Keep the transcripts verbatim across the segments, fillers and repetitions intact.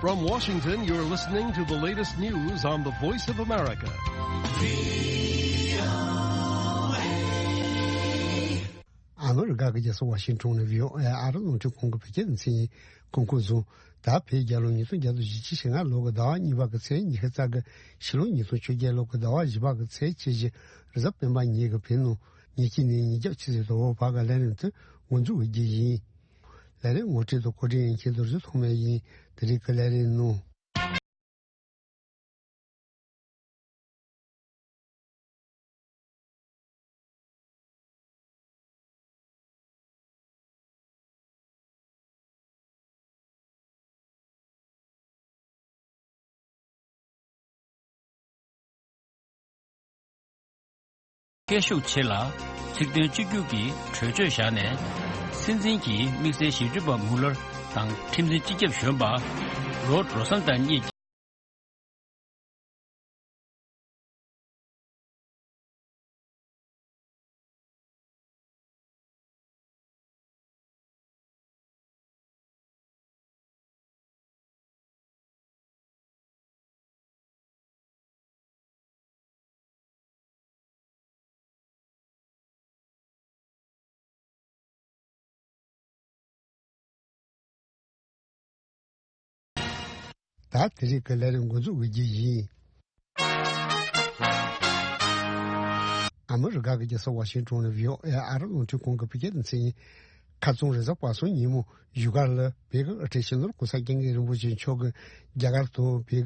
From Washington, you're listening to the latest news on the Voice of America. ཨ་མི་རི་ཀ་གི་རྒྱལ་ས་ཝ་ཤིང་ཊོན་ནས་བྷི་ཨོ་ཨེ་ཨ་རི་རླུང་འཕྲིན་ཁང་གི་བོད་སྐད་སྡེ་ཚན་ཡིན། གོང་འཁོད་བཟུང་། ད་བོད་རྒྱལ་ལོ་ཉིས་སྟོང་བརྒྱ་དང་བཞི་བཅུ་ཞེ་ལྔ་ལོ་གི་ཟླ་བ་གཉིས་པ་གི་ཚེས་ཉི་ཤུ་རྩ་གི། ཕྱི་ལོ་ཉིས་སྟོང་བཅོ་བརྒྱད་ལོ་གི་ཟླ་བ་བཞི་པ་གི་ཚེས་ཉེར་བཞི། རེས་གཟའ་སྤེན་པ་ཉིན་གྱི་བོད་ནང་ཉིན་གཅིག་ནས་ཉིན་རྒྱབ་ཆུ་ཚོད་དང་པོ་བར་གྱི་ལས་རིམ་དེ་འགོ་འཛུགས་ཀྱི་རྒྱུ་ཡིན། ལས་རིམ་ངོ་སྤྲོད་དང་གོ་སྒྲིག་མཁན་རྡོ་རྗེ་ཐོགས་མེད་ཡིན། དེ་རིང་གི་ལས་རིམ་ནང་། སྐད་ཤུགས་ཆེ་ལ་ཚིག་དོན་གཅིག་གྱུར་གྱིས་གྲོས་ཆོད་བཞག་ནས། སྲིད་འཛིན་གྱིས་དམིགས་བསལ་ཞིབ་དཔྱོད་པ་མུ་ལར་དང་ཁྲིམས་འཛིན་སྤྱི་ཁྱབ་གཞོན་པ་རོཌ་རོ་སན་ཐན་གཉིས། ད་དེ་རིང་གི་ལས་རིམ་འགོ་འཛུགས་ཀྱི་རྒྱུ་ཡིན། ཨ་མི་རི་ཀ་གི་རྒྱལ་ས་ཝ་ཤིང་ཊོན་ནས་བྷི་ཨོ་ཨེ་ཨ་རི་རླུང་འཕྲིན་ཁང་གི་བོད་སྐད་སྡེ་ཚན་ཡིན། ཁ་རྩང་རེས་གཟའ་པ་སངས་ཉིན་མོ་བཞུགས་སྒར་ལ་བོད་ཀྱི་དབུ་ཁྲིད་སྤྱི་ནོར་༸གོང་ས་༸སྐྱབས་མགོན་རིན་པོ་ཆེ་མཆོག་གིས་རྒྱ་གར་དང་བོད་ཀྱི་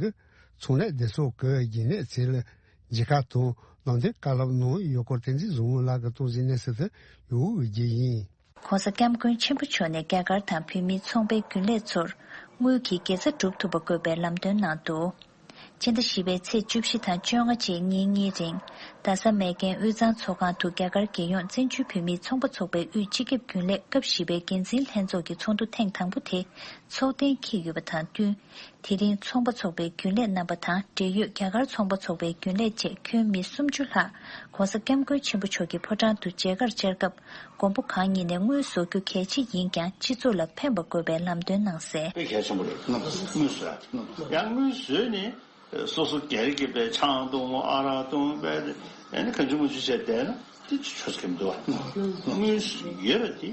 ཚོང་ལས་སྡེ་ཚོགས་ཀྱི་རྒྱུན་ལས་ཚོས་ལ་མཇལ་ཁ་དང་ལམ་སྟོན་བཀའ་སློབ་གནང་ཡོད་སྐོར་བསྟན་འཛིན་བཟང་མོ་ལགས་ཀྱིས་གཏོང་འཛིན་གནས་ཚུལ་དེ་ཡོང་འོས་ཀྱི་རྒྱུ་ཡིན། ༸གོང་ས་༸སྐྱབས་མགོན་ཆེན་པོ་མཆོག་ནས་རྒྱ་གར་དང་བོད་མིའི་ཚོང་པའི་རྒྱུན་ལས་ཚོར་དངུལ་གྱི་དགེ་རྩ་སྒྲུབ་ཐུབ་པ་དགོས་པའི་ལམ་སྟོན་གནང་འདུག་ཕྱི་ཟླ་བཞི་པའི་ཚེས་བཅུ་བཞི་དང་བཅོ་ལྔ་བཅས་ཉིན་གཉིས་རིང་རྡ་ས་མེག་གྷན་དབུས་གཙང་ཚོགས་ཁང་དུ་རྒྱ་གར་རྒྱལ་ཡོངས་བཙན་བྱོལ་བོད་མིའི་ཚོང་པ་ཚོགས་པའི་དབུས་སྤྱི་ཁྱབ་རྒྱུན་ལས་སྐབས་བཞི་པའི་འགན་འཛིན་ལྷན་ཚོགས་ཀྱི་ཚོགས་འདུ་ཐེངས་དང་པོ་དེ་ཚོགས་གཏན་འཁེལ་ཡོད་པ་དང་བསྟུན། དེ་རིང་ཚོང་པ་ཚོགས་པའི་རྒྱུན་ལས་རྣམ་པ་དང་འབྲེལ་ཡོད་རྒྱ་གར་ཚོང་པ་ཚོགས་པའི་རྒྱུན་ལས་བཅས་ཁྱོན་མི་སུམ་ཅུ་ལྷག་༸གོང་ས་༸སྐྱབས་མགོན་ཆེན་པོ་མཆོག་གི་ཕོ་བྲང་དུ་མཇལ་ཁར་བཅར་སྐབས། མགོན་པོ་གང་ཉིད་ནས་དངུལ་བཟོ་རྒྱུ་གལ་ཆེ་ཡིན་ཀྱང་སྤྱི་ཚོགས་ལ་ཕན་པ་དགོས་པའི་ལམ་སྟོན་གནང་གསལ། དཔེ་གལ་ཆེན་པོ་རེད། དངུལ་བཟོ་ཡ། ཡང་དངུལ་བཟོས་ནས་སོ་སོ་སྒེར་གྱི་པའི་ཆང་འཐུང་ཨ་རག་འཐུང་པའི་ཨ་ནི་གང་བྱུང་མང་བྱུང་བྱས་བསྡད་ན་དེ་ཆོས་སུ་ཁེམ་འདུག་བ། དངུལ་ཡོད་པ་དེ་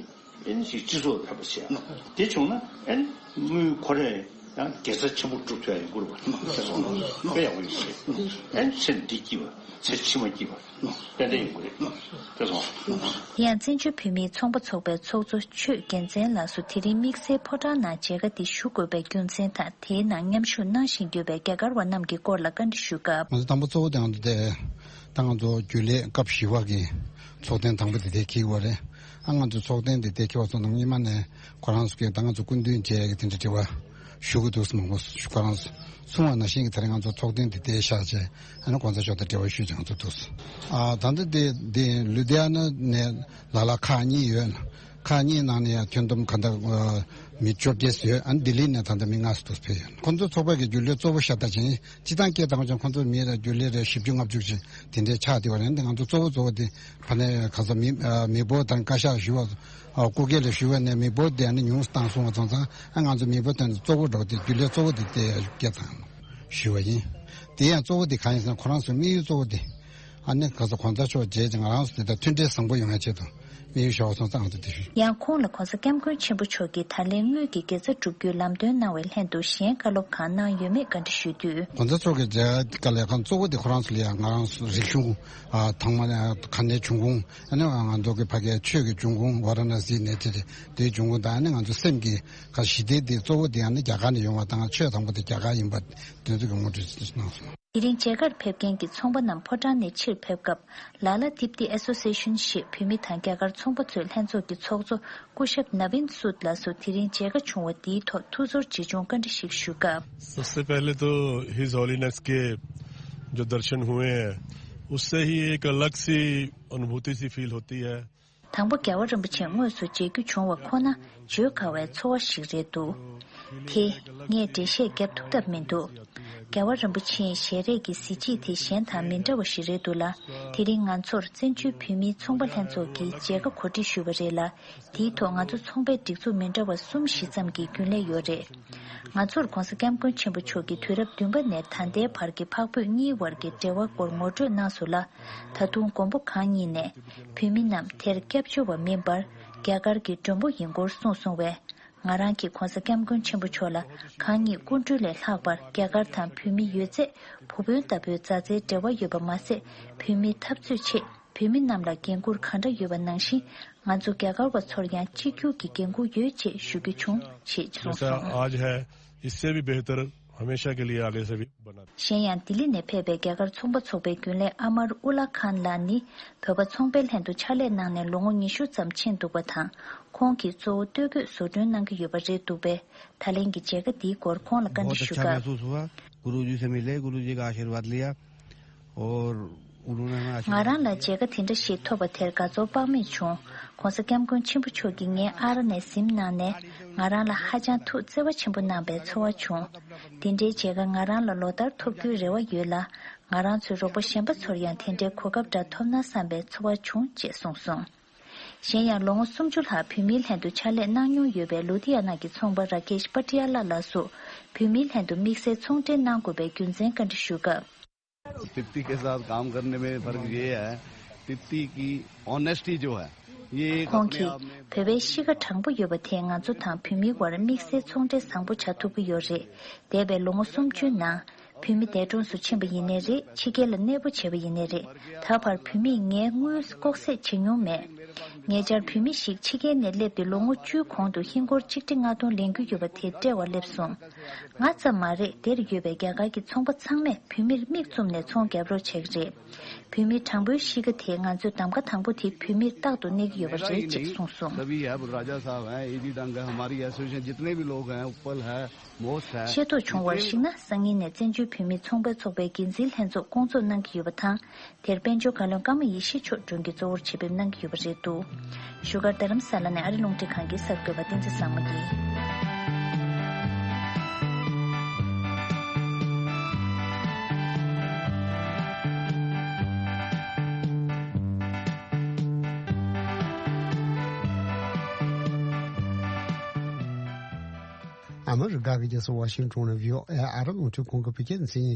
ཨ་ནི་ཅིག་སྤྱི་ཚོགས་ལ་ཕན་པ་བྱས། དེ་བྱུང་ན་ཨ་ནི་དངུལ་ཁོ་རས་ཡང་དགེ་རྩ་ཆེན་པོ་སྒྲུབ་ཐུབ་ཡ་ཡིན་དགོས་རེད་བ། དེ་སོང་ན་དཔེ་ཡག་པོ་ཡིན་ཞེས་ཨ་ནི་ཚེ་འདི་སྐྱིད་པ་ཚེ་ཕྱི་མ་སྐྱིད་པ། ཏན་ཏན་ཡོང་གི་རེད། དེ་སོང་། ཡང་བཙན་བྱོལ་བོད་མིའི་ཚོང་པ་ཚོགས་པའི་ཚོགས་གཙོ་ཆོས་རྒྱལ་མཚན་ལགས་སུ་དེ་རིང་དམིགས་བསལ་ཕོ་བྲང་ནང་མཇལ་ཁ་འདི་ཞུ་དགོས་པའི་རྒྱུ་མཚན་དང་དེའི་ནང་མཉམ་ཞུགས་གནང་བཞིན་ཡོད་པའི་རྒྱ་གར་བ་རྣམས་ཀྱི་སྐོར་ལ་བཀའ་འདྲི་ཞུ་སྐབས། ང་ཚོ་དང་པོ་གཙོ་བོ་དེ་ང་ཚོ་དེ་ད་ང་ཚོ་རྒྱུན་ལས་སྐབས་བཞི་པ་གི་ཚོགས་ཐེངས་དང་པོ་དེ་དེ་འཁེལ་བ་རེད། ཨ་ང་ཚོ་ཚོགས་ཐེངས་དེ་དེ་འཁེལ་བ་སོང་ཙང་སྔོན་མ་ནས་ཁོ་རང་ཚོ་གི་ད་ང་ཚོ་སྐུ་མདུན་མཇལ་ཡ་གི་དེ་འདྲ་དྲི་བ་ཞུ་གི་འདུག་སེ་མང་པོ་ཁོ་རང་ཚོ་གསུངས་པ་ནང་བཞིན་གྱི་དེ་རིང་ང་ཚོ་ཚོགས་ཐེངས་དེ་དེ་བཞག་བྱས་ཨ་ནི་གོང་ས་མཆོག་དང་འབྲེལ་བ་ཞུས་བྱས་ང་ཚོ་འདུག་སེ། ཨ་ད་ལྟ་དེ་དེ་ལུ་དྷི་ཡ་ན་ནས་ལ་ལ་ཁག་གཉིས་ཡོད། ཁག་གཉིས་ནང་ནས་ཡང་ཁྱོན་བསྡོམས་ག་འདྲ་མི་བཅོ་བརྒྱད་ཡོད། ཨ་ནི་ལྡི་ལི་ནས་ད་ལྟ་མི་ལྔ་ཙམ་འདུག་སེ་ཕེབས་ཡོད། ཁོང་ཚོ་ཚོགས་པ་གི་རྒྱུན་ལས་གཙོ་བོ་ཤ་སྟག་ཅན་སྤྱི་བཏང་སྐད་བཏང་བ་ཅན་ཁོང་ཚོ་མི་རེ་རྒྱུན་ལས་རེ་བཞི་བཅུ་ལྔ་བཅུ་ཅན་དེ་འདྲའི་ཆགས་བསྡད་པ་རེད། འདི་ང་ཚོ་གཙོ་བོ་གཙོ་བོ་དེ་ཕ་ནས་ག་ས་མི་མི་འབོར་དང་བཀའ་ཤག་ཞུ་བ་སྐུ་སྒེར་ལ་ཞུ་བ་ནས་མི་འབོར་དེ་ནི་ཉུང་སུ་བཏང་སོང་བ་ཙང་ཙང་ཨ་ང་ཚོ་མི་འབོར་དེ་ནི་གཙོ་བོ་འགྲོ་དེ་རྒྱུན་ལས་གཙོ་བོ་དེ་དེ་སྐད་བཏང་ཞུ་བ་ཡིན། དེ་ཡང་གཙོ་བོ་དེ་གང་ཡིན་ཟེར་ན་ཁོ་རང་ཚོའི་དམིགས་ཡུལ་གཙོ་བོ་དེ། ཨ་ནི་ག་ས་གོང་ས་མཆོག་མཇལ་ཅིང་ང་རང་ཚོ་དེ་ལྟར་མཐུན་འབྲེལ་བཟང་པོ་ཡོང་ཡ་ཆེད་དུ་དམིགས་ཡུལ་བཞག་པ་སོང་ཙང་ང་ཚོ་དེ་ཞུ། ཡང་ཁོང་ལ་གོང་ས་སྐྱབས་མགོན་ཆེན་པོ་མཆོག་གིས་ད་ལན་དངུལ་གྱི་དགེ་རྩ་བསྒྲུབ་རྒྱུའི་ལམ་སྟོན་གནང་བའི་ལྷན་དུ་གཞན་བཀའ་སློབ་གང་གནང་ཡོད་མེད་བཀའ་འདྲི་ཞུས་དུས། གོང་ས་མཆོག་གིས་མཇལ་ཁ་ལས་ཁང་གཙོ་བོ་དེ་ཁོ་རང་ཚོ་ལ་ཡང་ང་རང་ཚོ་རིག་གཞུང་ཨ་ཐོག་མ་ནས་ག་ནས་བྱུང་ཁུངས་ཨ་ནི་ང་ཚོ་གི་ཕ་གིའི་ཆོས་ཀྱི་འབྱུང་ཁུངས་ཝཱ་ར་ཎ་སི་ནས་དེ་དེའི་འབྱུང་ཁུངས་དང་ཨ་ནི་ང་ཚོ་སེམས་ཀྱི་ག་ཞི་བདེ་དེ་གཙོ་བོ་དེ་ཨ་ནི་རྒྱ་གར་ནས་ཡོང་བ་དང་ཆོས་དང་པོ་དེ་རྒྱ་གར་ཡིན་པ་དེ་ཚོ་གི་ངོ་སྤྲོད་གནང་སོང་། དེ་རིང་མཇལ་ཁར་ཕེབས་མཁན་གྱི་ཚོང་པ་རྣམས་ཕོ་བྲང་ནས་ཕྱིར་ཕེབས་སྐབས། ལ་ལ་དིབ་ཏི་ཨེ་སོ་སི་ཨེ་ཤན་ཞེས་བོད་མི་དང་རྒྱ་གར་ཚོང་པ་ཚོའི་ལྷན་ཚོགས་ཀྱི་ཚོགས་གཙོ་སྐུ་ཞབས་ནཱ་བིན་སུད་ལགས་སུ་དེ་རིང་མཇལ་ཁ་བྱུང་བ་འདིའི་ཐོག་ཐུགས་ཚོར་ཇི་བྱུང་བཀའ་འདྲི་ཞིག་ཞུ་སྐབས། सबसे पहले तो हिज हॉलीनेस के जो दर्शन हुए हैं, उससे ही एक अलग सी अनुभूति सी फील होती है। དང་པོ་རྒྱལ་བ་རིན་པོ་ཆེ་དངོས་སུ་མཇལ་རྒྱུ་བྱུང་བ་ཁོ་ན་བརྗོད་དཀའ་བའི་ཚོར་བ་ཞིག་རེད་འདུག་དེ་ངས་འགྲེལ་བཤད་བརྒྱབ་ཐུབ་ཐབས་མི་འདུག་རྒྱལ་བ་རིན་པོ་ཆེའི་ཞལ་རས་ཀྱི་གཟི་བརྗིད་དེ་གཞན་དང་མི་འདྲ་བ་ཞིག་རེད་འདུག་ལ། དེ་རིང་ང་ཚོར་བཙན་བྱོལ་བོད་མིའི་ཚོང་པ་ལྷན་ཚོགས་ཀྱིས་མཇལ་ཁ་གོ་སྒྲིག་ཞུས་པ་རེད་ལ། དེའི་ཐོག་ང་ཚོ་ཚོང་པའི་སྒྲིག་འཛུགས་མི་འདྲ་བ་གསུམ་བཞི་ཙམ་གྱི་རྒྱུན་ལས་ཡོད་རེད། ང་ཚོར་༧གོང་ས་༧སྐྱབས་མགོན་ཆེན་པོ་མཆོག་གིས་དུས་རབས་བདུན་པ་ནས་ད་ལྟའི་བར་གྱི་འཕགས་བོད་གཉིས་བར་གྱི་འབྲེལ་བ་སྐོར་ངོ་སྤྲོད་གནང་སོང་ལ། ད་དུང་མགོན་པོ་གང་ཉིད་ནས་བོད་མི་རྣམས་དེར་སྐྱབས་བཅོལ་བ་མིན་པར་རྒྱ་གར་གྱི་མགྲོན་པོ་ཡིན་སྐོར་གསུངས་སོང་བས། ང་རང་གིས་༧གོང་ས་༧སྐྱབས་མགོན་ཆེན་པོ་མཆོག་ལ་གང་ཉིད་སྐུ་མགྲོན་ལས་ལྷག་པར་རྒྱ་གར་དང་བོད་མི་ཡོད་ཚད་བུ་སྤུན་ལྟ་བུའི་མཛའ་བརྩེའི་འབྲེལ་བ་ཡོད་པ་མ་ཟད། བོད་མིའི་འཐབ་རྩོད་ཆེད་བོད་མི་རྣམས་ལ་འགན་འཁུར་གང་འདྲ་ཡོད་པ་ནང་བཞིན། ང་ཚོ་རྒྱ་གར་བ་ཚོར་ཡང་གཅིག་གྱུར་གྱི་འགན་འཁུར་ཡོད་ཅེས་ཞུ་རྒྱུ་བྱུང་ཞེས་གསུངས་སོང་། आज है, इससे भी बेहतर हमेशा के लिए आगे से भी बना། གཞན་ཡང་ལྡི་ལི་ནས་ཕེབས་པའི་རྒྱ་གར་ཚོང་པ་ཚོགས་པའི་རྒྱུན་ལས་ཨ་མར་ཨུ་ལ་ཁཱན་ལགས་ནི་བོད་པ་ཚོང་པའི་ལྷན་དུ་ཕྱག་ལས་གནང་ནས་ལོ་ངོ་ཉི་ཤུ་ཙམ་ཕྱིན་འདུག་པ་དང་། ཁོང་གིས་གཙོ་བོ་སྟོད་གོས་བཟོ་སྐྲུན་གནང་གི་ཡོད་པ་རེད་འདུག་པས། ད་ལན་གྱི་མཇལ་ཁ་འདིའི་སྐོར་ཁོང་ལ་བཀའ་འདྲི་ཞུ་སྐབས། गुरु जी से मिले, गुरु जी का आशीर्वाद लिया। ང་རང་ལ་མཇལ་ཁ་དེ་འདྲ་ཞིག་ཐོབ་པ་དེར་དགའ་ཚོར་དཔག་མེད་བྱུང་། ༧གོང་ས་༧སྐྱབས་མགོན་ཆེན་པོ་མཆོག་གིས་ངའི་ཨ་ར་ནས་གཟིམ་གནང་ནས་ང་རང་ལ་ཧ་ཅང་ཐུགས་བརྩེ་བ་ཆེན་པོ་གནང་པའི་ཚོར་བ་བྱུང་། དེ་འདྲའི་མཇལ་ཁ་ང་རང་ལ་ལོ་ལྟར་ཐོབ་རྒྱུའི་རེ་བ་ཡོད་ལ། ང་རང་ཚོའི་རོགས་པ་གཞན་པ་ཚོར་ཡང་དེ་འདྲའི་གོ་སྐབས་འདྲ་ཐོབ་ན་བསམ་པའི་ཚོར་བ་བྱུང་ཅེས་གསུངས་སོང་། གཞན་ཡང་ལོ་ངོ་སུམ་ཅུ་ལྷག་བོད་མིའི་ལྷན་དུ་ཕྱག་ལས་གནང་མྱོང་ཡོད་པའི་ལུ་དྷི་ཡ་ན་གྱི་ཚོང་པ་ར་ཀེཤ་པ་ཏི་ཡ་ལ་ལགས་སུ་བོད་མིའི་ལྷན་དུ་དམིགས་བསལ་ཚོང་འབྲེལ་གནང་དགོས་པའི་རྒྱུ་མཚན་བཀའ་འདྲི་ཞུས་སྐབས། तिप्पी के साथ काम करने में फर्क ये है, तिप्पी की ऑनेस्टी जो है, ये एक ཁོང་अपने གིས། आप में བོད་པའི་གཤིས་ཀ་དྲང་པོ་ཡོད་པ་དེས་ང་ཚོ་དང་བོད་མིའི་བར་དམིགས་བསལ་ཚོང་འབྲེལ་བཟང་པོ་བྱ་ཐུབ་ཀྱི་ཡོད་རེད། འདས་པའི་ལོ་ངོ་སུམ་ཅུའི་ནང་། བོད་མི་འདས་གྲོངས་སུ་ཕྱིན་པ་ཡིན་ནའི་རེད། ཕྱི་རྒྱལ་ལ་གནས་སྤོ་བྱས་པ་ཡིན་ནའི་རེད། ད་བར་བོད་མིས་ངའི་དངུལ་ལྐོག་ཟ་བྱེད་མྱོང་མེད། ཉེ་ཆར་བོད་མི་ཞིག་ཕྱི་རྒྱལ་ནས་སླེབས་ཏེ་ལོ་ངོ་བཅུའི་གོང་དུ་ཧིན་སྒོར་ཆིག་ཁྲི་ལྔ་སྟོང་ལེན་རྒྱུ་ཡོད་པ་དེ་སྤྲད་པར་སླེབས་སོང་། ང་ཙམ་མ་རེད། དེར་ཡོད་པའི་རྒྱ་གར་གྱི་ཚོང་པ་ཚང་མས་བོད་མིར་མིག་བཙུམ་ནས་ཚོང་རྒྱག་རོགས་བྱེད་ཀྱི་རེད། བོད་མིའི་དྲང་པོའི་གཤིས་ཀ་དེ་ང་ཚོའི་གདམ་ག་དང་པོ་དེ་བོད་མིར་རྟག་ཏུ་གནས་ཀྱི་ཡོད་པ་རེད་ཅེས་གསུངས་སོང་། सभी है, राजा साहब हैं, ईडी डंग है, हमारी एसोसिएशन, जितने भी लोग हैं, उपल है, मोस्ट है। ཤེས་རྟོགས་བྱུང་བར་གཞིགས་ན། སང་ཉིན་ནས་བཙན་བྱོལ་བོད་མིའི་ཚོང་པའི་ཚོགས་པའི་འགན་འཛིན་ལྷན་ཚོགས་སྐོང་ཚོགས་གནང་གི་ཡོད་པ་དང་། དེར་དཔལ་འབྱོར་བཀའ་བློན་ཀརྨ་ཡེ་ཤེས་མཆོག་མགྲོན་གྱིས་གཙོ་བོར་ཆེད་ཕེབས་གནང་གི་ཡོད་པ་རེད་འདུག་བཞུགས་སྒར་རྡ་རམ་ས་ལ་ནས་ཨ་རི་རླུང་འཕྲིན་ཁང་གི་གསར་འགོད་པ་བསྟན་འཛིན་བཟང་མོ་ཡིན། ཨ་མི་རི་ཀ་གི་རྒྱལ་ས་ཝ་ཤིང་ཏོན་ནས་བྷི་ཨོ་ཨེ་ཨ་རི་རླུང་འཕྲིན་ཁང་གི་བོད་སྐད་སྡེ་ཚན་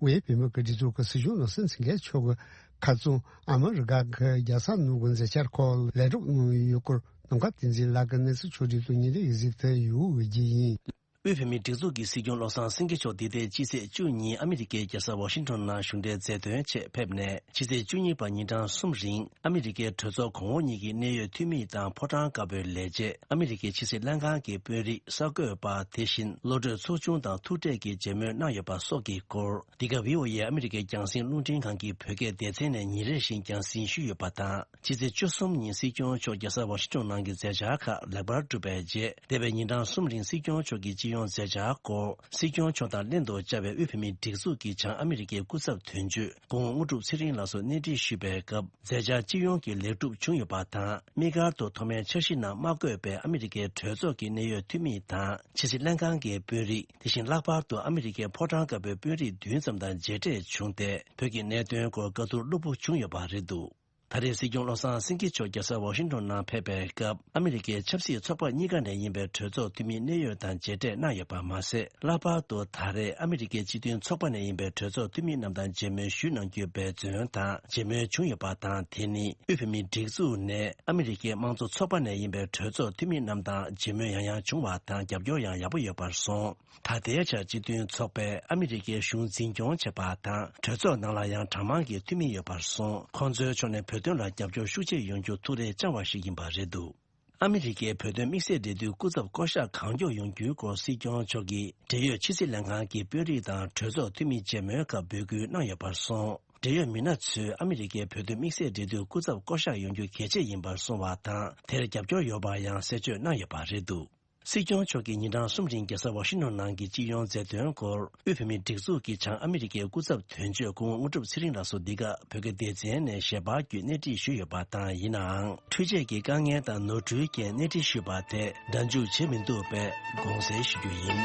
ཡིན། དབུས་བོད་མི་གི་སྒྲིག་འཛུགས་ཀྱི་སྲིད་སྐྱོང་བློ་བཟང་སེང་གེ་མཆོག་གིས་ཁ་རྩང་ཨ་མི་རི་ཀ་གི་རྒྱལ་ས་ནང་གི་མཛད་འཆར་སྐོར་ལས་སྒྲུབ་གནང་ཡོད་སྐོར། ནམ་མཁའ་བསྟན་འཛིན་ལགས་ཀྱིས་གནས་ཚུལ་ཕྱོགས་བསྒྲིགས་དང་ཉིན་རེའི་གཟིགས་ཏེ་ཡོད་རྒྱུ་ཡིན། དབུས་བོད་མིའི་སྒྲིག་འཛུགས་ཀྱི་སྲིད་སྐྱོང་བློ་བཟང་སེང་གེ་མཆོག་འདི་ཟླའི་སྤྱི་ཚེས་བཅུ་གཉིས་ཨ་མི་རི་ཀའི་རྒྱལ་ས་ཝ་ཤིང་ཏོན་ནང་གཞུང་འབྲེལ་མཛད་དོན་ཆེད་ཕེབས་ནས། ཕྱི་ཚེས་བཅུ་གཉིས་བར་ཉིན་གྲངས་གསུམ་རིང་ཨ་མི་རི་ཀའི་གྲོས་ཚོགས་གོང་འོག་གཉིས་ཀྱི་གནད་ཡོད་འཐུས་མི་དང་ཕོ་བྲང་དཀར་པོའི་ལས་བྱེད། ཨ་མི་རི་ཀའི་ཕྱི་སྲིད་ལྷན་ཁང་གི་དཔོན་རིགས། གསར་འགོད་པ། དེ་བཞིན་བློ་གྲོས་ཚོགས་ཆུང་དང་ཐུག་འཕྲད་ཀྱིས་མཇལ་མོལ་གནང་ཡོད་པ་སོགས་ཀྱི་སྐོར། འདི་ག་བྷི་ཨོ་ཨེ་ཨ་མི་རི་ཀའི་རྒྱང་སྲིང་རླུང་འཕྲིན་ཁང་གི་བོད་སྐད་སྡེ་ཚན་ནས་ཉིན་རེ་བཞིན་རྒྱང་སྲིང་ཞུས་ཡོད་པ་དང་། ཕྱི་ཚེས་བཅུ་གསུམ་ཉིན་སྲིད་སྐྱོང་མཆོག་རྒྱལ་ས་ཝ་ཤིང་ཏོན་ནང་གི་མཛད་འཆར་ཁག་ལེགས་པར་གྲུབ་པའི་རྗེས། འདས་པའི་ཉིན་གྲངས་གསུམ་རིང་སྲིད་སྐྱོང་མཆོག་གི་སྤྱི་ཡོངས་མཛད་འཆར་སྐོར། སྲིད་སྐྱོང་མཆོག་དང་ལྷན་དུ་བཅར་བའི་དབུས་བོད་མིའི་སྒྲིག་འཛུགས་ཀྱི་བྱང་ཨ་མི་རི་ཀའི་སྐུ་ཚབ་དོན་གཅོད་སྐུ་ངོ་དངོས་གྲུབ་ཚེ་རིང་ལགས་སུ་གནས་འདྲི་ཞུས་པའི་སྐབས། མཛད་འཆར་སྤྱི་ཡོངས་ཀྱི་ལེགས་གྲུབ་བྱུང་ཡོད་པ་དང་། དམིགས་བཀར་དུ་ཐོག་མའི་འཆར་གཞི་ནང་མ་བཀོད་པའི་ཨ་མི་རི་ཀའི་གྲོས་ཚོགས་ཀྱི་གནད་ཡོད་འཐུས་མི་དང་། ཕྱི་སྲིད་ལྷན་ཁང་གི་དཔོན་རིགས། དེ་བཞིན་ལྷག་པར་དུ་ཨ་མི་རི་ཀའི་ཕོ་བྲང་དཀར་པོའི་དཔོན་རིགས་བདུན་ཙམ་དང་མཇལ་འཕྲད་བྱུང་སྟེ། བོད་ཀྱི་གནད་དོན་སྐོར་བཀའ་བསྡུར་བློ་སྦུག་བྱུང་ཡོད་པ་རེད་འདུག་ད་རེས་སྲིད་སྐྱོང་བློ་བཟང་སེང་གེ་མཆོག་རྒྱལ་ས་ཝ་ཤིང་ཏོན་ནང་ཕེབས་པའི་སྐབས། ཨ་མི་རི་ཀའི་ཆབ་སྲིད་ཚོགས་པ་གཉིས་ཀ་ནས་ཡིན་པའི་གྲོས་ཚོགས་འཐུས་མི་གནད་ཡོད་དང་མཇལ་འཕྲད་གནང་ཡོད་པ་མ་ཟད། ལྷག་པར་དུ་ད་རེས་ཨ་མི་རི་ཀའི་སྤྱི་མཐུན་ཚོགས་པ་ནས་ཡིན་པའི་གྲོས་ཚོགས་འཐུས་མི་རྣམས་དང་མཇལ་མོལ་ཞུས་གནང་རྒྱུའི་འབད་བརྩོན་དང་མཇལ་མོལ་བྱུང་ཡོད་པ་དང་། དེ་ནི་དབུས་བོད་མིའི་སྒྲིག་འཛུགས་ནས་ཨ་མི་རི་ཀའི་དམངས་གཙོ་ཚོགས་པ་ནས་ཡིན་པའི་གྲོས་ཚོགས་འཐུས་མི་རྣམས་དང་མཇལ་མོལ་ཡང་ཡང་བྱུང་བ་དང་། རྒྱབ་སྐྱོར་ཡང་ཡག་པོ་ཡོད་པར་སོང་། ད་ལྟའི་ཆར་སྤྱི་མཐུན་ཚོགས་པས་ཨ་མི་རི་ཀའི་གཞུང་འཛིན་སྐྱོང་བྱེད་པ་དང་། གྲོས་ཚོགས་ནང་ལ་ཡང་གྲངས་མང་གི་འཐུས་མི་ཡོད་པར་སོང་། ཁོང་ཚོའི་ཕྱོགས་ནས་བོད་དོན་ལ་རྒྱབ་སྐྱོར་ཤུགས་ཆེ་ཡོང་རྒྱུ་ཐུགས་རེ་བཅངས་པ་ཞིག་ཡིན་པ་རེད་འདུག་ཨ་མི་རི་ཀའི་བོད་དོན་དམིགས་བསལ་འབྲེལ་མཐུད་སྐུ་ཚབ་བསྐོ་གཞག་གང་མགྱོགས་ཡོང་རྒྱུའི་སྐོར་སྲིད་སྐྱོང་མཆོག་གིས་འབྲེལ་ཡོད་ཕྱི་སྲིད་ལྷན་ཁང་གི་དཔོན་རིགས་དང་གྲོས་ཚོགས་འཐུས་མི་མཇལ་མོལ་སྐབས་འབོད་སྐུལ་གནང་ཡོད་པར་སོང་། འབྲེལ་ཡོད་མི་སྣ་ཚོས་ཨ་མི་རི་ཀའི་བོད་དོན་དམིགས་བསལ་འབྲེལ་མཐུད་སྐུ་ཚབ་བསྐོ་གཞག་ཡོང་རྒྱུ་གལ་ཆེ་ཡིན་པར་གསུངས་པ་དང་། དེར་རྒྱབ་སྐྱོར་ཡོད་པར་ཡང་གསལ་བརྗོད་གནང་ཡོད་པ་རེད་འདུག་སྲིད་སྐྱོང་མཆོག་གིས་ཉིན་གྲངས་གསུམ་རིང་རྒྱལ་ས་ཝ་ཤིང་ཏོན་ནང་གི་སྤྱི་ཡོངས་མཛད་དོན་སྐོར། དབུས་བོད་མིའི་སྒྲིག་འཛུགས་ཀྱི་བྱང་ཨ་མི་རི་ཀའི་སྐུ་ཚབ་དོན་གཅོད་སྐུ་ངོ་དངོས་གྲུབ་ཚེ་རིང་ལགས་སུ་འདི་ག་བོད་སྐད་སྡེ་ཚན་ནས་ཞལ་པར་བརྒྱུད་གནས་འདྲི་ཞུས་ཡོད་པ་དང་། ཡིན་ནའང་འཕྲུལ་ཆས་ཀྱི་དཀའ་ངལ་དང་ནོར་འཁྲུལ་རྐྱེན་གནས་འདྲི་ཞུས་པ་དེ་སྒྲ་འཇུག་བྱེད་མི་འདུག་པས་དགོངས་སེལ་ཞུ་རྒྱུ་ཡིན།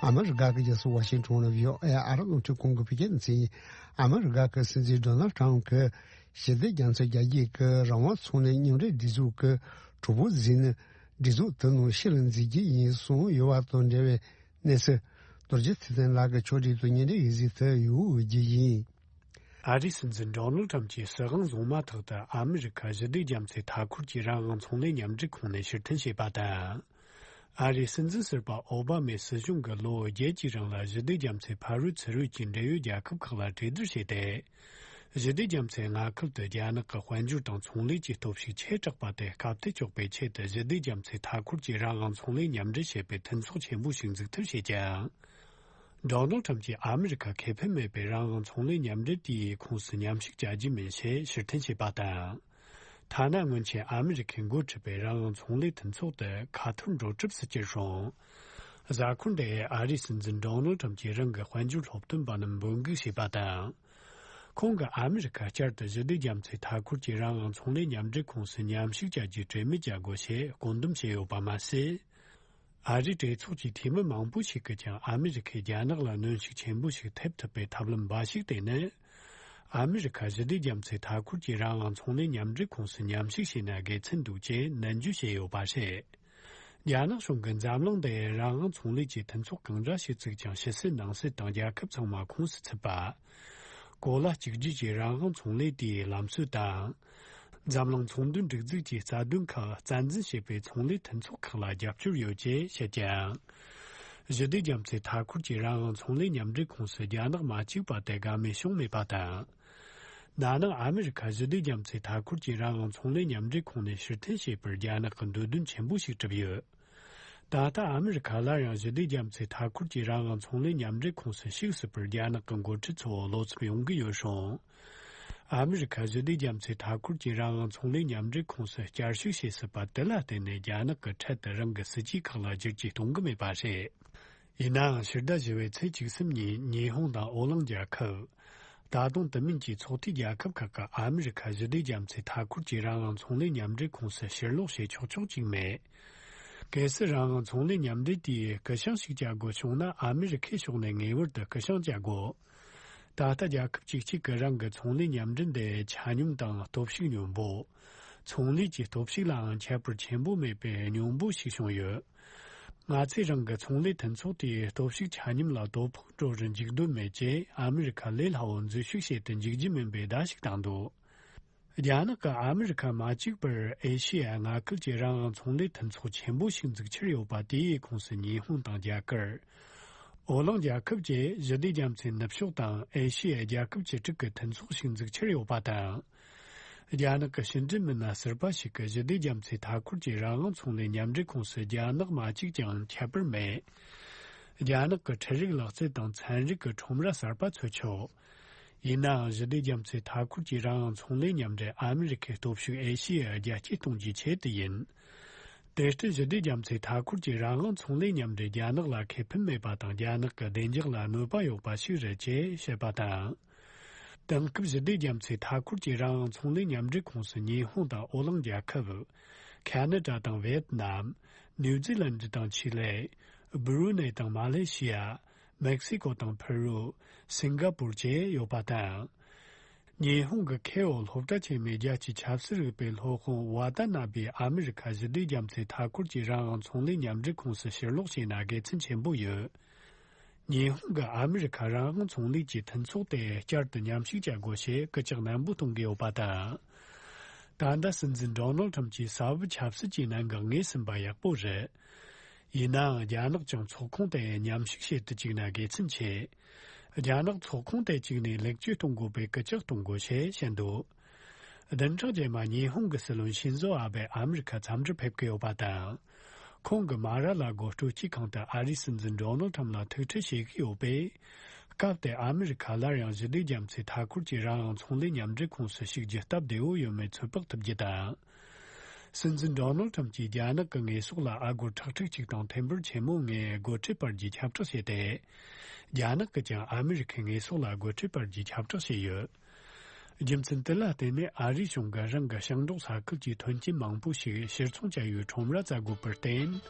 ཨ་མི་རི་ཀ་གི་རྒྱལ་ས་ཝ་ཤིང་ཊོན་ལ་ཝི་ཨོ་ཨེ་ཨ་རབ་རླུང་འཕྲིན་ཁང་གི་བོད་སྐད་སྡེ་ཚན་ཡིན། ཨ་མི་རི་ཀ་གི་སྲིད་འཛིན་ཌོ་ནལ་ཊམ་གྱིས་ཞི་བདེ་རྒྱ་མཚོའི་རྒྱལ་རྒྱུད་ཀྱི་རང་དབང་ཚོང་ལས་མཉམ་འབྲེལ་སྒྲིག་འཛུགས་ཀྱི་གྲོགས་པོ་འཛིན་ནས་སྒྲིག་འཛུགས་དེ་ནང་ཕྱིར་འཛུལ་རྒྱུ་ཡིན་གསུངས་ཡོད་པ་དང་འབྲེལ་བའི་གནས་ཚུལ། རྡོ་རྗེ་ཚེ་བརྟན་ལགས་ཀྱིས་ཕྱོགས་སྒྲིག་ཏུ་སྙན་འགྲེལ་ཡིག་གཟིགས་དུ་ཡོད་རྒྱུ་ཡིན། ཨ་རིའི་སྲིད་འཛིན་ཌོ་ནལ་ཊམ་གྱིས་སྲིད་དབང་བཟུང་མ་ཐག་ཏུ་ཨ་མི་རི་ཁ་ཞི་བདེ་རྒྱ་མཚོའི་མཐའ་འཁོར་གྱི་རང་དབང་ཚོང་ལས་མཉམ་འབྲེལ་ཁོངས་ནས་ཕྱིར་འཐེན་བྱས་པ་དང་། ཨ་རིའི་སྲིད་འཛིན་ཟུར་པ་ཨོ་བྷ་མའི་སྲིད་གཞུང་གིས་ལོ་བརྒྱད་ཀྱི་རིང་ལ་ཞི་བདེ་རྒྱ་མཚོའི་ཕ་རོལ་ཚུར་རོལ་གྱི་འབྲེལ་ཡོད་རྒྱལ་ཁབ་ཁག་ལ་གྲོས་བསྡུར་བྱས་ཏེ། ཞི་བདེ་རྒྱ་མཚོའི་མངའ་ཁུལ་དུ་རྒྱ་ནག་གི་དཔལ་འབྱོར་དང་ཚོང་ལས་ཀྱི་སྟོབས་ཤུགས་ཆེ་དྲགས་པ་དེ་སྐབས་དེ་གཅོག་པའི་ཆེད་དུ་ཞི་བདེ་རྒྱ་མཚོའི་མཐའ་འཁོར་གྱི་རང་དབང་ཚོང་ལས་མཉམ་འབྲེལ་ཞེས་པའི་མཐུན་ཚོགས་ཆེན་པོ་ཞིག་འཛུགས་ཐབས་བྱེད་ཀྱང་། ཌོ་ནལ་ཁྲམ་གྱིས་ཨ་མི་རི་ཁ་ཁེ་ཕན་མེད་པའི་རང་དབང་ཚོང་ལས་མཉམ་འབྲེལ་དེའི་ཁོངས་སུ་མཉམ་ཞུགས་བྱ་རྒྱུ་མིན་ཞེས་ཕྱིར་འཐེན་བྱས་པ་དང་། ཐ་ན་སྔོན་ཆད་ཨ་མི་རི་ཁས་འགོ་ཁྲིད་པའི་རང་དབང་ཚོང་ལས་མཐུན་ཚོགས་དེ་ཁ་འཐོར་འགྲོ་གྲབས་སུ་གྱུར་རུང་། གཟའ་འཁོར་འདིའི་ཨ་རིའི་སྲིད་འཛིན་ཌོ་ནལ་ཁྲམ་གྱིས་རང་གི་དཔལ་འབྱོར་སློབ་སྟོན་པ་རྣམས་འབོད་འགུག་བྱས་པ་དང་། ཁོང་གིས་ཨ་མི་རི་ཁ་བསྐྱར་དུ་ཞི་བདེ་རྒྱ་མཚོའི་མཐའ་འཁོར་གྱི་རང་དབང་ཚོང་ལས་མཉམ་འབྲེལ་ཁོངས་སུ་མཉམ་ཞུགས་བྱ་རྒྱུའི་གྲོས་མོལ་བྱ་དགོས་ཞེས་བཀོད་འདོམས་བྱས་ཡོད་པ་མ་ཟད། ཨ་རིའི་གྲོས་ཚོགས་ཀྱི་འཐུས་མི་མང་པོ་ཞིག་གིས་ཀྱང་ཨ་མི་རི་ཁས་རྒྱ་ནག་ལ་གནོན་ཤུགས་ཆེན་པོ་ཞིག་ཐེབས་ཐུབ་པའི་ཐབས་ལམ་འབའ་ཞིག་བལྟས་ནས། ཨ་མི་རི་ཁ་ཞི་བདེ་རྒྱ་མཚོའི་མཐའ་འཁོར་གྱི་རང་དབང་ཚོང་ལས་མཉམ་འབྲེལ་ཁོངས་སུ་མཉམ་ཞུགས་བྱས་ན་དགེ་མཚན་འདུག་ཅེས་ནན་བརྗོད་བྱས་ཡོད་པ་རེད། རྒྱ་ནག་གཞུང་གིས་འཛམ་གླིང་འདིའི་རང་དབང་ཚོང་ལས་ཀྱི་མཐུན་ཚོགས་གང་འདྲ་ཞིག་བཙུགས་ཀྱང་ཕྱི་སྲིད་ནང་སྲིད་དང་རྒྱལ་ཁབ་ཚང་མ་ཁོངས་སུ་ཚུད་པ། གོ་ལ་གཅིག་སྒྲིལ་གྱི་རང་དབང་ཚོང་ལས་དེའི་ལམ་སྲོལ་དང་། འཛམ་གླིང་ཚོང་དོན་སྒྲིག་འཛུགས་ཀྱི་རྩ་དོན་ཁག་རྩ་འཛིན་བྱེད་པའི་ཚོང་ལས་མཐུན་ཚོགས་ཁག་ལ་རྒྱབ་སྐྱོར་ཡོད་ཅེས་བཤད་ཀྱང་། ཞི་བདེ་རྒྱ་མཚོའི་མཐའ་འཁོར་གྱི་རང་དབང་ཚོང་ལས་མཉམ་འབྲེལ་ཁོངས་སུ་རྒྱ་ནག་མ་བཅུག་པ་དེ་དགའ་མོས་བྱུང་མེད་པ་དང་། ན་ནིང་ཨ་མི་རི་ཁ་ཞི་བདེ་རྒྱ་མཚོའི་མཐའ་འཁོར་གྱི་རང་དབང་ཚོང་ལས་མཉམ་འབྲེལ་ཁོངས་ནས་ཕྱིར་འཐེན་བྱས་པར་རྒྱ་ནག་གིས་འདོད་འདུན་ཆེན་པོ་ཞིག་བསྒྲུབས་ཡོད། ད་ལྟ་ཨ་མི་རི་ཁ་སླར་ཡང་ཞི་བདེ་རྒྱ་མཚོའི་མཐའ་འཁོར་གྱི་རང་དབང་ཚོང་ལས་མཉམ་འབྲེལ་ཁོངས་སུ་ཞུགས་སྲིད་པར་རྒྱ་ནག་གི་འགོ་ཁྲིད་ཚོ་བློ་འཚབ་ཡོང་གི་ཡོད་རུང་། ཨ་མི་རི་ཁ་ཞི་བདེ་རྒྱ་མཚོའི་མཐའ་འཁོར་གྱི་རང་དབང་ཚོང་ལས་མཉམ་འབྲེལ་ཁོངས་སུ་བསྐྱར་ཞུགས་བྱེད་སྲིད་པ་དེ་ལ་བརྟེན་ནས་རྒྱ་ནག་གིས་འཕྲལ་དུ་རང་གི་སྲིད་ཇུས་ཁག་ལ་བསྒྱུར་བཅོས་གཏོང་གི་མེད་པ་རེད། ཡིན་ནའང་ཕྱི་ཟླ་བཞི་པའི་ཚེས་བཅུ་གསུམ་ཉིན་ཉི་ཧོང་དང་ཨོ་གླིང་རྒྱལ་ཁབ། ད་དུང་དེ་མིན་གྱི་ཚོགས་མཐུན་རྒྱལ་ཁབ་ཁག་གིས་ཨ་མི་རི་ཁ་ཞི་བདེ་རྒྱ་མཚོའི་མཐའ་འཁོར་གྱི་རང་དབང་ཚོང་ལས་མཉམ་འབྲེལ་ཁོངས་སུ་ཕྱིར་ལོག་བྱེད་ཆོག་ཆོག་ཅིག་མེད། གལ་སྲིད་རང་དབང་ཚོང་ལས་མཉམ་འབྲེལ་དེས་སྐུ་བཞེངས་ཤིག་བྱ་དགོས་བྱུང་ན་ཨ་མི་རི་ཁའི་ཕྱོགས་ནས་ངེས་པར་དུ་སྐུ་བཞེངས་བྱ་དགོས། ད་ལྟ་རྒྱལ་ཁབ་བཅུ་གཅིག་གིས་རང་གི་ཚོང་ལས་མཉམ་འབྲེལ་འདི་ཆ་སྙོམས་དང་སྟོབས་ཤུགས་སྙོམས་པོ། ཚོང་ལས་ཀྱི་སྟོབས་ཤུགས་ལའང་ཁྱད་པར་ཆེན་པོ་མེད་པའི་སྙོམས་པོ་ཞིག་བྱུང་ཡོད། ང་ཚོས་རང་གི་ཚོང་ལས་མཐུན་ཚོགས་དེའི་སྟོབས་ཤུགས་ཆ་སྙོམས་ལ་དོ་ཕོག་འགྲོ་རུ་འཇུག་འདོད་མེད་ཅེས་ཨ་མི་རི་ཁ་ལས་སླ་བོ་འཛུལ་ཞུགས་བྱེད་དུ་འཇུག་རྒྱུ་མིན་པའི་བརྡ་ཞིག་བཏང་འདུག་རྒྱ་ནག་གིས་ཨ་མི་རི་ཁ་མ་བཅུག་པར་ཨེ་ཤེ་ཡ་མངའ་ཁུལ་གྱི་རང་དབང་ཚོང་ལས་མཐུན་ཚོགས་ཆེན་པོ་ཞིག་འཛུགས་འཆར་ཡོད་པ་དེའི་ཁོངས་སུ་ཉི་ཧོང་དང་རྒྱ་གར། ཨོ་གླིང་རྒྱལ་ཁབ་བཅས་ཞི་བདེ་རྒྱ་མཚོའི་ནུབ་ཕྱོགས་དང་ཨེ་ཤེ་ཡ་རྒྱལ་ཁབ་བཅུ་དྲུག་གི་མཐུན་ཚོགས་ཤིག་འཛུགས་འཆར་ཡོད་པ་དང་། རྒྱ་ནག་གི་ཕྱི་འབྲེལ་མི་སྣ་ཟུར་པ་ཞིག་གིས་ཞི་བདེ་རྒྱ་མཚོའི་མཐའ་འཁོར་གྱི་རང་དབང་ཚོང་ལས་མཉམ་འབྲེལ་ཁོངས་སུ་རྒྱ་ནག་མ་བཅུག་ཀྱང་ཁྱད་པར་མེད། རྒྱ་ནག་གི་འཕྲུལ་རིག་ལག་རྩལ་དང་ཚན་རིག་གི་ཁྲོམ་ར་གསར་པ་འཚོལ་ཆོག་ཡིན་ནའང་ཞི་བདེ་རྒྱ་མཚོའི་མཐའ་འཁོར་གྱི་རང་དབང་ཚོང་ལས་མཉམ་འབྲེལ་ཨ་མི་རི་ཁའི་སྟོབས་ཤུགས་ཨེ་ཤེ་ཡར་རྒྱ་སྐྱེད་གཏོང་རྒྱུའི་ཆེད་དུ་ཡིན། དེ་ལྟར་ཞི་བདེ་རྒྱ་མཚོའི་མཐའ་འཁོར་གྱི་རང་དབང་ཚོང་ལས་མཉམ་འབྲེལ་རྒྱ་ནག་ལ་ཁེ་ཕན་མེད་པ་དང་རྒྱ་ནག་གི་བདེ་འཇགས་ལ་གནོད་པ་ཡོད་པ་ཞིག་རེད་ཅེས་བཤད་པ་དང་། དེང་སྐབས་ཞི་བདེ་རྒྱ་མཚོའི་མཐའ་འཁོར་གྱི་རང་དབང་ཚོང་ལས་མཉམ་འབྲེལ་ཁོངས་སུ་ཉི་ཧོང་དང་ཨོ་གླིང་རྒྱལ་ཁབ། ཁ་ན་ཌ་དང་ཝེད་ནམ། ནིའུ་ཛི་ལན་དང་ཆི་ལེ། སྦུ་རུ་ནེ་དང་མ་ལེ་ཤི་ཡ། མེག་སི་ཀོ་དང་ཕེ་རུ། སིང་ག་པུར་བཅས་ཡོད་པ་དང་། ཉི་ཧོང་གི་ཁེ་ཨོ་སློབ་གྲྭ་ཆེན་མོའི་རྒྱལ་སྤྱིའི་ཆབ་སྲིད་རིག་པའི་སློབ་དཔོན་ཝ་ཏ་ན་བི་ཨ་མི་རི་ཁ་ཞི་བདེ་རྒྱ་མཚོའི་མཐའ་འཁོར་གྱི་རང་དབང་ཚོང་ལས་མཉམ་འབྲེལ་ཁོངས་སུ་ཕྱིར་ལོག་བྱས་ན་དགེ་མཚན་ཆེན་པོ་ཡོད། ཉི་ཧོང་གིས་ཨ་མི་རི་ཁ་རང་དབང་ཚོང་ལས་ཀྱི་མཐུན་ཚོགས་དེ་བསྐྱར་དུ་མཉམ་ཞུགས་བྱ་དགོས་ཞེས་སྐུལ་ལྕག་ནན་པོ་གཏོང་གི་ཡོད་པ་དང་། ད་ལྟ་སྲིད་འཛིན་ཌོ་ནལ་ཁྲམ་གྱིས་གསར་བུ་ཆབ་སྲིད་ཀྱི་གནད་འགག་ངོས་ཟིན་པ་ཡག་པོ་རེད། ཡིན་ནའང་རྒྱ་ནག་ཀྱང་ཚོགས་ཁོངས་དེ་མཉམ་ཞུགས་བྱེད་དུ་བཅུག་ན་དགེ་མཚན་ཆེ། རྒྱ་ནག་ཚོགས་ཁོངས་དེ་བཅུག་ནས་ལེགས་བཅོས་གཏོང་དགོས་པའི་སྐུལ་ལྕག་གཏོང་དགོས་ཞེས་བཤད་འདུག་བདུན་ཕྲག་རྗེས་མ་ཉི་ཧོང་གི་སྲིད་བློན་ཤིན་ཛོ་ཨ་བྷེ་ཨ་མི་རི་ཁ་འཚམས་འདྲིར་ཕེབས་ཀྱི་ཡོད་པ་དང་། ཁོང་གིས་མ་ར་ལ་གོ་སྤྲོ་སྐྱིད་ཁང་དུ་ཨ་རིའི་སྲིད་འཛིན་ཌོ་ནལ་ཁྲམ་ལ་ཐུག་འཕྲད་བྱེད་ཀྱི་ཡོད་པས། སྐབས་དེར་ཨ་མི་རི་ཁ་སླར་ཡང་ཞི་བདེ་རྒྱ་མཚོའི་མཐའ་འཁོར་གྱི་རང་དབང་ཚོང་ལས་མཉམ་འབྲེལ་ཁོངས་སུ་ཞུགས་རྒྱུ་སྟབས་བདེ་བོ་ཡོད་མེད་ཚོད་དཔག་ཐུབ་རྒྱུ་དང་། སྲིད་འཛིན་ཌོ་ནལ་ཁྲམ་གྱིས་རྒྱ་ནག་གི་ངོས་ཕྱོགས་ལ་ཨ་སྒོར་ཁྲག་ཁྲིག་གཅིག་དང་ཐེམ་འབུར་ཆེན་མོ་ལྔའི་སྒོ་ཁྲལ་སྤར་རྒྱུའི་ཁྱབ་བསྒྲགས་བྱས་ཏེ། རྒྱ་ནག་གིས་ཀྱང་ཨ་མི་རི་ཁའི་ངོས་ཕྱོགས་ལ་སྒོ་ཁྲལ་སྤར་རྒྱུའི་ཁྱབ་བསྒྲགས་བྱས་ཡོད། རྒྱུ་མཚན་དེ་ལ་བརྟེན་ནས་ཨ་རིའི་གཞུང་གིས་རང་གི་ཞིང་འབྲོག་ས་ཁུལ་གྱི་ཐོན་སྐྱེད་མང་པོ་ཞིག་ཕྱིར་ཚོང་བྱ་ཡུལ་ཁྲོམ་ར་བཙལ་དགོས་པར་བརྟེན།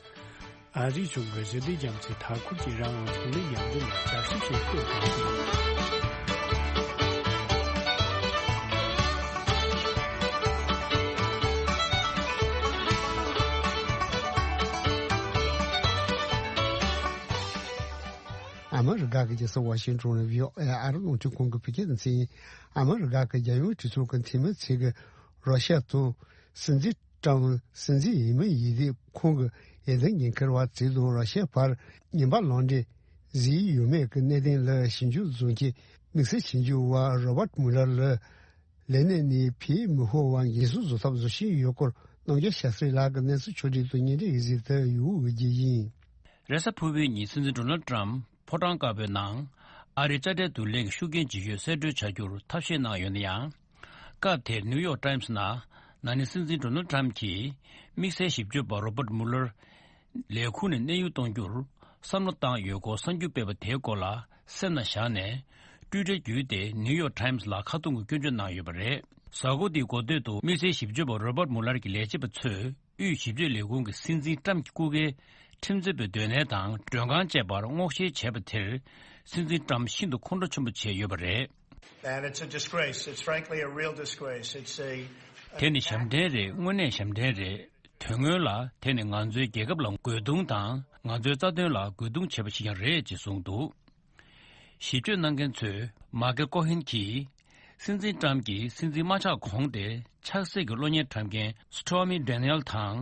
ཨ་རིའི་གཞུང་གི་ཞི་བདེ་རྒྱ་མཚོའི་མཐའ་འཁོར་གྱི་རང་དབང་ཚོང་ལས་མཉམ་འབྲེལ་ལ་བསྐྱར་ཞིབ་བྱེད་སྐོར་དང་། ཨ་མི་རི་ཀ་གི་རྒྱལ་ས་ཝ་ཤིང་ཊོན་ནས་བྷི་ཨོ་ཨེ་ཨ་རི་རླུང་འཕྲིན་ཁང་གི་བོད་སྐད་སྡེ་ཚན་ཡིན། ཨ་མི་རི་ཀ་གི་རྒྱལ་ཡོངས་གྲོས་ཚོགས་ཀྱི་འཐུས་མི་ཚོས་ཀྱི་རོ་ཤ་དང་སྲིད་འཛིན་ཀྲམ་སྲིད་འཛིན་ཡིན་མིན་ཡིན་དུས་ཁོང་གི་འོས་བསྡུ་ཉེན་ཁར་བ་ཙིག་དང་རོ་ཤ་བར་ཉེན་པ་ལངས་འདྲེན་བཟོས་ཡོད་མེད་ཀྱི་གནད་དོན་ལ་ཞིབ་འཇུག་བཟོ་མཁན་དམིགས་བསལ་ཞིབ་འཇུག་པ་རོ་བར་མུ་ལར་ལ་ལས་གནས་ནས་ཕེབས་མི་ཤོར་བར་འགན་སྲུང་བཟོ་ཐབས་བཟོ་བཞིན་ཡོད་སྐོར་རྣམ་རྒྱལ་ཤཱ་སྲི་ལགས་ཀྱི་གནས་ཚུལ་ཕྱོགས་སྒྲིག་དང་བརྙན་འཕྲིན་ཡིག་གཟིགས་ཏེ་ཡུ་འོས་རྒྱུ་ཡིན། རེས་གཟའ་ཕུར་བུའི་ཉིན་སྲིད་འཛིན་ཌོ་ནལ་ཏྲམ་ཕོ་བྲང་དཀར་པོའི་ནང་ཨ་རིའི་དཔྱ་ཁྲལ་བསྡུ་ལེན་གྱི་ཤུགས་རྐྱེན་ཇེ་ཆེར་གསལ་བཀྲོལ་བྱ་རྒྱུར་ཐབས་ཤེས་གནང་ཡོད་ན་ཡང་། སྐབས་དེར་ནིའུ་ཡོག་ཊའིམ་སི་ནང་ན་ནིང་སྲིད་འཛིན་ཌོ་ནལ་ཏྲམ་གྱིས་དམིགས་བསལ་ཞིབ་དཔྱོད་པ་རོ་བར་མུ་ལར་ལས་ཁུངས་ནས་གནས་དབྱུང་གཏོང་རྒྱུར་བསམ་བློ་བཏང་ཡོད་སྐོར་གསར་འགྱུར་སྤེལ་བ་དེའི་སྐོར་ལ་སེམས་ནང་བཞག་ནས། ཊུའི་ཊར་བརྒྱུད་དེ་ནིའུ་ཡོག་ཊའིམ་སི་ལ་ཁ་རྡུང་གི་སྐྱོན་བརྗོད་གནང་ཡོད་པ་རེད། གཟའ་འཁོར་འདིའི་འགོ་སྟོད་དུ་དམིགས་བསལ་ཞིབ་དཔྱོད་པ་རོ་བར་མུ་ལར་གྱི་ལས་བྱེད་པ་ཚོས་དབུས་ཞིབ་དཔྱོད་ལས་ཁུངས་ཀྱི་སྲིད་འཛིན་ཏྲམ་གྱི་སྐུ་སྒེར་ཁྲིམས་རྩོད་པའི་སྡོད་གནས་དང་མགྲོན་ཁང་བཅས་པར་སྔོག་བཤེར་བྱས་པ་དེར། སྲིད་འཛིན་ཏྲམ་ཤིན་ཏུ་ཁོང་ཁྲོ་ཆེན་པོ་བྱས་ཡོད་པ་རེད། And it's a disgrace. It's frankly a real disgrace. It's a དེ་ནི་ཞབས་འདྲེན་རེད། དངོས་གནས་ཞབས་འདྲེན་རེད། དོན་དངོས་ལ་དེ་ནི་ང་ཚོའི་རྒྱལ་ཁབ་ལ་རྒོལ་རྡུང་དང་ང་ཚོའི་རྩ་དོན་ལ་རྒོལ་རྡུང་བྱས་པ་ཞིག་ཀྱང་རེད་ཅེས་གསུངས་འདུག། ཞིབ་དཔྱོད་གནང་མཁན་ཚོས་མཱ་ཀལ་ཀོ་ཧིན་གྱིས་སྲིད་འཛིན་ཏྲམ་གྱིས་སྲིད་འཛིན་མ་ཆགས་གོང་དེ་ཆབ་སྲིད་ཀྱི་གློག་བརྙན་བཀྲམ་མཁན་སི་ཊོར་མི་ཌེ་ནི་ཡལ་དང་།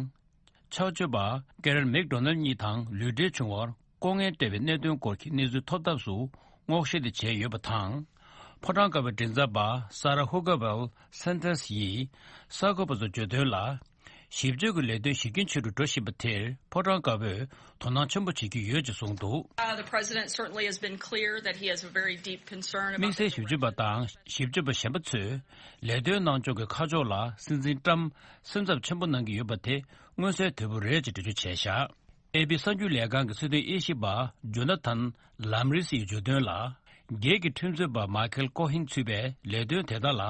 ཆབ་སྤྱོད་པ་ཀེ་རན་མེག་ཌོ་ནལ་གཉིས་དང་ལུས་འབྲེལ་བྱུང་བར་ལྐོག་རྔན་སྤྲད་པའི་གནད་དོན་སྐོར་གྱི་གནས་ཚུལ་ཐོབ་ཐབས་སུ་སྔོག་བཤེར་དེ་བྱས་ཡོད་པ་དང་། ཕོ་བྲང་དཀར་པོའི་མགྲིན་ཚབ་པ་ས་ར་ཧུ་ག་ཝེལ་སན་ཏོས་ཡིས་གསར་འགོད་པ་ཚོར་བརྗོད་དོན་ལ། ཞིབ་དཔྱོད་ཀྱི་ལས་དོན་ཞིབ་རྒྱུན་ཆེ་རུ་འགྲོ་བཞིན་པ་དེར་ཕོ་བྲང་དཀར་པོས་དོ་སྣང་ཆེན་པོ་བྱེད་ཀྱི་ཡོད་ཅེས་གསུངས་འདུག། Uh, the president certainly has been clear that he has a very deep concern about དམིགས་བསལ་ཞིབ་དཔྱོད་པ་དང་ཞིབ་དཔྱོད་པ་གཞན་པ་ཚོས་ལས་དོན་གནང་ཕྱོགས་ཀྱི་ཁ་ཕྱོགས་ལ་སྲིད་འཛིན་ཏྲམ་སེམས་འཚབ་ཆེན་པོ་གནང་གི་ཡོད་པ་དེ་མངོན་གསལ་དོད་པོ་རེད་ཅེས་འགྲེལ་བརྗོད་བྱས་བཞག། ཨེ་པི་གསར་འགྱུར་ལས་ཁང་གི་སྲིད་དོན་དབྱེ་ཞིབ་པ་ཇོ་ན་ཐན་ལམ་རིས་ཡིས་བརྗོད་དོན་ལ། སྒེར་གྱི་ཁྲིམས་རྩོད་པ་མཱ་ཁེལ་ཀོ་ཧིན་ཚུད་པའི་ལས་དོན་དེ་དག་ལ་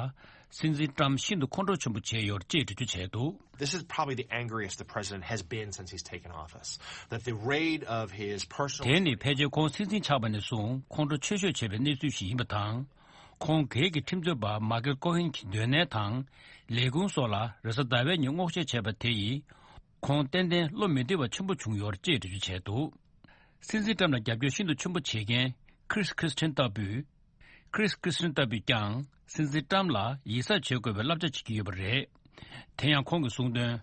སྲིད་འཛིན་ཏྲམ་ཤིན་ཏུ་ཁོང་ཁྲོ་ཆེན་པོ་བྱས་ཡོད་ཅེས་འགྲེལ་བརྗོད་བྱས་འདུག། This is probably the angriest the president has been since he's taken office. That the raid of his personal དེ་ནི་ཕལ་ཆེར་ཁོང་སྲིད་འཛིན་ཆགས་པ་ནས་བཟུང་ཁོང་ཁྲོ་ཆེ་ཤོས་བྱས་པའི་གནས་ཚུལ་ཞིག་ཡིན་པ་དང་། ཁོང་སྒེར་གྱི་ཁྲིམས་རྩོད་པ་མཱ་ཁེལ་ཀོ་ཧིན་གྱི་སྡོད་གནས་དང་ལས་ཁུངས་སོགས་ལ་རེས་གཟའ་ཟླ་བའི་ཉིན་སྔོག་བཤེར་བྱས་པ་དེ་ཡིས། ཁོང་ཏན་ཏན་བློ་མི་བདེ་བ་ཆེན་པོ་བྱུང་ཡོད་ཅེས་འགྲེལ་བརྗོད་བྱས་འདུག། སྲིད་འཛིན་ཏྲམ་ལ་རྒྱབ་སྐྱོར་ཤིན་ཏུ་ཆེན་པོ་བྱེད་མཁན་ཁྲིས་ཁྲིས་ཊན་ལྟ་བུས། ཁྲིས་ཁྲིས་ཊན་ལྟ་བུས་ཀྱང་སྲིད་འཛིན་ཏྲམ་ལ་ཡིད་གཟབ་བྱེད་དགོས་པའི་བསླབ་བྱ་བྱེད་ཀྱི་ཡོད་པ་རེད། དེ་ཡང་ཁོང་གིས་གསུངས་དོན།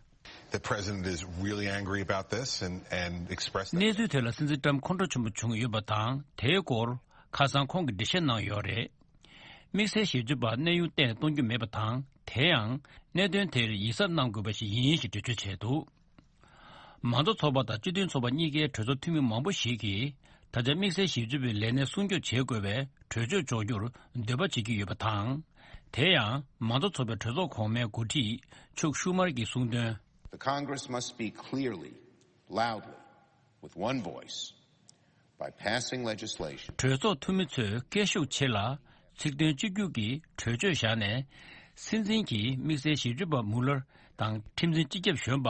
The president is really angry about this and, and expressed that གནས་ཚུལ་དེ་ལ་སྲིད་འཛིན་ཏྲམ་ཁོང་ཁྲོ་ཆེན་པོ་བྱུང་ཡོད་པ་དང་དེའི་སྐོར་ཁ་སང་ཁོང་གིས་འགྲེལ་བཤད་གནང་ཡོད་རེད། དམིགས་བསལ་ཞིབ་དཔྱོད་པ་གནས་དབྱུང་གཏན་ནས་གཏོང་རྒྱུ་མེད་པ་དང་དེ་ཡང་གནད་དོན་དེར་ཡིད་གཟབ་གནང་དགོས་པ་ཞིག་ཡིན་ཞེས་འགྲེལ་བརྗོད་བྱས་འདུག། མང་གཙོ་ཚོགས་པ་དང་སྤྱི་མཐུན་ཚོགས་པ་གཉིས་ཀའི་གྲོས་ཚོགས་འཐུས་མི་མང་པོ་ཞིག་གིས་ད་ཆ་དམིགས་བསལ་ཞིབ་དཔྱོད་པའི་ལས་གནས་སྲུང་སྐྱོབ་བྱེད་དགོས་པའི་གྲོས་ཆོད་འཇོག་རྒྱུར་འདོད་པ་བྱེད་ཀྱི་ཡོད་པ་དང་། དེ་ཡང་མང་གཙོ་ཚོགས་པའི་གྲོས་ཚོགས་གོང་མའི་འགོ་ཁྲིད་ཆུག་ཤུ་མར་གྱིས་གསུངས་དོན། The Congress must speak clearly, loudly, with one voice, by passing legislation. གྲོས་ཚོགས་འཐུས་མི་ཚོས་སྐད་ཤུགས་ཆེ་ལ་ཚིག་དོན་གཅིག་གྱུར་གྱིས་གྲོས་ཆོད་བཞག་ནས། སྲིད་འཛིན་གྱིས་དམིགས་བསལ་ཞིབ་དཔྱོད་པ་མུ་ལར་དང་ཁྲིམས་འཛིན་སྤྱི་ཁྱབ་གཞོན་པ་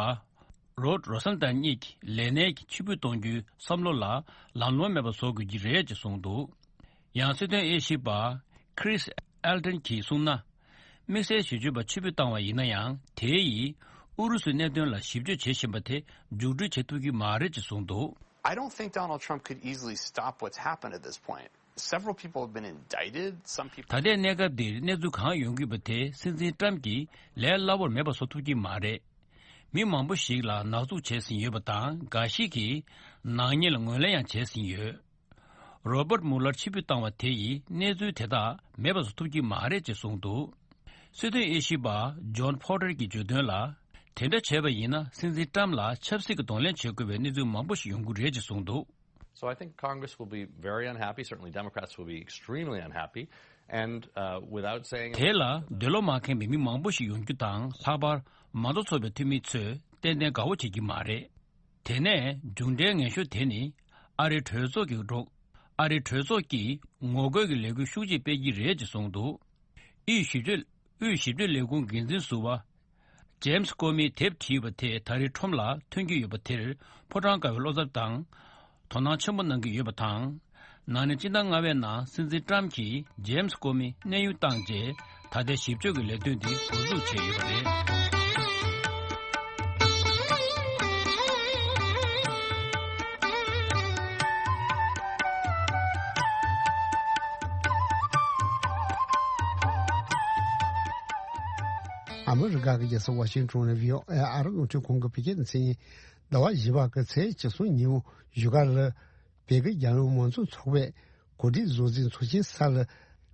རོད་རོ་སན་ཏན་གཉིས་ཀྱི་ལས་གནས་ཀྱི་ཕྱིར་འབུད་གཏོང་རྒྱུའི་བསམ་བློ་ལ་ལམ་ལྷོང་མེད་པ་བཟོ་དགོས་ཀྱི་རེད་ཅེས་གསུངས་འདུག། ཡང་སྲིད་དོན་དབྱེ་ཞིབ་པ་ཁྲིས་ཨེལ་ཏན་གྱིས་གསུངས་ན། དམིགས་བསལ་ཞིབ་དཔྱོད་པ་ཕྱིར་འབུད་བཏང་བ་ཡིན་ན་ཡང་དེ་ཡིས་ཨུ་རུ་སུའི་གནད་དོན་ལ་ཞིབ་དཔྱོད་བྱེད་བཞིན་པ་དེ་མཇུག་སྒྲིལ་བྱེད་ཐུབ་ཀྱི་མ་རེད་ཅེས་གསུངས་འདུག། I don't think Donald Trump could easily stop what's happened at this point. Several people have been indicted. Some people ད་ལྟའི་གནས་སྐབས་འདིར་གནས་ཚུལ་གང་ཡོང་གི་ཡོད་པ་དེ་སྲིད་འཛིན་ཏྲམ་གྱིས་ལས་སླ་བོར་མེད་པ་བཟོ་ཐུབ་ཀྱི་མ་རེད། མི་མང་པོ་ཞིག་ལ་ནག་འཛུགས་བྱས་ཟིན་ཡོད་པ་དང་འགའ་ཞིག་གིས་ནག་ཉེས་ལ་ངོས་ལེན་ཡང་བྱས་ཟིན་ཡོད། རོ་བར་མུ་ལར་ཕྱིར་འབུད་བཏང་བ་དེ་ཡིས་གནས་ཚུལ་དེ་དག་མེད་པ་བཟོ་ཐུབ་ཀྱི་མ་རེད་ཅེས་གསུངས་འདུག། སྲིད་དོན་དབྱེ་ཞིབ་པ་ཇོན་ཕོ་ཏར་གྱིས་བརྗོད་དོན་ལ། དེ་འདྲ་བྱས་པ་ཡིན་ན་སྲིད་འཛིན་ཏྲམ་ལ་ཆབ་སྲིད་ཀྱི་གདོང་ལེན་བྱེད་དགོས་པའི་གནས་ཚུལ་མང་པོ་ཞིག་ཡོང་གི་རེད་ཅེས་གསུངས་འདུག། So I think Congress will be very unhappy. Certainly, Democrats will be extremely unhappy. And, uh, without saying དེ་ལ་འདོད་བློ་མ་ཁེངས་པའི་མི་མང་པོ་ཞིག་ཡོང་རྒྱུ་དང་ལྷག་པར་མང་གཙོ་ཚོགས་པའི་འཐུས་མི་ཚོས་ཏན་ཏན་དགའ་བོ་བྱེད་ཀྱི་མ་རེད། དེ་ནས་མཇུག་འབྲས་ངན་ཤོས་དེ་ནི་ཨ་རིའི་གྲོས་ཚོགས་ཀྱི་འགྲོ། ཨ་རིའི་གྲོས་ཚོགས་ཀྱིས་ངོ་རྒོལ་གྱི་ལས་འགུལ་ཤུགས་ཆེ་སྤེལ་གྱི་རེད་ཅེས་གསུངས་འདུག། དབུས་ཞིབ་དཔྱོད། དབུས་ཞིབ་དཔྱོད་ལས་ཁུངས་འགན་འཛིན་ཟུར་པ་ ཇེམ་སི་ཀོ་མིས་དེབ་བྲིས་ཡོད་པ་དེ་ད་རེས་ཁྲོམ་ལ་ཐོན་གྱི་ཡོད་པ་དེར་ཕོ་བྲང་དགའ་བའི་བློ་འཚབ་དང་། དོ་སྣང་ཆེན་པོ་གནང་གི་ཡོད་པ་དང་། ན་ནིང་སྤྱི་ཟླ་ལྔ་པའི་ནང་སྲིད་འཛིན་ཀྲམ་གྱིས་ཇེམ་སི་ཀོ་མི་གནས་དབྱུང་བཏང་རྗེས་ད་ལྟའི་ཞིབ་དཔྱོད་ཀྱི་ལས་དོན་འདི་འགོ་འཛུགས་བྱས་ཡོད་པ་རེད། ཨ་མི་རི་ཀ་གི་རྒྱལ་ས་ཝ་ཤིང་ཊོན་ནས་བྷི་ཨོ་ཨེ་ཨ་རི་རླུང་འཕྲིན་ཁང་གི་བོད་སྐད་སྡེ་ཚན་ཡིན། ཟླ་བ་བཞི་པ་གི་ཚེས་བཅུ་གསུམ་ཉིན་མོ་བཞུགས་སྒར་ལ་བོད་ཀྱི་རྒྱལ་ཡོངས་མང་གཙོ་ཚོགས་པས་གོ་སྒྲིག་བཟོ་འཛིན་ཚོགས་ཆེན་ས་ལ་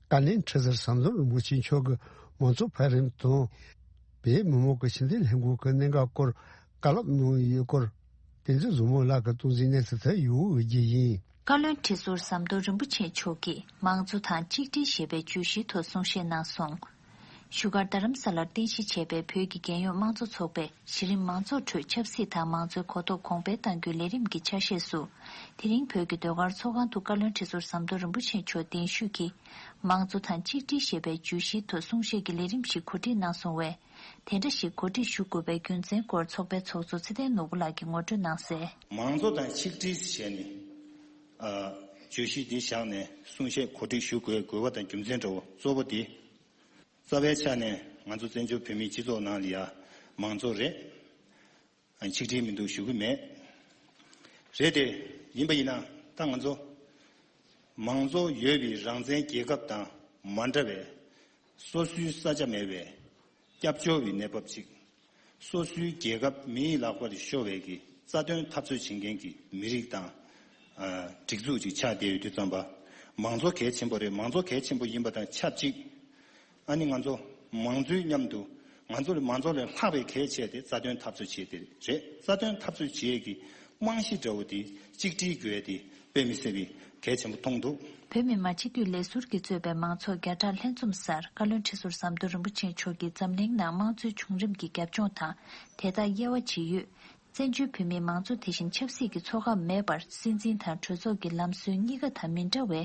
བཀའ་བློན་ཁྲི་ཟུར་ཟམ་གདོང་རིན་པོ་ཆེ་མཆོག་གི་མང་གཙོ་འཕེལ་རིམ་དང་། བོད་མི་མང་གི་ཕྱི་འབྲེལ་ལྷན་ཁང་གི་གནད་འགག་སྐོར་བཀའ་སློབ་གནང་ཡོད་སྐོར་བསྟན་འཛིན་བཟང་མོ་ལགས་ཀྱིས་གཏོང་ཟིན་གནས་ཚུལ་དེ་ཡུལ་དབུས་རྒྱས་ཡིན། བཀའ་བློན་ཁྲི་ཟུར་ཟམ་གདོང་རིན་པོ་ཆེ་མཆོག་གིས་མང་གཙོ་དང་གཅིག་སྒྲིལ་ཞེས་པའི་བརྗོད་གཞིའི་ཐོག་གསུང་བཤད་གནང་སོང་། བཞུགས་སྒར་རྡ་རམ་ས་ལར་རྟེན་གཞི་བྱས་པའི་བོད་ཀྱི་རྒྱལ་ཡོངས་དམངས་གཙོ་ཚོགས་པས་གཞི་རིམ་མང་ཚོགས་ཁྲོད་ཆབ་སྲིད་དང་མང་གཙོའི་གོ་རྟོགས་གོང་འཕེལ་གཏང་རྒྱུའི་ལས་རིམ་གྱི་ཆ་ཤས་སུ། དེ་རིང་བོད་ཀྱི་ཟློས་གར་ཚོགས་ཁང་དུ་བཀའ་བློན་ཁྲི་ཟུར་ཟམ་གདོང་རིན་པོ་ཆེ་མཆོག་གདན་ཞུས་ཀྱིས་མང་གཙོ་དང་གཅིག་སྒྲིལ་ཞེས་པའི་བརྗོད་གཞིའི་ཐོག་གསུང་བཤད་ཀྱི་ལས་རིམ་ཞིག་གོ་སྒྲིག་གནང་སོང་བས། དེ་འདྲ་ཞིག་གོ་སྒྲིག་ཞུ་དགོས་པའི་རྒྱུ་མཚན་སྐོར་ཚོགས་པའི་ཚོགས་གཙོ་ཚེ་བརྟན་ནོར་བུ་ལགས་ཀྱིས་ངོ་སྤྲོད་གནང་གསལ། མང་གཙོ་དང་ཆིག་སྒྲིལ་ཞེས་ནི། ཨ། བརྗོད་གཞི་འདི་བཞག་ནས་གསུང་བཤད་གོ་སྒྲིག་ཞུ་དགོས་དགོས་པ་དང་རྒྱུ་མཚན་འདྲ་བོ་གཙོ་བོ་འདི། རྩ་བའི་ཆ་ནས་ང་ཚོ་བཙན་བྱོལ་བོད་མིའི་སྤྱི་ཚོགས་ནང་ལ་ཡ་མང་གཙོ་རེད། ཨ། ཆིག་སྒྲིལ་མི་འདུག་ཞུ་གི་མེད། རེད་དེ། ཡིན་པ་ཡིན་ན་ད་ང་ཚོ་མང་གཙོ་ཡོད་པའི་རང་བཙན་རྒྱལ་ཁབ་དང་མ་འདྲ་བའི་སོ་སོའི་ས་ཆ་མེད་པའི་སྐྱབས་བཅོལ་བའི་གནས་བབ་ཅིག་སོ་སོའི་རྒྱལ་ཁབ་མིའི་ལག་པར་ཤོར་བའི་གི་རྩ་དོན་འཐབ་རྩོད་བྱེད་མཁན་གྱི་མི་རིགས་དང་། ཨ། སྒྲིག་འཛུགས་ཅིག་ཆགས་བསྡད་ཡོད་དུས་ཙམ་པ། མང་གཙོ་གལ་ཆེན་པོ་རེད། མང་གཙོ་གལ་ཆེན་པོ་ཡིན་པ་དང་ཆབས་ཅིག་ཨ་ནི་ང་ཚོ་མང་གཙོའི་མཉམ་དུ་ང་ཚོ་ལས་མང་གཙོ་ལས་ལྷག་པའི་གལ་ཆེ་དེ་རྩ་དོན་འཐབ་རྩོད་བྱེད་དེ་རེད། རྩ་དོན་འཐབ་རྩོད་བྱེད་ཀྱི་རྨང་གཞི་འདྲ་བོ་དེ་གཅིག་སྒྲིལ་དགོས་དེ་དཔེ་མི་སྲིད་པའི་གལ་ཆེན་པོ་མཐོང་འདུག་བོད་མི་མང་སྤྱི་འཐུས་ལས་ཟུར་གྱིས་གཙོས་པའི་མང་ཚོགས་བརྒྱ་ཕྲག་ལྷན་འཛོམས་སར་བཀའ་བློན་ཁྲི་ཟུར་ཟམ་གདོང་རིན་པོ་ཆེ་མཆོག་གིས་འཛམ་གླིང་ནང་དམངས་གཙོའི་བྱུང་རིམ་གྱི་རྒྱབ་ལྗོངས་དང་དེ་དག་དབྱེ་བ་ཕྱེ་ཡུལ། བཙན་བྱོལ་བོད་མིའི་མང་གཙོ་དེ་བཞིན་ཆབ་སྲིད་ཀྱི་ཚོགས་ཁག་མེད་པར་སྲིད་འཛིན་དང་གྲོས་ཚོགས་ཀྱི་ལམ་སྲོལ་གཉིས་ཀ་དང་མི་འདྲ་བའི་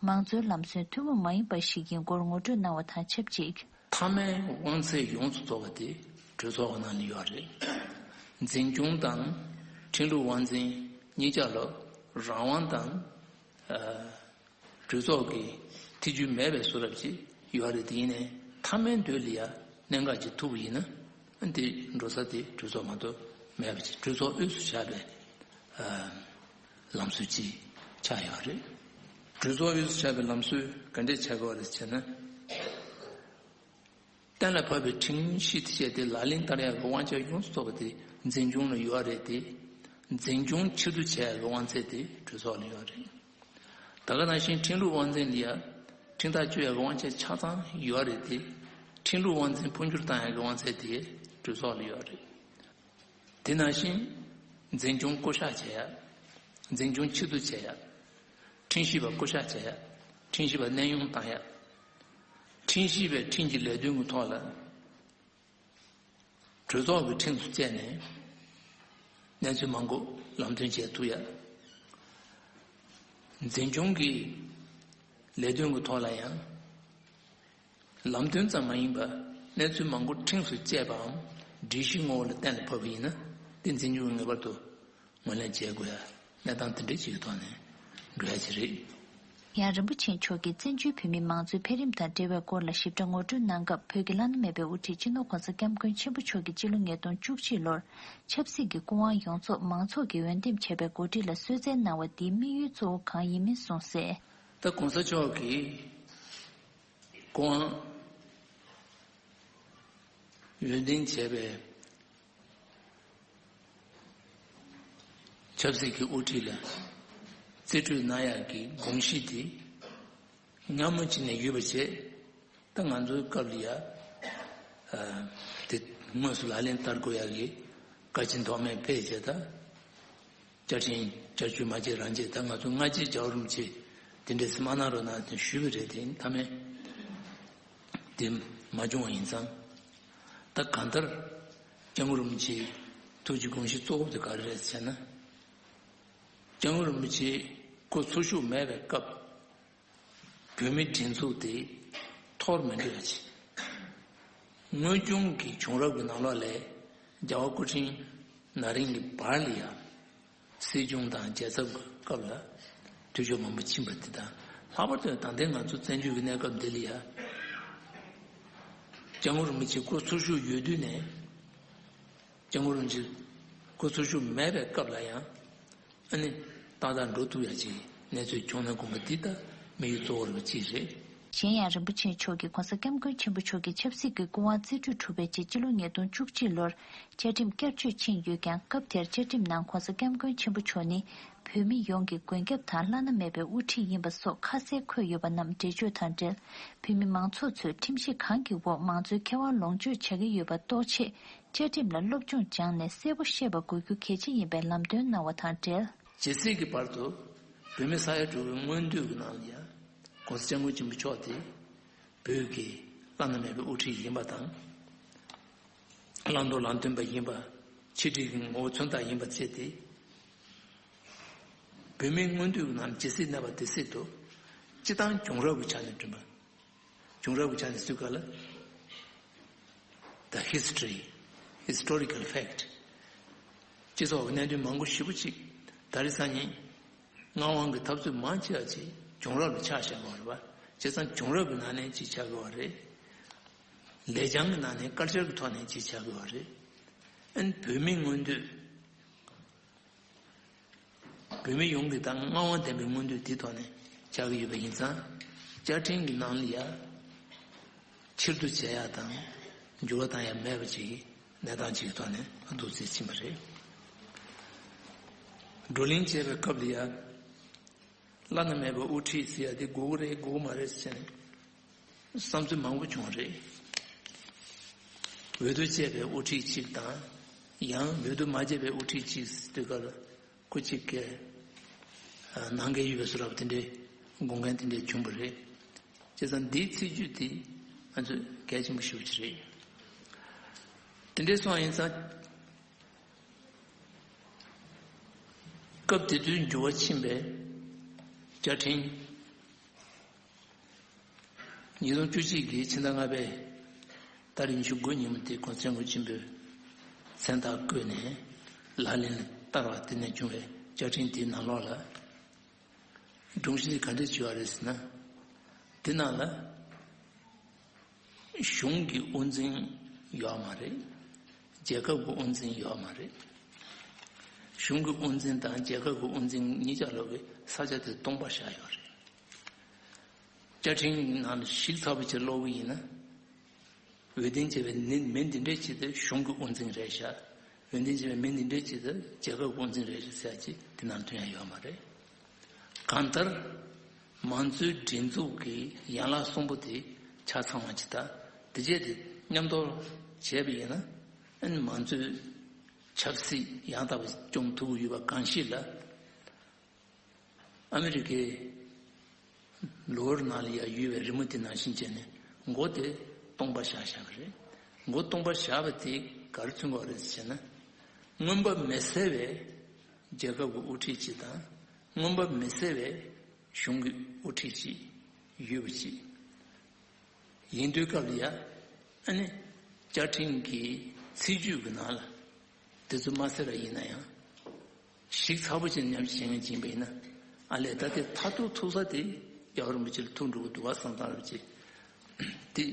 མང་གཙོའི་ལམ་སྲོལ་ཐུན་མོང་མ་ཡིན་པ་ཞིག་ཡིན་སྐོར་ངོ་སྤྲོད་གནང་བ་དང་ཆབས་ཅིག་མཐའ་མའི་དབང་ཚད་ཡོངས་སུ་རྫོགས་པ་དེ་གྲོས་ཚོགས་ནང་ལ་ཡོད་རེད། འཛིན་སྐྱོང་དང་ཁྲིམས་ལུགས་དབང་འཛིན་གཉིས་ཆ་ལ་རང་དབང་དང་། ཨ། གྲོས་ཚོགས་ཀྱི་ཐེ་ཇུས་མེད་པའི་བཟོ་འདྲ་ཅིག་ཡོད་རེད། དེ་ཡིན་ནའི་མཐའ་མའི་མདུན་ལ་ཡ་གནད་འགག་ཅིག་ཐུག་པ་ཡིན་ན་དེ་འགྲོ་ས་དེ་གྲོས་ཚོགས་མ་གཏོགས་མེད་པ་ཅིག་གྲོས་ཚོགས་དབུས་སུ་བཞག་པའི་ཨ་ལམ་སྲོལ་ཅིག་ཆགས་ཡོད་རེད། གྲོས་ཚོགས་དབུས་སུ་བཞག་པའི་ལམ་སྲོལ་ག་འདྲས་ཆགས་ཀྱི་ཡོད་རེད་ཟེར་ན། གཏན་ལ་ཕབ་པའི་ཁྲིམས་གཞི་དེ་བྱས་ཏེ་ལག་ལེན་བསྟར་ཡག་གི་དབང་ཆ་ཡོངས་སུ་རྫོགས་པ་དེ་འཛིན་སྐྱོང་ལ་ཡོད་རེད་དེ། འཛིན་སྐྱོང་ཕྱིར་བསྡུ་བྱེད་ཡག་གི་དབང་ཚད་དེ་གྲོས་ཚོགས་ལ་ཡོད་རེད། ད་ག་ནང་བཞིན་ཁྲིམས་ལུགས་དབང་འཛིན་ལ་ཡ་ཁྲིམས་ཐག་གཅོད་ཡག་གི་དབང་ཆ་ཆ་ཚང་ཡོད་རེད་དེ། ཁྲིམས་ལུགས་དབང་འཛིན་འཕོ་འགྱུར་བཏང་ཡག་གི་དབང་ཚད་དེ་གྲོས་ཚོགས་ལ་ཡོད་རེད། དེ་ནང་བཞིན་འཛིན་སྐྱོང་བསྐོ་གཞག་བྱེད་ཡག་འཛིན་སྐྱོང་ཕྱིར་བསྡུ་བྱེད་ཡག་ཁྲིམས་ཞིབ་པ་བསྐོ་གཞག་བྱེད་ཡག་ཁྲིམས་ཞིབ་པ་གནས་དབྱུང་བཏང་ཡག་ཁྲིམས་ཞིབ་པའི་ཁྲིམས་ཀྱི་ལས་དོན་གྱི་ཐོག་ལ་གྲོས་ཚོགས་ཀྱི་ཁྲིམས་སུ་བཅད་ནས་གནས་ཚུལ་མང་པོ་ལམ་སྟོན་བྱེད་ཐུབ་ཡ། འཛིན་སྐྱོང་གི་ལས་དོན་གྱི་ཐོག་ལ་ཡང་ལམ་སྟོན་ཙམ་མ་ཡིན་པར་གནས་ཚུལ་མང་པོ་ཁྲིམས་སུ་བཅད་པའམ་སྒྲིག་གཞི་ངོ་བོ་ལ་གཏན་ལ་ཕབ་པ་ཡིན་ན་དེ་འཛིན་སྐྱོང་ངེས་པར་དུ་ངོས་ལེན་བྱེད་དགོས་ཡ་གནས་སྟངས་དེ་འདྲ་ཅིག་གི་ཐོག་ནས་འགྲོ་ཡ་ཅིག་རེད། ཡང་རིན་པོ་ཆེ་མཆོག་གིས་བཙན་བྱོལ་བོད་མིའི་མང་གཙོའི་འཕེལ་རིམ་དང་འབྲེལ་བའི་སྐོར་ལ་ཞིབ་ཕྲ་ངོ་སྤྲོད་གནང་སྐབས། བོད་ཀྱི་བླ་ན་མེད་པའི་དབུ་ཁྲིད་སྤྱི་ནོར་༸གོང་ས་༸སྐྱབས་མགོན་ཆེན་པོ་མཆོག་གིས་སྤྱི་ལོ་ཉིས་སྟོང་བཅུ་གཅིག་ལོར་ཆབ་སྲིད་ཀྱི་སྐུ་དབང་ཡོངས་རྫོགས་མང་ཚོགས་ཀྱིས་འོས་འདེམས་བྱས་པའི་འགོ་ཁྲིད་ལ་གསོལ་སྩལ་གནང་བ་འདིའི་དམིགས་ཡུལ་གཙོ་བོ་གང་ཡིན་མིན་གསུངས་གསལ། ད་༸གོང་ས་མཆོག་གིས་སྐུ་དབང་འོས་འདེམས་བྱས་པའི་ཆབ་སྲིད་ཀྱི་དབུ་ཁྲིད་ལ་རྩིས་སྤྲོད་གནང་ཡག་གི་དགོངས་གཞི་དེ་སྔ་མོ་ཅིག་ནས་ཡོད་པ་བྱས། ད་ང་ཚོའི་སྐབས་ལ་ཡ་དེ་དངོས་སུ་ལག་ལེན་བསྟར་དགོས་ཡག་གི་བཀའ་སྤྱི་མདོ་སྨད་ཕེབས་བྱས། ད་བཅའ་ཁྲིམས་བསྐྱར་བཅོས་མ་བྱས་རང་བྱས། ད་ང་ཚོ་སྔ་རྗེས་རྒྱལ་བ་རིན་པོ་ཆེ་དེ་འདྲའི་སེམས་གནང་རོགས་གནང་དེ་ཞུས་པ་རེད། དེ་མཐའ་མའི་དེ་མ་བྱུང་བ་ཡིན་ཙང་། ད་གང་ལྟར་སྐྱབས་མགོན་རིན་པོ་ཆེའི་ཐུགས་ཀྱི་དགོངས་གཞི་གཙོ་བོ་དེ་ག་རེ་རེད་ཟེར་ན། སྐྱབས་མགོན་རིན་པོ་ཆེ་སྐུ་འཚོ་བཞུགས་མེད་པའི་སྐབས། བོད་མིའི་སྒྲིག་འཛུགས་དེ་འཐོར་མི་འགྲོ་ཡ་ཆེད། དངོས་བྱུང་གི་བྱུང་རབས་ཀྱི་ནང་ལོགས་ལས་རྒྱལ་བ་སྐུ་ཕྲེང་ན་རིང་གི་བར་ལ་ཡང་སྲིད་སྐྱོང་དང་རྒྱལ་ཚབ་ཀྱི་སྐབས་ལ་འཐུས་ཤོར་མང་པོ་ཕྱིན་པ་དེ་དང་། ལྷག་པར་དུ་ད་ལྟའི་ང་ཚོ་བཙན་བྱོལ་གྱི་གནས་སྐབས་འདི་ལ་ཡང་སྐྱབས་མགོན་རིན་པོ་ཆེ་སྐུ་འཚོ་བཞུགས་ཡོད་དུས་ནས། སྐྱབས་མགོན་རིན་པོ་ཆེ་སྐུ་འཚོ་བཞུགས་མེད་པའི་སྐབས་ལ་ཡང་ཨ་ནི་ཏག་ཏག་འགྲོ་ཐུབ་ཡ་ཅིག་གནས་ཚུལ་བྱུང་ན་དགོངས་པ་འདི་ད་དམིགས་ཡུལ་གཙོ་བོ་རེ་བ་ཅིག་རེད། གཞན་ཡང་རིན་པོ་ཆེ་མཆོག་གིས་༸གོང་ས་༸སྐྱབས་མགོན་ཆེན་པོ་མཆོག་གིས་ཆབ་སྲིད་ཀྱི་སྐུ་དབང་རྩིས་སྤྲོད་གྲུབ་པའི་རྗེས་སྤྱི་ལོ་ཉིས་སྟོང་བཅུ་གཅིག་ལོར་བཅའ་ཁྲིམས་བསྐྱར་བཅོས་ཕྱིན་ཡོད་ཀྱང་། སྐབས་དེར་བཅའ་ཁྲིམས་ནང་༸གོང་ས་༸སྐྱབས་མགོན་ཆེན་པོ་མཆོག་ནི་བོད་མི་ཡོངས་ཀྱི་མགོན་སྐྱབས་དང་བླ་ན་མེད་པའི་དབུ་ཁྲིད་ཡིན་པ་སོགས་ཁ་གསལ་འཁོད་ཡོད་པ་རྣམས་འགྲེལ་བརྗོད་དང་འབྲེལ། བོད་མི་མང་ཚོགས་ཚོས་ཁྲིམས་གཞི་གང་གི་འོག་མང་གཙོའི་ཁེ་དབང་ལོངས་སྤྱོད་བྱ་གི་ཡོད་པ་རྟོགས་ཆེད། བཅའ་ཁྲིམས་ལ་སློབ་སྦྱོང་སྦྱངས་ནས་གསལ་པོ་ཤེས་པ་དགོས་རྒྱུ་གལ་ཆེ་ཡིན་པའི་ལམ་སྟོན་གནང་བ་དང་འབྲེལ། ཇི་སྲིད་ཀྱི་བར་དུ་བོད་མི་ས་ཡ་དྲུག་གི་མངོན་འདོད་ཀྱི་ནང་ལ་ཡང་༸གོང་ས་༸སྐྱབས་མགོན་ཆེན་པོ་མཆོག་དེ་བོད་ཀྱི་བླ་ན་མེད་པའི་དབུ་ཁྲིད་ཡིན་པ་དང་། བླང་དོར་ལམ་སྟོན་པ་ཡིན་པ། ཆེད་སྒྲིག་གི་ངོ་བོ་མཚོན་རྟགས་ཡིན་པ་བཅས་ཏེ། བོད་མིའི་མངོན་འདོད་ཀྱི་ནང་ཇི་སྲིད་གནས་པ་དེ་སྲིད་དུ་སྤྱི་བཏང་བྱུང་རབས་ཀྱི་ཆ་ནས་བསྐྲུན་པ། བྱུང་རབས་ཀྱི་ཆ་ནས་ཟེར་ག་ལ། The history, historical fact. སྤྱི་ཚོགས་ཀྱི་གནད་དོན་མང་པོ་ཞེ་པོ་ཅིག་ད་རེས་སང་ཉིན་མངའ་དབང་གི་འཐབ་རྩོད་མང་ཆེ་བ་ཅིག་བྱུང་རབས་ལ་ཆ་བཞག་པ་རེད་པ། བྱས་ཙང་བྱུང་རབས་ཀྱི་ནང་ནས་ཅིག་ཆགས་ཀྱི་བ་རེད། ལེགས་བྱང་གི་ནང་ནས་ཀལ་ཅར་གྱི་ཐོག་ནས་ཅིག་ཆགས་ཀྱི་བ་རེད། ཨན་བོད་མིའི་མངོན་འདོད། བོད་མི་ཡོངས་ཀྱི་དང་མངའ་དབང་ལྡན་པའི་མངོན་འདོད་དེ་ཐོག་ནས་བཅའ་གི་ཡོད་པ་ཡིན་ཙང་། བཅའ་ཁྲིམས་ཀྱི་ནང་ལ་ཡ་ཕྱིར་བསྡུ་བྱེད་ཡ་དང་འགྱུར་བ་བཏང་ཡ་མེད་པ་ཅིག་གི་གནས་སྟངས་ཅིག་གི་ཐོག་ནས་བསྡུ་རྩིས་ཕྱིན་པ་རེད། བགྲོ་གླེང་བྱས་པའི་སྐབས་ལ་ཡ་བླ་ན་མེད་པའི་དབུ་ཁྲིད་ཟེར་ཡ་དེ་དགོས་ཀྱི་རེད་དགོས་ཀྱི་མ་རེད་ཟེར་ནས་བསམ་ཚུལ་མང་པོ་བྱུང་བ་རེད། འོས་བསྡུ་བྱས་པའི་དབུ་ཁྲིད་ཅིག་དང་། ཡང་འོས་བསྡུ་མ་བྱས་པའི་དབུ་ཁྲིད་ཅིག་ཟེར་དུས་སྐབས་ལ་སྐུ་གཅིག་གིས་ནང་འགལ་ཡོད་པའི་བཟོ་འདྲ་པོ་དེ་འདྲའི་དགོངས་འགལ་དེ་འདྲའི་བྱུང་བ་རེད། བྱས་ཙང་འདིའི་ཚིག་བརྗོད་དེ་ང་ཚོས་གལ་ཆེན་པོ་ཞེ་པོ་ཅིག་རེད། དེ་འདྲའི་སོང་བ་ཡིན་ཙང་། སྐབས་དེ་དུས་འགྱུར་བ་ཕྱིན་པའི་བཅའ་ཁྲིམས། ཉིས་སྟོང་བཅུ་གཅིག་གི་ཕྱི་ཟླ་ལྔ་པའི་ཏ་རིག་ཉི་ཤུ་དགུ་ཉིན་མོ་དེ་༸གོང་ས་༸སྐྱབས་མགོན་ཆེན་པོས་མཚན་རྟགས་བཀོད་ནས་ལག་ལེན་ལ་བསྟར་བ་དེ་ནས་བྱུང་བའི་བཅའ་ཁྲིམས་དེའི་ནང་ལོགས་ལ། སྒྲོམ་གཞི་དེ་ག་འདྲས་བྱས་པ་རེད་ཟེར་ན། དེ་ནང་ལ་གཞུང་གི་དབུ་འཛིན་ཡོད་མ་རེད། རྒྱལ་ཁབ་ཀྱི་དབུ་འཛིན་ཡོད་མ་རེད། གཞུང་གི་དབུ་འཛིན་དང་རྒྱལ་ཁབ་ཀྱི་དབུ་འཛིན་གཉིས་ཆ་ལོག་གི་ས་ཆ་དེ་སྟོང་པ་བཞག་ཡོད་རེད། བཅའ་ཁྲིམས་ནང་ལ་ཞིབ་ཚགས་པོ་ཅིག་ཀློག་གི་ཡིན་ན། འོས་འདེམས་བྱས་པའི་ནི་མི་འདི་འདྲས་ཅིག་དེ་གཞུང་གི་དབུ་འཛིན་རེད་ཤག་འོས་འདེམས་བྱས་པའི་མི་འདི་འདྲས་ཅིག་དེ་རྒྱལ་ཁབ་ཀྱི་དབུ་འཛིན་རེད་ཤག་ཟེར་ཡ་ཅིག་དེ་ནང་ཐོན་ཡ་ཡོད་མ་རེད། གང་ལྟར། མང་གཙོའི་སྒྲིག་འཛུགས་ཀྱི་ཡན་ལག་གསུམ་པོ་དེ་ཆ་ཚང་བ་ཅིག་དང་དེ་བྱས་ཏེ་མཉམ་དུ་བྱས་པ་ཡིན་ན། ཨན་མང་གཙོའི་ཆབ་སྲིད་ཡང་དག་པ་སྐྱོང་ཐུབ་ཀྱི་ཡོད་པ་གང་ཞིག་ལ། ཨ་མི་རི་ཀའི་ལོ་ཝར་ནང་ལ་ཡ་ཡོད་པའི་རི་མོ་དེ་ནང་བཞིན་བྱས་ནས་མགོ་དེ་སྟོང་པ་བཞག་བཞག་པ་རེད། མགོ་སྟོང་པ་བཞག་པ་དེ་ག་རེ་མཚོན་གྱི་ཡོད་རེད་ཟེར་ན། མངོན་པ་མི་གསལ་བའི་རྒྱལ་ཁབ་ཀྱི་དབུ་ཁྲིད་ཅིག་དང་། མངོན་པ་མི་གསལ་བའི་གཞུང་གི་དབུ་ཁྲིད་ཅིག་ཡོད་པ་ཅིག་ཡིན་དུས་སྐབས་ལ་ཡ། ཨ་ནི། བཅའ་ཁྲིམས་ཀྱི་ཚིག་བརྗོད་ཀྱི་ནང་ལ། དེ་ཚོ་མ་གསལ་ར་ཡིན་ན་ཡང་། ཞིབ་ཚགས་པོ་བྱས་ནས་ཉམས་ཞིབ་བྱེད་མཁན་ཅིག་ཡིན་པ་ཡིན་ན། ཨ་ལས་ད་དེ་མཐར་ཐུག་ཐུག་ས་དེ་རྒྱལ་བ་རིན་པོ་ཆེ་ལ་ཐུག་འགྲོ་གི་འདུག་བ་བསམ་སྟངས་རེད་ཅེས། དེ་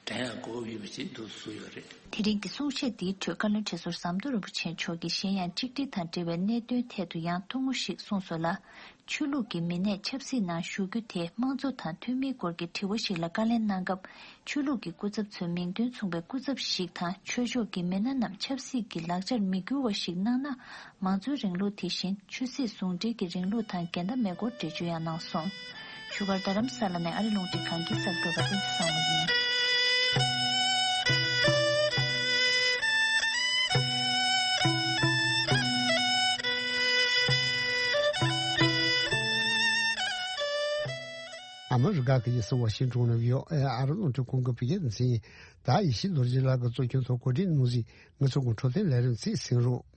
དྲན་ཡག་དགོས་ཡོད་པ་ཅིག་འདུག་བཟོས་ཡོད་རེད། དེ་རིང་གི་གསུང་བཤད་འདིའི་ཁྲོད་བཀའ་བློན་ཁྲི་ཟུར་ཟམ་གདོང་རིན་པོ་ཆེ་མཆོག་གིས་གཞན་ཡང་གཅིག་སྒྲིལ་དང་འབྲེལ་བའི་གནད་དོན་ཐད་དུ་ཡང་ཐུང་ངུ་ཞིག་གསུངས་སོང་ལ། ཆོས་ལུགས་ཀྱི་མི་སྣས་ཆབ་སྲིད་ནང་ཞུགས་རྒྱུ་དེ་དམངས་གཙོ་དང་མཐུན་མིན་སྐོར་གྱི་དྲི་བ་ཞིག་ལ་བཀའ་ལན་གནང་སྐབས། ཆོས་ལུགས་ཀྱི་སྐུ་ཚབ་ཚོས་མིང་དོན་མཚུངས་པའི་སྐུ་ཚབ་ཞིག་དང་ཆོས་ཕྱོགས་ཀྱི་མི་སྣ་རྣམས་ཆབ་སྲིད་ཀྱི་ལག་ཆར་མི་འགྱུར་བ་ཞིག་གནང་ན། མང་གཙོའི་རིང་ལུགས་དེ་བཞིན་ཆོས་སྲིད་ཟུང་འབྲེལ་གྱི་རིང་ལུགས་དང་འགལ་ཟླ་མེད་སྐོར་འགྲེལ་བརྗོད་ཡང་གནང་སོང་། བཞུགས་སྒར་རྡ་རམ་ས་ལ་ནས་ཨ་རི་རླུང་འཕྲིན་ཁང་གི་གསར་འགོད་པ་བསྟན་འཛིན་བཟང་མོ་ཡིན། ཨ་མི་རི་ཀ་གི་ཡུལ་སྲིད་ཝ་ཤིང་ཊོན་ནས་བྷི་ཨོ་ཨེ་ཨ་རི་རླུང་འཕྲིན་ཁང་གི་བོད་སྐད་སྡེ་ཚན་ཡིན། ད་ཡེ་ཤེས་རྡོ་རྗེ་ལགས་ཀྱིས་གཙོ་སྐྱོང་ཐོག་གོ་སྒྲིག་གནང་ཟིན་ངེད་ཚོ་གི་འཕྲོད་བསྟེན་ལས་རིམ་ཚིག་གསན་རོགས།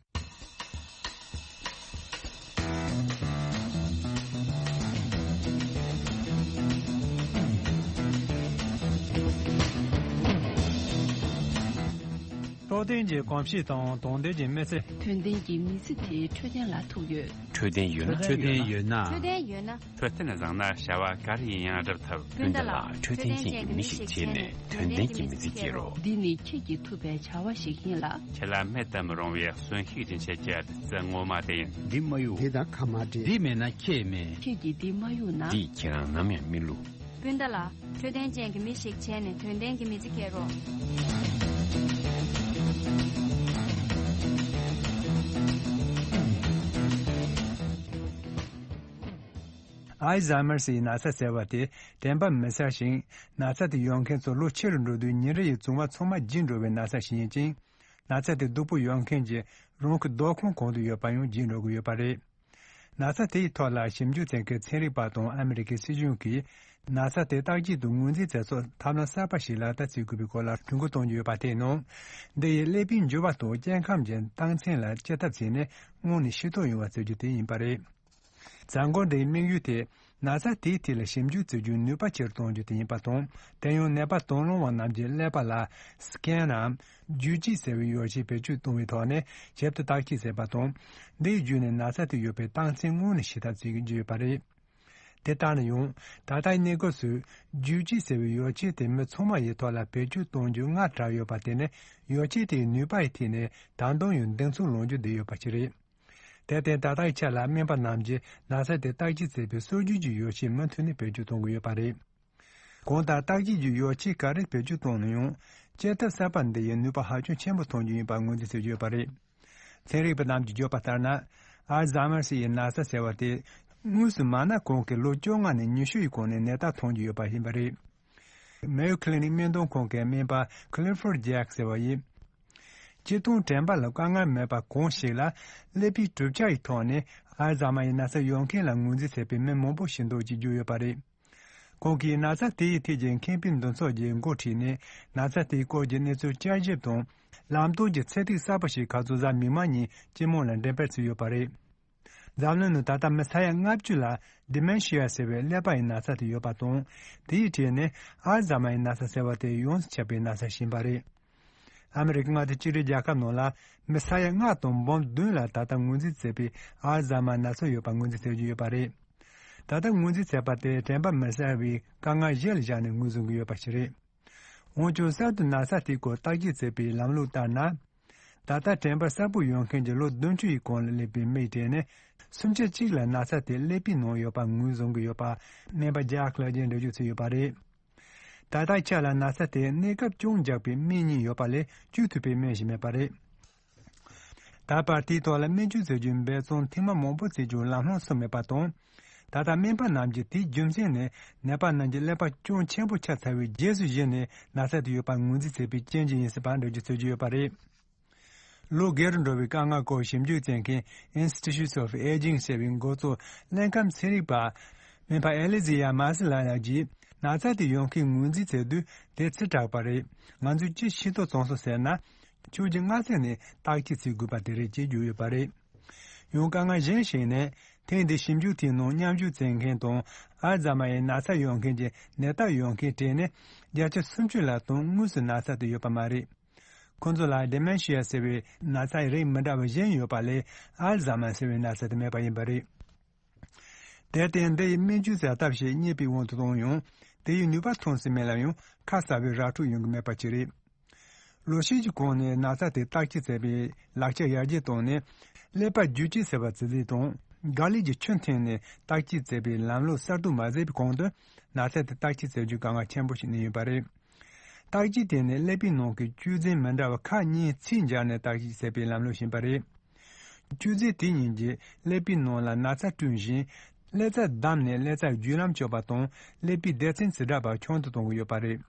འཕྲོད་བསྟེན་གྱི་གོམས་གཤིས་དང་དོན་ལྡན་གྱི་མི་ཚེ། དོན་ལྡན་གྱི་མི་ཚེ་དེ་འཕྲོད་བསྟེན་ལ་ཐུག་ཡོད། འཕྲོད་བསྟེན་ཡོད་ན། འཕྲོད་བསྟེན་ཡོད་ན། འཕྲོད་བསྟེན་ཡོད་ན། འཕྲོད་བསྟེན་བཟང་ན་བྱ་བ་ག་རེ་ཡིན་ཡང་སྒྲུབ་ཐུབ། སྤུན་ཟླ་ལགས། འཕྲོད་བསྟེན་ཅན་གྱི་མི་ཞིག་བྱས་ནས་དོན་ལྡན་གྱི་མི་ཚེ་སྐྱེལ་རོགས། འདི་ནི་ཁྱེད་ཀྱིས་ཐུབ་པའི་བྱ་བ་ཞིག་ཡིན་ལ། ཁྱེད་ལ་མེད་དུ་མི་རུང་བའི་གསོན་ཤུགས་སྦྱིན་བྱེད་ཀྱི་བདུད་རྩི་ངོ་མ་དེ་ཡིན། འདི་མ་གཡུག་དེ་དང་ཁ་མ་འབྲལ། འདི་མེད་ན་ཁྱེད་མེད། ཁྱེད་ཀྱིས་འདི་མ་གཡུག་ན། འདིས་ཁྱེད་རང་ནམ་ཡང་མི་བསླུ། སྤུན་ཟླ་ལགས། འཕྲོད་བསྟེན་ཅན་གྱི་མི་ཞིག་བྱས་ནས་དོན་ལྡན་གྱི་མི་ཚེ་སྐྱེལ་རོགས། ཨལ་ཛཱི་མར་སི་ཡི་ན་ཚ་ཟེར་བ་དེ་དྲན་པ་མི་གསལ་ཞིང་། ན་ཚ་དེ་ཡོད་མཁན་ཚོ་ལོ་ཆེ་རུ་འགྲོ་དུས་ཉིན་རེ་ཡི་བཙོང་བ་ཚང་མ་བརྗེད་འགྲོ་བའི་ན་ཚ་ཞིག་ཡིན་ཅིང་། ན་ཚ་དེ་སྡུག་པོ་ཡོད་མཁན་གྱི་རང་གི་སྡོད་ཁང་གང་དུ་ཡོད་པ་ཡང་བརྗེད་འགྲོ་གི་ཡོད་པ་རེད། ན་ཚ་དེ་ཡི་ཐོག་ལ་ཞིབ་འཇུག་བྱེད་མཁན་ཚན་རིག་པ་དང་ཨ་མི་རི་ཀའི་སྲིད་གཞུང་གིས་ན་ཚ་དེ་བརྟག་དཔྱད་དང་ངོས་འཛིན་བྱེད་སའི་ཐབས་ལམ་གསར་པ་ཞིག་ལག་བསྟར་བྱེད་དགོས་པའི་སྐོར་ལ་གྲོས་འགོ་གཏོང་རྒྱུ་ཡོད་པ་དེའི་ནང་། འདི་ཡིས་ཀླད་པའི་འགྱུར་བ་དང་སྐྱེ་ཁམས་ཀྱི་རྟགས་མཚན་ལ་དཔྱད་ཐབས་བྱས་ནས་སྔོན་ནས་ཤེས་རྟོགས་ཡོང་བ་བྱེད་རྒྱུ་དེ་ཡིན་པ་རེད། མཛད་སྒོ་འདིའི་དམིགས་ཡུལ་དེ་ན་ཚ་དེའི་ཐད་ལ་ཞིབ་འཇུག་བྱེད་རྒྱུའི་ནུས་པ་ཆེ་རུ་གཏོང་རྒྱུ་དེ་ཡིན་པ་དང་། དེ་ཡང་ནད་པ་དང་བླངས་པ་རྣམས་ཀྱི་ཀླད་པ་ལ་སི་ཀེན་ནམ། བརྒྱུད་སྤྱོད་ཟེར་བའི་ཡོ་བྱད་བེད་སྤྱོད་གཏོང་བའི་ཐོག་ནས་ཞིབ་ཏུ་བརྟག་དཔྱད་བྱས་པ་དང་། འདིའི་བརྒྱུད་ནས་ན་ཚ་དེ་ཡོད་པའི་རྟགས་མཚན་སྔོན་ནས་ཤེས་ཐབས་བྱེད་ཀྱི་ཡོད་པ་རེད། དེ་ལྟར་ན་ཡང་། ད་ལྟའི་གནས་སྐབས་སུ་བརྒྱུད་སྤྱོད་ཟེར་བའི་ཡོ་བྱད་དེ་མི་ཚང་མ་ཡི་ཐོག་ལ་བེད་སྤྱོད་གཏོང་རྒྱུ་སྔར་གྲགས་ཡོད་པ་དེ་ནི་ཡོ་བྱད་དེའི་ནུས་པ་ཡི་ཐད་ནས་ད་དུང་ཡང་གདེང་ཚོད་ལོན་རྒྱུ་བསྡད་ཡོད་པ་ཞིག་རེད། དེར་བརྟེན་ད་ལྟའི་ཆ་ལ་སྨན་པ་རྣམས་ཀྱིས་ན་ཚ་དེ་བརྟག་དཔྱད་བྱེད་པའི་སྲོལ་རྒྱུན་གྱི་ཡོ་བྱད་མུ་མཐུད་ནས་བེད་སྤྱོད་གཏོང་གི་ཡོད་པ་རེད། གང་ལྟར་བརྟག་དཔྱད་ཀྱི་ཡོ་བྱད་ག་རེ་བེད་སྤྱོད་གཏོང་ན་ཡང་དཔྱད་ཐབས་གསར་པ་འདི་ཡིས་ནུས་པ་ཧ་ཅང་ཆེན་པོ་ཐོན་རྒྱུ་ཡིན་པར་ངོས་འཛིན་བྱེད་ཀྱི་ཡོད་པ་རེད། ཚན་རིག་པ་རྣམས་ཀྱིས་བརྗོད་པ་ལྟར་ན། ཨལ་ཛཱི་མར་སི་ཡི་ན་ཚ་ཟེར་བ་དེ་དངོས་སུ་མ་ན་གོང་གི་ལོ་བཅོ་ལྔ་ནས་ཉི་ཤུ་ཡི་གོང་ནས་ནད་རྟགས་ཐོན་གྱི་ཡོད་པ་ཡིན་པ་རེད། མེ་ཡོ་ཁི་ལི་ནིག་སྨན་གཏོང་ཁང་གི་སྨན་པ་ཁི་ལི་ཕོར་ཇེག་ཟེར་བ་ཡིས། སྤྱིར་བཏང་དྲན་པ་ལ་དཀའ་ངལ་མེད་པ་གང་ཞིག་ལ་ཀླད་པའི་གྲུབ་ཆ་ཡི་ཐོག་ནས་ཨལ་ཛཱི་མར་ཡི་ན་ཚ་ཡོད་མཁན་ལ་ངོས་འཛིན་བྱེད་པའི་མི་མང་པོ་ཞིག་འདུག་ཅེས་བརྗོད་ཡོད་པ་རེད། ཁོང་གིས་ན་ཚ་དེའི་ཐད་ཀྱི་མཁས་པའི་འདུ་ཚོགས་ཀྱི་འགོ་ཁྲིད་ནས་ན་ཚ་དེའི་སྐོར་གྱི་གནས་ཚུལ་དཔྱད་ཞིབ་དང་ལམ་སྟོན་གྱི་ཚད་ཐིག་གསར་པ་ཞིག་ཁ་རྩང་གཟའ་མིག་དམར་ཉིན་སྤྱི་དམངས་ལ་འགྲེམས་སྤེལ་བྱས་ཡོད་པ་རེད། འཛམ་གླིང་ནང་ད་ལྟ་མི་ས་ཡ་ལྔ་བཅུ་ལ་ཌི་མེན་ཤི་ཡ་ཟེར་བའི་ཀླད་པ་ཡི་ན་ཚ་དེ་ཡོད་པ་དང་། དེའི་གྲས་ནས་ཨལ་ཛཱི་མར་ཡི་ན་ཚ་ཟེར་བ་དེ་ཡོངས་སུ་ཁྱབ་པའི་ན་ཚ་ཞིག་ཡིན་པ་རེད། ཨ་མི་རི་ཀའི་མངའ་སྡེ་གཅིག་སྒྲིལ་རྒྱལ་ཁབ་ནང་ལ་མི་ས་ཡ་ལྔ་དང་འབུམ་བདུན་ལ་ད་ལྟ་ངོས་འཛིན་བྱས་པའི་ཨལ་ཛཱི་མར་ན་ཚ་ཡོད་པ་ངོས་འཛིན་བྱེད་ཀྱི་ཡོད་པ་རེད། ད་ལྟ་ངོས་འཛིན་བྱས་པ་དེ་དྲན་པ་མི་གསལ་བའི་དཀའ་ངལ་གཞི་ལ་བཞག་ནས་ངོས་བཟུང་གི་ཡོད་པ་ཞིག་རེད། འོན་ཀྱང་གསར་དུ་ན་ཚ་དེའི་སྐོར་བརྟག་དཔྱད་བྱེད་པའི་ལམ་ལུགས་ལྟར་ན། ད་ལྟ་དྲན་པ་གསལ་པོ་ཡོད་མཁན་གྱི་ལོ་བདུན་ཅུ་ཡི་གོང་ལ་སླེབས་པའི་མིའི་གྲས་ནས་སུམ་ཆ་གཅིག་ལ་ན་ཚ་དེ་ཀླད་པའི་ནང་ཡོད་པ་ངོས་བཟུང་གི་ཡོད་པ་སྨན་པ་ཇག་ལགས་ཀྱིས་འགྲེལ་བརྗོད་བྱས་ཡོད་པ་རེད། ད་ལྟའི་ཆ་ལ་ན་ཚ་དེ་གནས་སྐབས་སྐྱོན་འཇགས་པའི་སྨན་གཉིས་ཡོད་པ་ལས་བཅོས་ཐུབ་པའི་སྨན་ཞིག་མེད་པ་རེད། ད་བར་དེའི་ཐོག་ལ་སྨན་བཅོས་བྱེད་རྒྱུའི་འབད་བརྩོན་ཐེངས་མ་མང་པོ་བྱས་ཀྱང་ལམ་ལྷོང་སོང་མེད་པ་དང་། ད་ལྟ་སྨན་པ་རྣམས་ཀྱིས་དེའི་རྒྱུ་མཚན་ནི་ནད་པ་རྣམས་ཀྱི་ཀླད་པ་སྐྱོན་ཆེན་པོ་ཆགས་ཚར་བའི་རྗེས་སུ་གཞིགས་ནས་ན་ཚ་དེ་ཡོད་པ་ངོས་འཛིན་བྱས་པའི་རྐྱེན་གྱིས་ཡིན་སྲིད་པ་འགྲེལ་བརྗོད་བྱེད་ཀྱི་ཡོད་པ་རེད། ལོ་རྒས་རུ་འགྲོ་བའི་དཀའ་ངལ་སྐོར་ཞིབ་འཇུག་བྱེད་མཁན་Institute of Aging ཟེར་བའི་འགོ་གཙོ་ཀླད་ཁམས་ཚན་རིག་པ་སྨན་པ་ཨེ་ལི་ཛི་ཡ་མཱ་སི་ལ་ཡག་གིས་ན་ཚ་དེ་ཡོང་མཁན་ངོས་འཛིན་བྱེད་དུས་དེ་ཚིག་དྲག་པ་རེད། ང་ཚོས་ཅི་ཤེས་རྟོགས་བྱུང་སོང་ཟེར་ན། ཕྱོགས་ཀྱི་སྔ་ཚད་ནས་བརྟག་དཔྱད་བྱེད་དགོས་པ་དེ་རེད་ཅེས་བརྗོད་ཡོད་པ་རེད། ཡང་དཀའ་ངལ་གཞན་ཞིག་ནི། ཐེངས་འདིའི་ཞིབ་འཇུག་དེའི་ནང་མཉམ་ཞུགས་བྱེད་མཁན་དང་ཨལ་ཛཱི་མར་ཡི་ན་ཚ་ཡོད་མཁན་གྱི་ནད་རྟགས་ཡོད་མཁན་གྲས་ནི་བརྒྱ་ཆ་སུམ་ཅུ་ལྷག་དང་དངོས་སུ་ན་ཚ་དེ་ཡོད་པ་མ་རེད། ཁོང་ཚོ་ལ་ཌི་མེན་ཤི་ཡ་ཟེར་བའི་ན་ཚ་རིགས་མི་འདྲ་བ་གཞན་ཡོད་པ་ལས་ཨལ་ཛཱི་མར་ཟེར་བའི་ན་ཚ་དེ་མེད་པ་ཡིན་པ་རེད། དེར་བརྟེན་འདི་ཡི་སྨན་བཅོས་བྱ་ཐབས་ཤིག་རྙེད་པའི་དབང་དུ་བཏང་ཡང་དེ་ཡི་ནུས་པ་ཐོན་སྲིད་མིན་ལ་ཡང་ཁ་གསལ་བའི་ར་འཕྲོད་ཡོང་གི་མེད་པ་ཅིག་རེད། ལོ་ཤས་ཀྱི་གོང་ནས་ན་ཚ་དེ་བརྟག་དཔྱད་བྱེད་པའི་ལག་ཆ་ཡར་རྒྱས་བཏང་ནས་ཀླད་པ་བརྒྱུད་སྤྱོད་ཟེར་བ་ཇི་ལྟར་དང་ག་ལེར་གྱི་ཆུ་འཐེན་ནས་བརྟག་དཔྱད་བྱེད་པའི་ལམ་ལུགས་གསར་གཏོད་མ་བྱས་པའི་གོང་དུ་ན་ཚ་དེ་བརྟག་དཔྱད་བྱེད་རྒྱུ་དཀའ་ངལ་ཆེན་པོ་ཞིག་གནས་ཡོད་པ་རེད། བརྟག་དཔྱད་དེ་ནི་ཀླད་པའི་ནང་གི་བཅོས་རྫས་མི་འདྲ་བ་ཁག་གཉིས་ཚད་སྦྱར་ནས་བརྟག་དཔྱད་བྱེད་པའི་ལམ་ལུགས་ཤིག་ཡིན་པ་རེད། བཅོས་རྫས་དེ་གཉིས་ཀྱིས་ཀླད་པའི་ནང་ལ་ན་ཚ་བསྐྲུན་ཞིང་། ཀླད་རྩ་བསྡམས་ནས་ཀླད་རྩ་བརྒྱུད་ལམ་གཅོད་པ་དང་ཀླད་པའི་སྡེ་ཚན་ཇི་འདྲ་བ་ཆུང་དུ་གཏོང་གི་ཡོད་པ་རེད།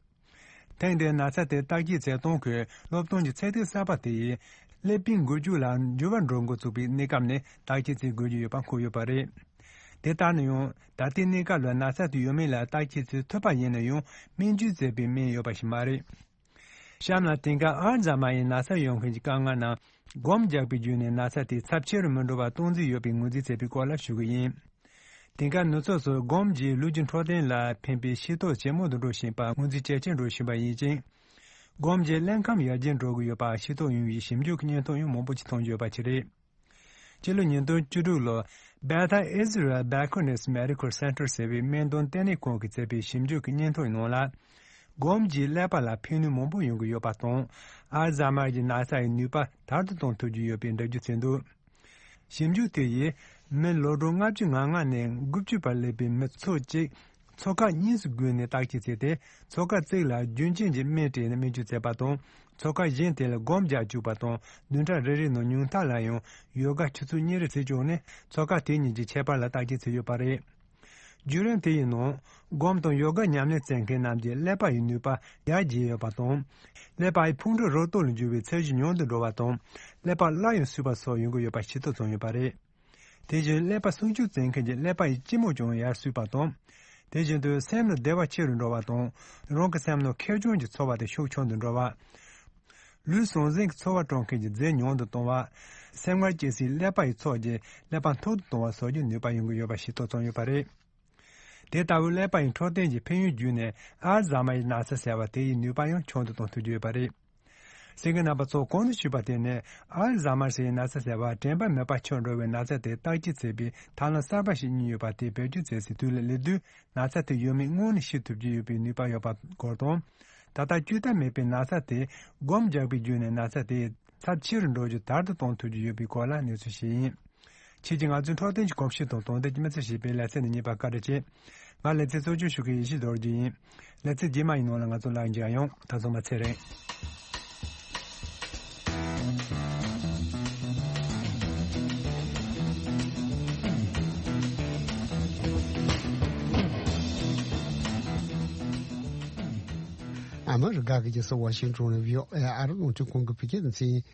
ཐེངས་འདིའི་ན་ཚ་དེ་བརྟག་དཔྱད་བྱེད་སྟངས་ཀྱི་སློབ་སྟོན་གྱི་ཚད་ཐིག་གསར་པ་དེ་ཡིས་ཀླད་པའི་འགུལ་སྐྱོད་ལ་འགྱུར་བ་འགྲོ་འགོ་ཚུགས་པའི་གནས་སྐབས་ནས་བརྟག་དཔྱད་བྱེད་དགོས་ཀྱི་ཡོད་པ་འཁོད་ཡོད་པ་རེད། དེ་ལྟར་ན་ཡང་ད་ལྟའི་གནས་སྐབས་ལ་ན་ཚ་དེ་ཡོད་མེད་ལ་བརྟག་དཔྱད་བྱེད་ཐུབ་པ་ཡིན་ན་ཡང་སྨན་བཅོས་བྱེད་པའི་སྨན་ཡོད་པ་ཞིག་མ་རེད། གཤམ་ལ་དེང་སྐབས་ཨལ་ཛཱི་མར་ཡི་ན་ཚ་ཡོད་མཁན་གྱི་དཀའ་ངལ་རྣམས་སྒོམ་རྒྱག་པའི་བརྒྱུད་ནས་ན་ཚ་དེ་ཚབས་ཆེ་རུ་མི་འགྲོ་བར་གཏོང་རྩིས་ཡོད་པའི་ངོས་འཛིན་བྱས་པའི་སྐོར་ལ་ཞུ་གི་ཡིན། དེང་སྐབས་ནུབ་ཕྱོགས་སུ་སྒོམ་གྱིས་ལུས་ཀྱི་འཕྲོད་བསྟེན་ལ་ཕན་པའི་ཤེས་རྟོགས་ཇེ་མང་དུ་འགྲོ་བཞིན་པ་ངོས་འཛིན་ཇེ་ཆེར་འགྲོ་བཞིན་པ་ཡིན་ཅིང་། སྒོམ་གྱི་ཀླད་ཁམས་ཡར་རྒྱས་འགྲོ་གི་ཡོད་པ་ཤེས་རྟོགས་ཡོང་བའི་ཞིབ་འཇུག་གི་བརྙན་ཐུང་ཡང་མང་པོ་ཅིག་མཐོང་རྒྱུ་ཡོད་པ་ཅིག་རེད། སྤྱི་ལོ་ཉིས་སྟོང་བཅུ་དྲུག་ལོར་Beth Israel Backwardness Medical Center ཟེར་བའི་སྨན་དོན་ལྟེ་གནས་ཁང་གིས་མཛད་པའི་ཞིབ་འཇུག་གི་བརྙན་ཐུང་ནང་ལ། སྒོམ་གྱིས་ཀླད་པ་ལ་ཕན་ནུས་མང་པོ་ཡོང་གི་ཡོད་པ་དང་། ཨལ་ཛཱ་མར་གྱི་ན་ཚ་ཡི་ནུས་པ་དར་དུ་གཏོང་ཐུབ་ཀྱི་ཡོད་པའི་འགྲེལ་བརྗོད་བྱས་འདུག། ཞིབ་འཇུག་དེ་ཡིས་མི་ལོ་གྲངས་ལྔ་བཅུ་ང་ལྔ་ནས་དགུ་བཅུ་བར་སླེབས་པའི་མི་ཚོ་གཅིག་ཚོ་ཁག་གཉིས་སུ་བགོས་ནས་བརྟག་དཔྱད་བྱས་ཏེ། ཚོ་ཁག་གཅིག་ལ་རྒྱུན་གཅན་གྱི་སྨན་སྤྲད་ནས་སྨན་བཅོས་བྱས་པ་དང་། ཚོ་ཁག་གཞན་དེ་ལ་སྒོམ་རྒྱག་བཅུག་པ་དང་། བདུན་ཕྲག་རེ་རེའི་ནང་ཉུང་མཐའ་ལ་ཡང་ཡོ་ག་ཆུ་ཚོད་གཉིས་རེ་བྱས་བཅུག་ནས། ཚོ་ཁག་དེ་གཉིས་ཀྱི་ཁྱད་པར་ལ་བརྟག་དཔྱད་བྱས་ཡོད་པ་རེད། བརྒྱུད་རིམ་དེ་ཡི་ནང་། སྒོམ་དང་ཡོ་ག་ཉམས་ལེན་བྱེད་མཁན་རྣམས་ཀྱི་ཀླད་པ་ཡི་ནུས་པ་ཡར་རྒྱས་ཡོད་པ་དང་། ཀླད་པ་ཡི་ཕུང་པོ་རོ་ཏོག་ལ་འགྱུར་བའི་ཚད་གཞི་ཉུང་དུ་འགྲོ་བ་དང་། ཀླད་པ་སླར་ཡང་གསོས་པ་སོགས་ཡོང་གི་ཡོད་པ་ཤེས་རྟོགས་བྱུང་ཡོད་པ་རེད། དེ་བཞིན་ཀླད་པ་སྲུང་སྐྱོབ་བྱེད་མཁན་གྱི་ཀླད་པ་ཡི་སྐྱི་མོ་ཀྱང་ཡར་གསོས་པ་དང་། དེ་བཞིན་དུ་སེམས་ལ་བདེ་བ་ཆེ་རུ་འགྲོ་བ་དང་། རང་གི་སེམས་ནང་ཁེར་རྐྱང་གི་ཚོར་བ་དེ་ཤུགས་ཆུང་དུ་འགྲོ་བ། ལུས་ཟང་ཟིང་གི་ཚོར་བ་སྤྲོད་མཁན་གྱི་རྫས་ཉུང་དུ་གཏོང་བ། སེམས་ངལ་སྐྱེ་སའི་ཀླད་པ་ཡི་ཚོགས་ཀྱི་ཀླད་པ་མཐོ་རུ་གཏོང་བ་སོགས་ཀྱི་ནུས་པ་ཡོང་གི་ཡོད་པ་ཤེས་རྟོགས་བྱུང་ཡོད་པ་རེད། དེ་ལྟ་བུའི་ཀླད་པ་ཡི་འཕྲོད་བསྟེན་གྱི་ཕན་ཡོན་བརྒྱུད་ནས་ཨལ་ཛཱ་མར་ཡི་ན་ཚ་ཟེར་བ་དེ་ཡི་ནུས་པ་ཡང་ཆུང་དུ་གཏོང་ཐུབ་ཀྱི་ཡོད་པ་རེད། གསན་མཁན་རྣམ་པ་ཚོ་གོང་དུ་ཞུས་པ་དེ་ནི་ཨལ་ཛཱ་མར་ཟེར་བའི་ན་ཚ་ཟེར་བ་དྲན་པ་མེད་པ་ཆགས་འགྲོ་བའི་ན་ཚ་དེ་བརྟག་དཔྱད་བྱེད་པའི་ཐབས་ལམ་གསར་པ་ཞིག་རྙེད་ཡོད་པ་དེ་བེད་སྤྱོད་བྱེད་སའི་དུས་ལ་སླེབས་དུས། ན་ཚ་དེ་ཡོད་མེད་སྔོན་ནས་ཤེས་ཐུབ་ཀྱི་ཡོད་པའི་ནུས་པ་ཡོད་པ་སྐོར་དང་། ད་ལྟ་བཅོས་ཐབས་མེད་པའི་ན་ཚ་དེ་སྒོམ་རྒྱག་པའི་བརྒྱུད་ནས་ན་ཚ་དེ་ཚབས་ཆེ་རུ་འགྲོ་རྒྱུ་དར་དུ་གཏོང་ཐུབ་ཀྱི་ཡོད་པའི་སྐོར་ལ་གནས་ཚུལ་ཞིག་ཡིན། ཁྱེད་ཀྱིས་ང་ཚོའི་འཕྲོད་བསྟེན་གྱི་གོམས་གཤིས་དང་དོན་ལྡན་གྱི་མི་ཚེ་ཞེས་པའི་ལེ་ཚན་འདི་གཉིས་པར་བཀའ་དྲིན་ཆེ། ང་ལེ་ཚན་གཙོ་སྐྱོང་ཞུ་མཁན་ཡེ་ཤེས་རྡོ་རྗེ་ཡིན། ལེ་ཚན་རྗེས་མ་ཡི་ནང་ལ་ང་ཚོ་ལག་མཇལ་ཡོང་། ད་སོ་མ་ཚེ་རིང་། ཨ་མི་རི་ཀ་གི་རྒྱལ་ས་ཝ་ཤིང་ཊོན་ནས་བྷི་ཨོ་ཨེ་ཨ་རི་རླུང་འཕྲིན་ཁང་གི་བོད་སྐད་སྡེ་ཚན་ཡིན།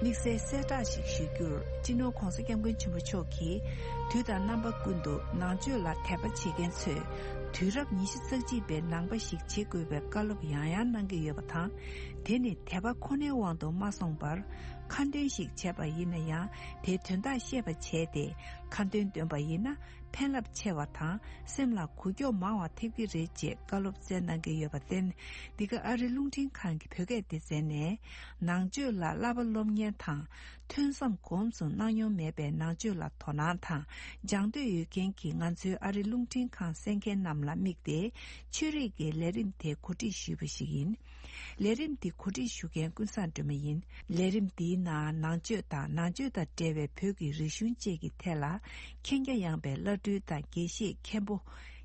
དམིགས་བསལ་གསལ་བསྒྲགས་ཤིག་ཞུ་རྒྱུར། སྤྱི་ནོར་༧གོང་ས་༧སྐྱབས་མགོན་ཆེན་པོ་མཆོག་གིས་དུས་དང་རྣམ་པ་ཀུན་ཏུ་ནང་ཆོས་ལ་དད་པ་བྱེད་མཁན་ཚོས་དུས་རབས་ཉི་ཤུ་རྩ་གཅིག་པའི་ནང་པ་ཞིག་བྱེད་དགོས་པའི་བཀའ་སློབ་ཡང་ཡང་གནང་གི་ཡོད་པ་དང་། དེ་ནི་དད་པ་ཁོ་ནའི་དབང་དུ་མ་སོང་བར། ཁ་འདོན་ཞིག་བྱས་པ་ཡིན་ན་ཡང་། དེའི་དོན་དག་ཤེས་པ་བྱས་ཏེ་ཁ་འདོན་འདོན་པ་ཡིན་ན། ཕན་རླབས་ཆེ་བ་དང་སེམས་ལ་འགུལ་སྐྱོད་མང་བ་ཐེབས་ཀྱི་རེད་ཅེས་བཀའ་སློབ་སྩལ་གནང་གི་ཡོད་པར་བརྟེན། འདི་ག་ཨ་རི་རླུང་འཕྲིན་ཁང་གི་བོད་སྐད་སྡེ་ཚན་ནས་ནང་ཆོས་ལ་བསླབ་པ་སློབ་གཉེར་དང་། ཐོས་བསམ་གོམས་སུ་གནང་མྱོང་མེད་པའི་ནང་ཆོས་ལ་དོ་སྣང་དང་སྦྱང་འདོད་ཡོད་མཁན་གྱི་ང་ཚོའི་ཨ་རི་རླུང་འཕྲིན་ཁང་གསན་མཁན་རྣམས་ལ་དམིགས་ཏེ་ཆོས་རིག་གི་ལས་རིམ་དེ་གོ་སྒྲིག་ཞུས་པ་ཞིག་ཡིན། ལས་རིམ་འདི་གོ་སྒྲིག་ཞུ་མཁན་ཀུན་བཟང་སྒྲོལ་མ་ཡིན། ལས་རིམ་འདིའི་ནང་ནང་ཆོས་དང་ནང་ཆོས་དང་འབྲེལ་བའི་བོད་ཀྱི་རིག་གཞུང་བཅས་ཀྱི་ཐད་ལ་མཁྱེན་རྒྱ་ཡངས་པའི་བླ་སྤྲུལ་དང་དགེ་བཤེས་མཁན་པོ།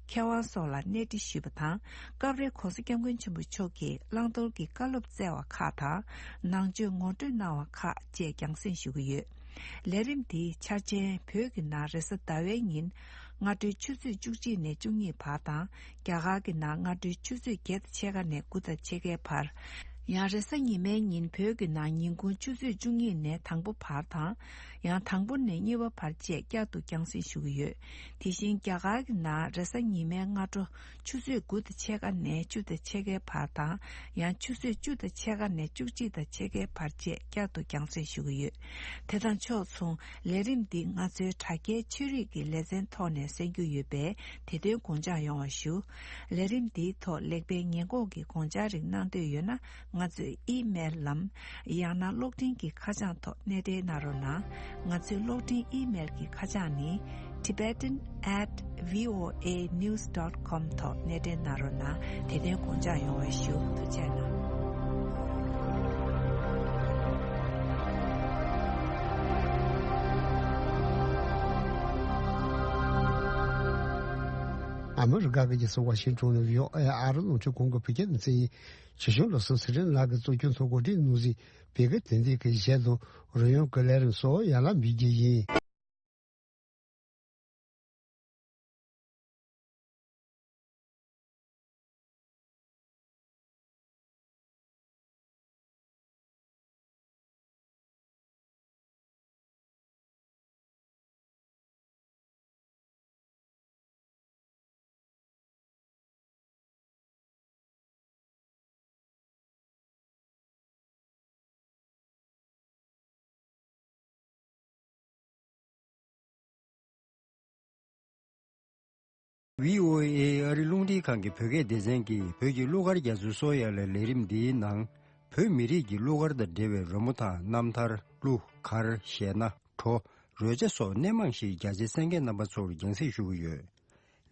མཁས་དབང་སོགས་ལ་གནས་འདྲི་ཞུས་པ་དང་། སྐབས་རེ་༧གོང་ས་༧སྐྱབས་མགོན་ཆེན་པོ་མཆོག་གིས་བླང་དོར་གྱི་བཀའ་སློབ་སྩལ་བ་ཁག་དང་། ནང་ཆོས་ངོ་སྤྲོད་གནང་བ་ཁག་བཅས་རྒྱང་སྲིང་ཞུ་གི་ཡོད། ལས་རིམ་འདིའི་འཆར་ཅན་བོད་ཀྱི་ནང་རེས་གཟའ་ཟླ་བའི་ཉིན་སྔ་དྲོའི་ཆུ་ཚོད་བཅུ་གཅིག་ནས་བཅུ་གཉིས་བར་དང་། རྒྱ་གར་གྱི་ནང་སྔ་དྲོའི་ཆུ་ཚོད་བརྒྱད་དང་ཕྱེད་ཀ་ནས་དགུ་དང་ཕྱེད་ཀའི་བར། ཡང་རེས་གཟའ་ཉི་མའི་ཉིན་བོད་ཀྱི་ནང་ཉིན་གུང་ཆུ་ཚོད་བཅུ་གཉིས་ནས་དང་པོ་བར་དང་། ཡང་དང་པོ་ནས་གཉིས་པ་བར་བཅས་བསྐྱར་དུ་རྒྱང་སྲིང་ཞུ་གི་ཡོད། དེ་བཞིན་རྒྱ་གར་གྱི་ནང་རེས་གཟའ་ཉི་མའི་སྔ་དྲོ་ཆུ་ཚོད་དགུ་དང་ཕྱེད་ཀ་ནས་བཅུ་དང་ཕྱེད་ཀའི་བར་དང་། ཡང་ཆུ་ཚོད་བཅུ་དང་ཕྱེད་ཀ་ནས་བཅུ་གཅིག་དང་ཕྱེད་ཀའི་བར་བཅས་བསྐྱར་དུ་རྒྱང་སྲིང་ཞུ་གི་ཡོད། དེ་དང་ཕྱོགས་མཚུངས་ལས་རིམ་འདི་ང་ཚོའི་དྲ་རྒྱའི་ཆོས་རིག་གི་ལེ་ཚན་ཐོག་ནས་གསན་རྒྱུ་ཡོད་པས་དེ་དོན་དགོངས་འཇགས་ཡོང་བ་ཞུ། ལས་རིམ་འདིའི་ཐོག་ལེགས་སྤེལ་ཉེས་འགོག་གི་དགོངས་འཆར་རིགས་གནང་འདོད་ཡོད་ན། ང་ཚོའི་ཨི་མེལ་ལམ། ཡང་ན་གློག་འཕྲིན་གྱི་ཁ་བྱང་ཐོག་གནས་འབྲེལ་གནང་རོགས་གནང་། ང་ཚོའི་གློག་འཕྲིན་ཨི་མེལ་གྱི་ཁ་བྱང་ནི། tibetan at voanews dot com ཐོག་གནས་འབྲེལ་གནང་རོགས་གནང་། དེ་དོན་དགོངས་འཇགས་ཡོང་བ་ཞུ། ཐུགས་རྗེ་གནང་། ཨ་མི་རི་ཀ་གི་རྒྱལ་ས་ཝ་ཤིང་ཊོན་ནས་བྷི་ཨོ་ཨེ་ཨ་རི་རླུང་འཕྲིན་ཁང་གི་བོད་སྐད་སྡེ་ཚན་ཡིན། ཆེ་ཆུང་བློ་བཟང་ཚེ་རིང་ལགས་ཀྱིས་གཙོ་སྐྱོང་ཐོག་གོ་སྒྲིག་གནང་ཟིན་བོད་སྐད་དོན་ལྡན་གྱི་གཞས་དང་རོལ་དབྱངས་ཀྱི་ལས་རིམ་སོགས་ཡར་ལངས་འབུལ་རྒྱུ་ཡིན། བྷི་ཨོ་ཨེ་ཨ་རི་རླུང་འཕྲིན་ཁང་གི་བོད་སྐད་སྡེ་ཚན་གྱིས་བོད་ཀྱི་གླུ་གར་རྒྱ་མཚོའི་སོ་ཡ་ལ་ལས་རིམ་འདིའི་ནང་། བོད་མི་རིགས་ཀྱི་གླུ་གར་དང་འབྲེལ་བའི་རོལ་མོ་དང་རྣམ་ཐར། གླུ་གར། གཞས་སྣ། བྲོ། རོལ་ཆ་སོགས་སྣེ་མང་ཞིག་རྒྱ་ཆེའི་གསན་མཁན་རྣམ་པ་ཚོར་རྒྱང་སྲིང་ཞུ་གི་ཡོད།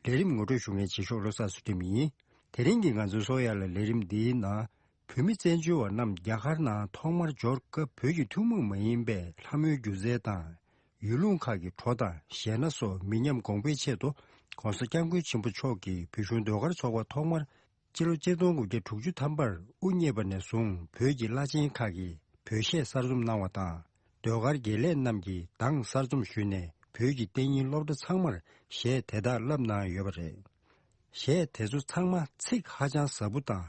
ལས་རིམ་ངོ་སྤྲོད་ཞུ་མཁན་རྗེས་ཕྱོགས་བློ་བཟང་ཚུལ་ཁྲིམས་ཡིན། དེ་རིང་གི་ང་ཚོའི་སོ་ཡ་ལ་ལས་རིམ་འདིའི་ནང་། བོད་མི་བཙན་བྱོལ་བ་རྣམས་རྒྱ་གར་ནང་ཐོག་མར་འབྱོར་སྐབས་བོད་ཀྱི་ཐུན་མོང་མ་ཡིན་པའི་ལྷ་མོའི་སྒྱུ་རྩལ་དང་། ཡུལ་ལུང་ཁག་གི་བྲོ་དང་གཞས་སྣ་སོགས་མི་ཉམས་གོང་འཕེལ་ཆེད་དུ་ྋགོང་ས་ྋསྐྱབས་མགོན་ཆེན་པོ་མཆོག་གིས་བོད་གཞུང་ཟློས་གར་ཚོགས་པ་ཐོག་མར་སྤྱི་ལོ་ཆིག་སྟོང་དགུ་བརྒྱ་དྲུག་ཅུ་ཐམ་པར་དབུ་བརྙེས་པ་ནས་བཟུང་བོད་ཀྱི་བླ་ཆེན་ཁག་གིས་བོད་གཞས་གསར་རྩོམ་གནང་བ་དང་། ཟློས་གར་དགེ་ལས་རྣམས་ཀྱིས་གདངས་གསར་རྩོམ་ཞུས་ནས་བོད་ཀྱི་གཏན་ཉིན་སློབ་གྲྭ་ཚང་མར་གཞས་དེ་དག་བསླབ་གནང་ཡོད་པ་རེད། གཞས་དེ་ཚོ་ཚང་མ་ཚིག་ཧ་ཅང་ཟབ་པོ་དང་།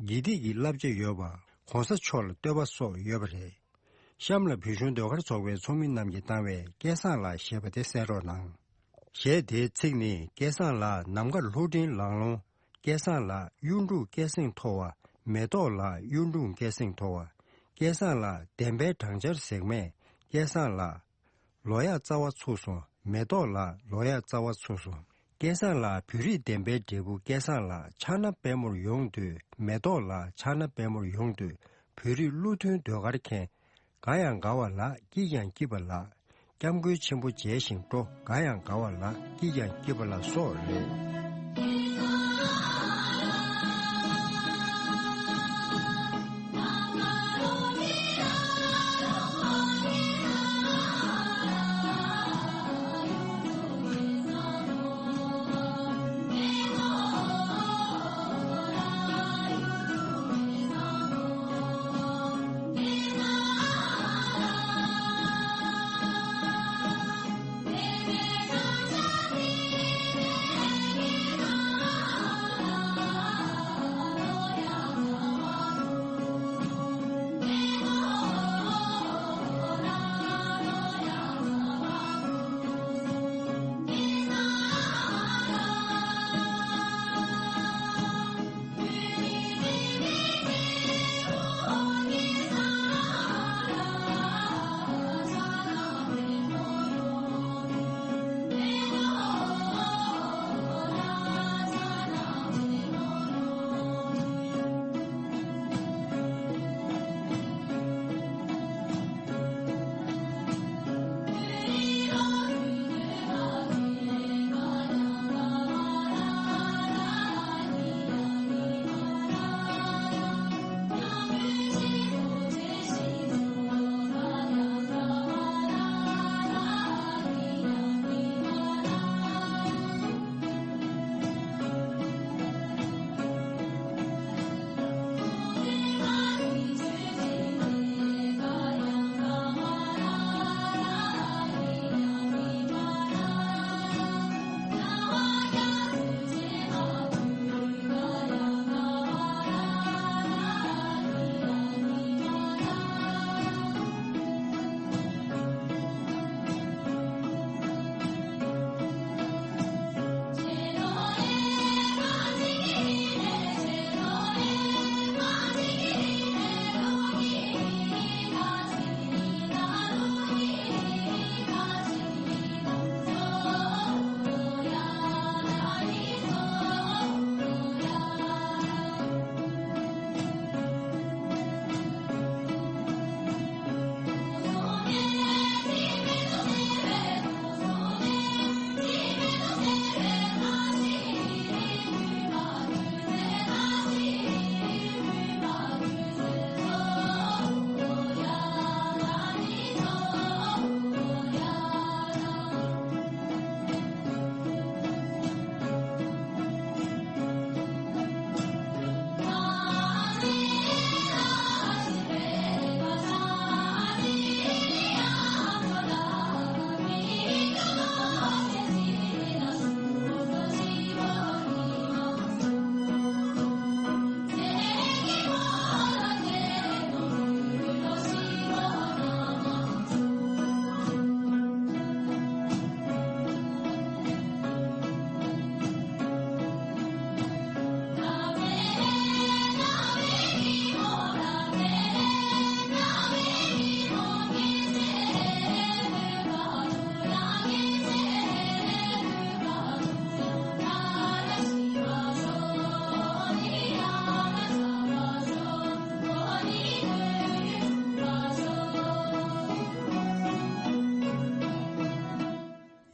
དགེ་སྡིག་གི་བསླབ་བྱ་ཡོད་པ། ྋགོང་ས་མཆོག་ལ་བསྟོད་པ་སོགས་ཡོད་པ་རེད། གཤམ་ལ་བོད་གཞུང་ཟློས་གར་ཚོགས་པའི་ཚོགས་མི་རྣམས་ཀྱིས་བཏང་བའི་སྐལ་བཟང་ལགས་ཞེས་པ་དེ་གསན་རོགས་གནང་། གཞས་དེའི་ཚིག་ནི། སྐལ་བཟང་ལགས་ནམ་མཁར་ལྷུ་སྤྲིན་ལང་ལོང་། སྐལ་བཟང་ལགས་གཡུ་འབྲུག་སྐད་གསེང་མཐོ་བ། མེ་ཏོག་ལགས་གཡུ་འབྲུག་སྐད་གསེང་མཐོ་བ། སྐལ་བཟང་ལགས་བདེན་པའི་སྦྲང་ཆར་ཟེགས་མས། སྐལ་བཟང་ལགས། ལོ་ཡག་རྩ་བ་ཚུགས་སོང་། མེ་ཏོག་ལགས་ལོ་ཡག་རྩ་བ་ཚུགས་སོང་། སྐལ་བཟང་ལགས་བོད་རིགས་བདེན་པའི་འབྲས་བུ། སྐལ་བཟང་ལགས་ཕྱག་ན་པད་མོར་ཡོང་དུས། མེ་ཏོག་ལགས་ཕྱག་ན་པད་མོར་ཡོང་དུས། བོད་རིགས་བློ་མཐུན་ཟློས་གར་མཁན། དགའ་ཡང་དགའ་བ་ལགས་སྐྱིད་ཀྱང་སྐྱིད་པ་ལགས། སྐྱབས་མགོན་ཆེན་པོ་མཇལ་ཞིང་སྤྲོ། དགའ་ཡང་དགའ་བ་ལགས་སྐྱིད་ཀྱང་སྐྱིད་པ་ལགས་སོགས་རེད།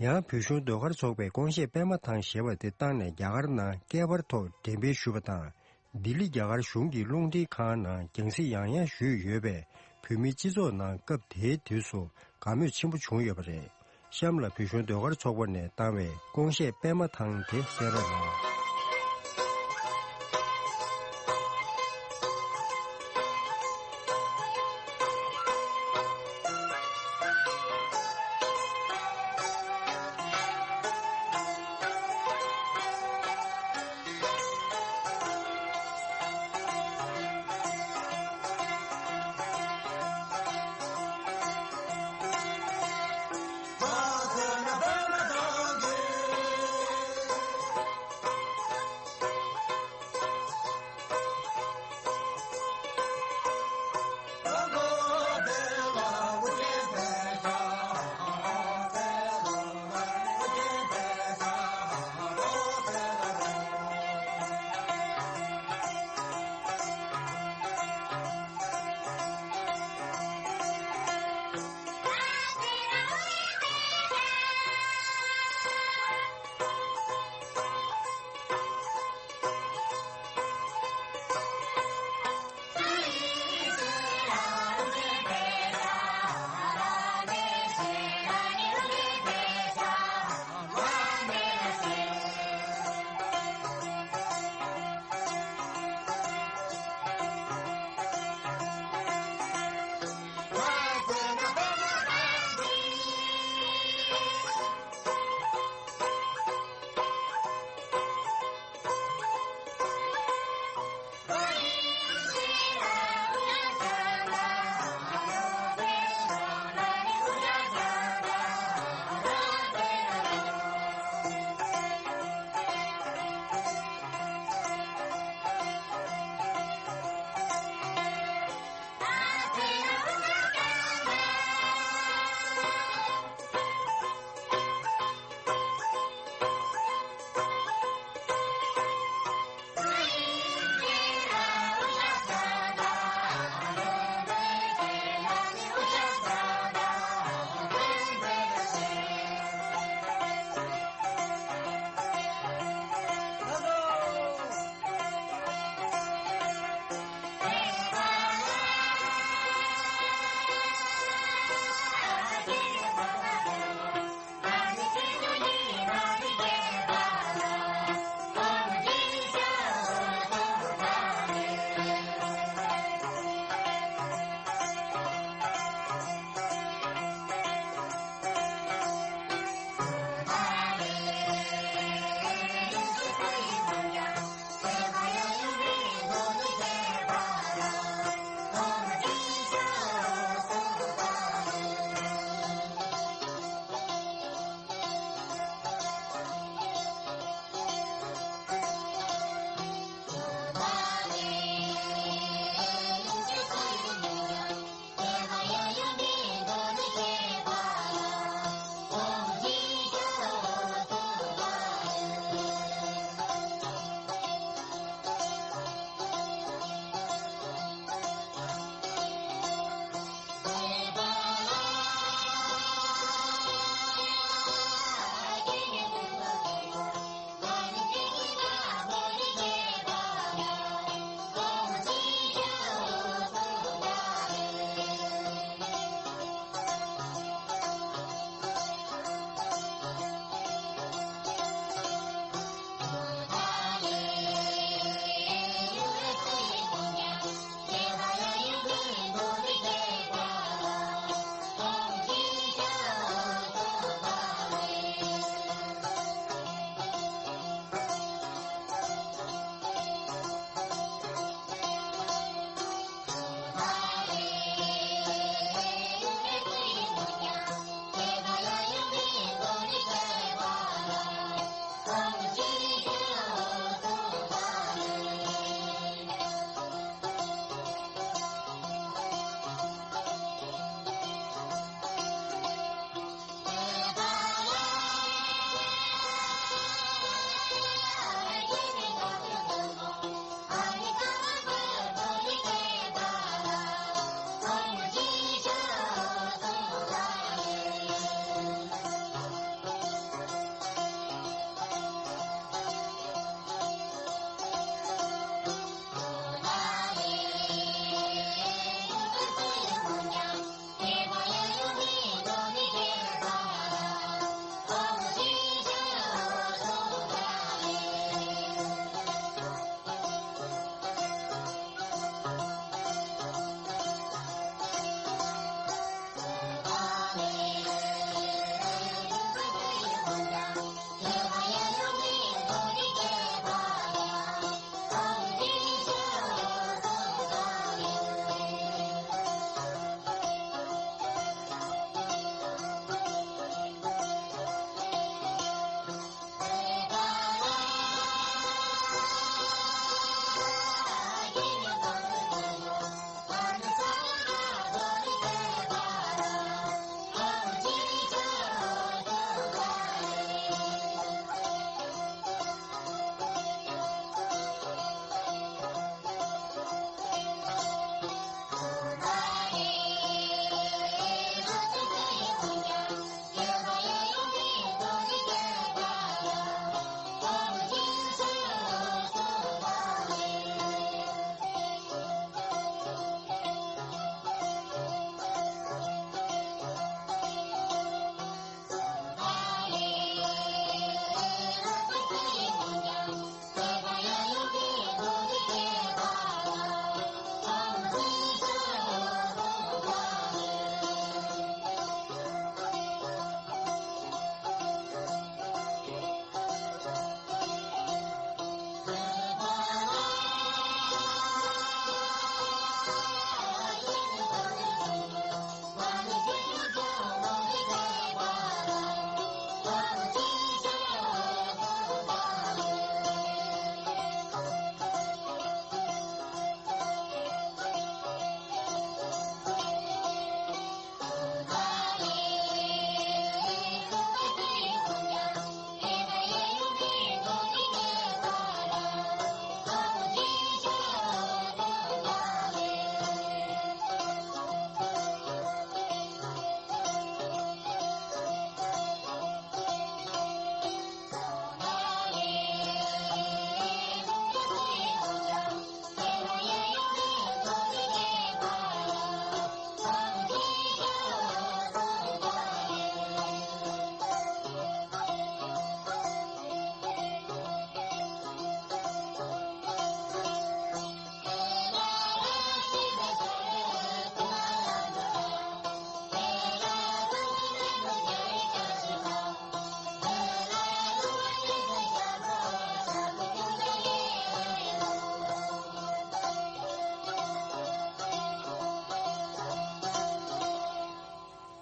ཡང་བོད་གཞུང་ཟློས་གར་ཚོགས་པས་ཀོང་ཤེས་པད་མ་ཐང་ཞེས་པ་དེ་བཏང་ནས་རྒྱ་གར་ནང་བསྐལ་པར་ཐོག་འགྲེམས་སྤེལ་ཞུས་པ་དང་། ལྡི་ལི་རྒྱ་གར་གཞུང་གི་རླུང་འཕྲིན་ཁང་ནང་རྒྱང་སྲིང་ཡང་ཡང་ཞུས་ཡོད་པས། བོད་མིའི་སྤྱི་ཚོགས་ནང་སྐབས་དེའི་དུས་སུ་དགའ་མོས་ཆེན་པོ་བྱུང་ཡོད་པ་རེད། གཤམ་ལ་བོད་གཞུང་ཟློས་གར་ཚོགས་པ་ནས་བཏང་བའི་ཀོང་ཤེས་པད་མ་ཐང་དེ་གསན་རོགས་གནང་།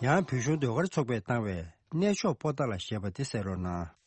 ཡང་བོད་གཞུང་ཟློས་གར་ཚོགས་པས་བཏང་བའི་གནས་མཆོག་པོ་ཏཱ་ལ་ཞེས་པ་འདི་གསན་རོགས་གནང་།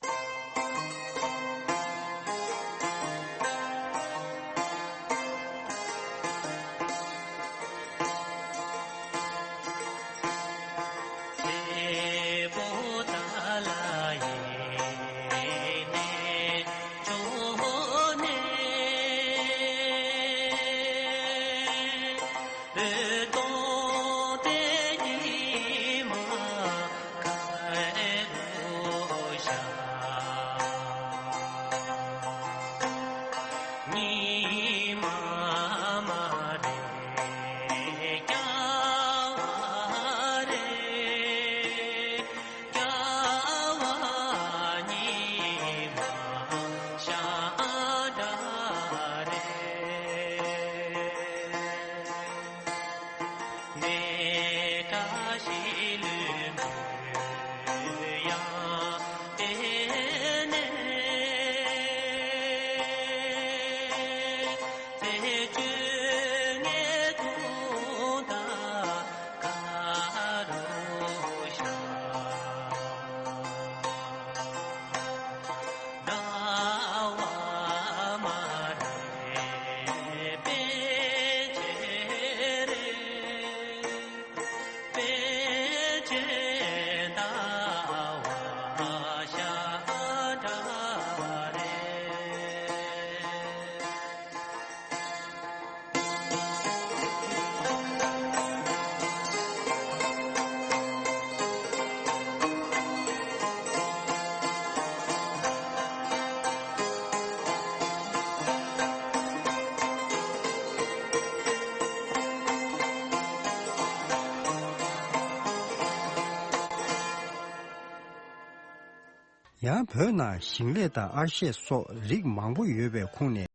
ཡང་བོད་ནང་ཞིང་ལས་དང་ཨར་ཤེད་སོགས་རིགས་མང་པོ་ཡོད་པའི་ཁོངས་ནས།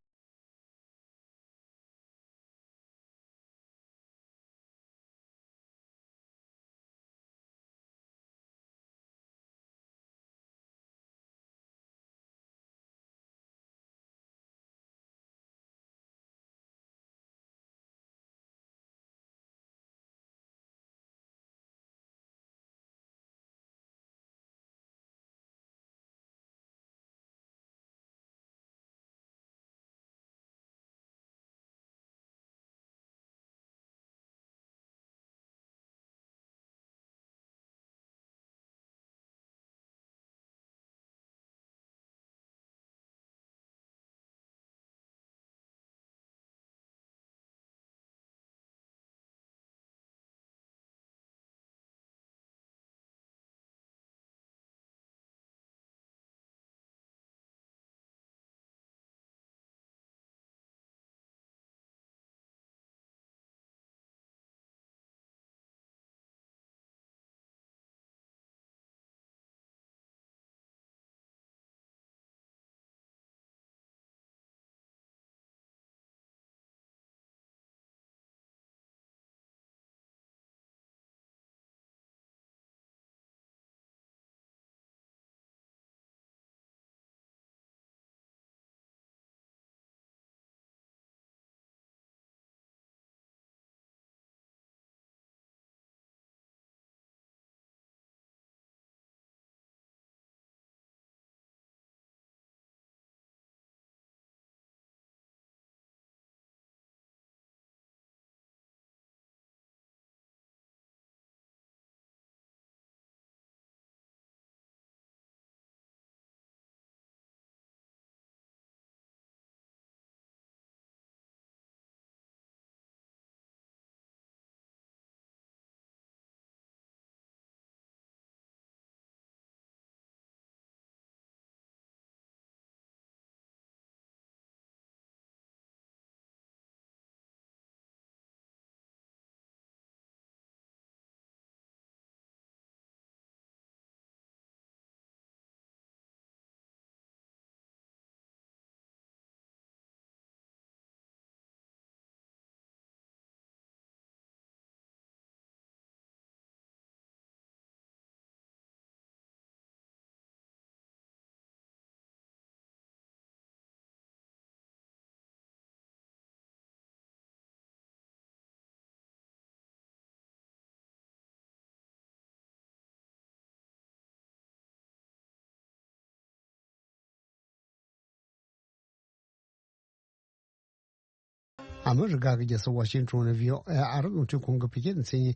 ཨ་མི་རི་ཀ་གི་རྒྱལ་ས་ཝ་ཤིང་ཊོན་ནས་བྷི་ཨོ་ཨེ་ཨ་རི་རླུང་འཕྲིན་ཁང་གི་བོད་སྐད་སྡེ་ཚན་ཡིན།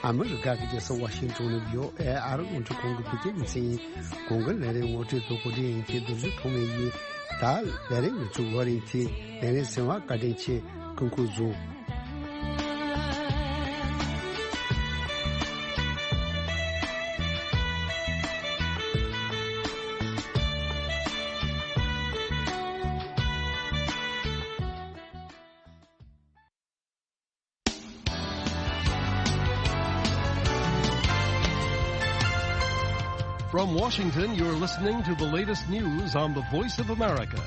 ཨ་མི་རི་ཀ་གི་རྒྱལ་ས་ཝ་ཤིང་ཊོན་ནས་བྷི་ཨོ་ཨེ་ཨ་རི་རླུང་འཕྲིན་ཁང་གི་བོད་སྐད་སྡེ་ཚན་ཡིན། གོང་གི་ལས་རིམ་ངོ་སྤྲོད་དང་གོ་སྒྲིག་ཡིན་མཁན་རྡོ་རྗེ་ཐོགས་མེད་ཡིན། ད་ལས་རིམ་གྱི་ཚུགས་བར་ཡིན་ཚེ་ལས་རིམ་གསན་པར་བཀའ་དྲིན་ཆེ། སྐུ་ཁམས་བཟང་། From Washington, you're listening to the latest news on the Voice of America.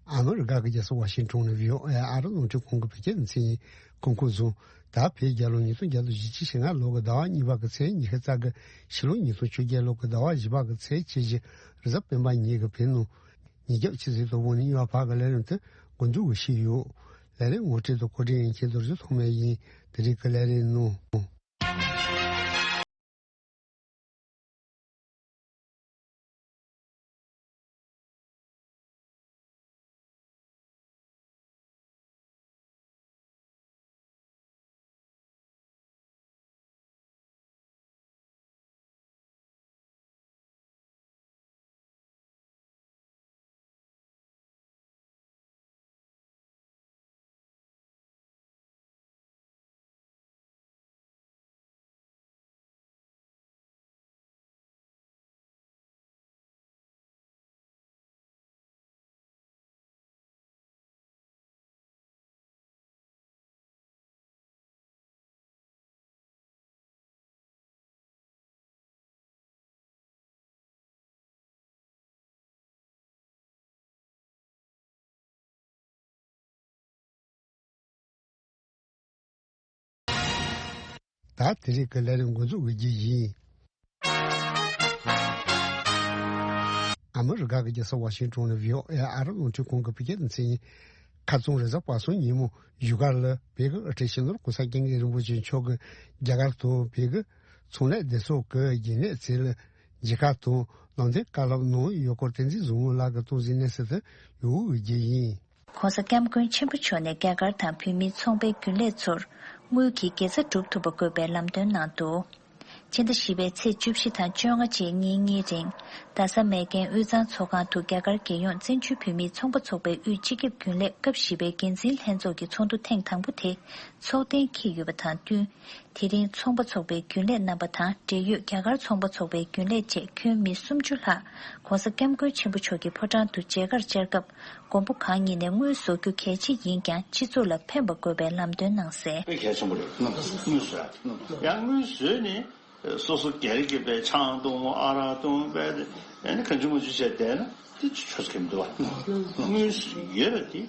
ཨ་མི་རི་ཀ་གི་རྒྱལ་ས་ཝ་ཤིང་ཊོན་ནས་བྷི་ཨོ་ཨེ་ཨ་རི་རླུང་འཕྲིན་ཁང་གི་བོད་སྐད་སྡེ་ཚན་ཡིན། སྐུ་ཁམས་བཟང་། ད་བོད་རྒྱལ་ལོ་ཉིས་སྟོང་བརྒྱ་དང་བཞི་བཅུ་ཞེ་ལྔ་ལོ་གི་ཟླ་བ་གཉིས་པ་གི་ཚེས་ཉི་ཤུ་རྩ་དགུ། ཕྱི་ལོ་ཉིས་སྟོང་བཅོ་བརྒྱད་ལོ་གི་ཟླ་བ་བཞི་པ་གི་ཚེས་ཉེར་བཞི། རེས་གཟའ་སྤེན་པ་ཉིན་གྱི་བོད་ནང་ཉིན་རྒྱབ་ཆུ་ཚོད་དང་པོ་ནས་གཉིས་པ་བར་གྱི་ལས་རིམ་དེ་འགོ་འཛུགས་ཞུས་ཡོད། ལས་རིམ་ངོ་སྤྲོད་དང་གོ་སྒྲིག་ཡིན་མཁན་རྡོ་རྗེ་ཐོགས་མེད་ཡིན། དེ་རིང་གི་ལས་རིམ་ནང་། ད་དེ་རིང་གི་ལས་རིམ་འགོ་འཛུགས་ཀྱི་རྒྱུ་ཡིན། ཨ་མི་རི་ཀ་གི་རྒྱལ་ས་ཝ་ཤིང་ཊོན་ནས་བྷི་ཨོ་ཨེ་ཨ་རི་རླུང་འཕྲིན་ཁང་གི་བོད་སྐད་སྡེ་ཚན་ཡིན། ཁ་རྩང་རེས་གཟའ་པ་སངས་ཉིན་མོ་བཞུགས་སྒར་ལ་བོད་ཀྱི་དབུ་ཁྲིད་སྤྱི་ནོར་༸གོང་ས་༸སྐྱབས་མགོན་རིན་པོ་ཆེ་མཆོག་གིས་རྒྱ་གར་དང་བོད་ཀྱི་ཚོང་ལས་སྡེ་ཚོགས་ཀྱི་རྒྱུན་ལས་ཚོས་མཇལ་ཁ་དང་ལམ་སྟོན་བཀའ་སློབ་གནང་ཡོད་སྐོར་བསྟན་འཛིན་བཟང་མོ་ལགས་ཀྱིས་གཏོང་ཟིན་གནས་ཚུལ་དེ་ཡོང་གི་རྒྱུ་ཡིན། ༸གོང་ས་༸སྐྱབས་མགོན་ཆེན་པོ་མཆོག་ནས་རྒྱ་གར་དང་བོད་མིའི་ཚོང་པའི་རྒྱུན་ལས་ཚོར་དངུལ་གྱི་དགེ་རྩ་སྒྲུབ་ཐུབ་པ་དགོས་པའི་ལམ་སྟོན་གནང་འདུག་ཕྱི་ཟླ་བཞི་པའི་ཚེས་བཅུ་བཞི་དང་བཅོ་ལྔ་བཅས་ཉིན་གཉིས་རིང་རྡ་ས་མེག་གྷན་དབུས་གཙང་ཚོགས་ཁང་དུ་རྒྱ་གར་རྒྱལ་ཡོངས་བཙན་བྱོལ་བོད་མིའི་ཚོང་པ་ཚོགས་པའི་དབུས་སྤྱི་ཁྱབ་རྒྱུན་ལས་སྐབས་བཞི་པའི་འགན་འཛིན་ལྷན་ཚོགས་ཀྱི་ཚོགས་འདུ་ཐེངས་དང་པོ་དེ་ཚོགས་གཏན་འཁེལ་ཡོད་པ་དང་བསྟུན། དེ་རིང་ཚོང་པ་ཚོགས་པའི་རྒྱུན་ལས་རྣམ་པ་དང་འབྲེལ་ཡོད་རྒྱ་གར་ཚོང་པ་ཚོགས་པའི་རྒྱུན་ལས་བཅས་ཁྱོན་མི་སུམ་ཅུ་ལྷག་༸གོང་ས་༸སྐྱབས་མགོན་ཆེན་པོ་མཆོག་གི་ཕོ་བྲང་དུ་མཇལ་ཁར་བཅར་སྐབས། མགོན་པོ་གང་ཉིད་ནས་དངུལ་བཟོ་རྒྱུ་གལ་ཆེ་ཡིན་ཀྱང་སྤྱི་ཚོགས་ལ་ཕན་པ་དགོས་པའི་ལམ་སྟོན་གནང་གསལ། དཔེ་གལ་ཆེན་པོ་རེད། དངུལ་བཟོ་ཡ་དེ། ཡང་དངུལ་བཟོས་ནས་སོ་སོ་སྒེར་གྱི་དཔེ་ཆང་འཐུང་། ཨ་རག་འཐུང་། དཔེ་དེ་ཨ་ནི་གང་བྱུང་མང་བྱུང་བྱས་བསྡད་ན་དེ་ཆོས་ཁེམ་འདུག་བ། དངུལ་ཡོད་པ་དེ་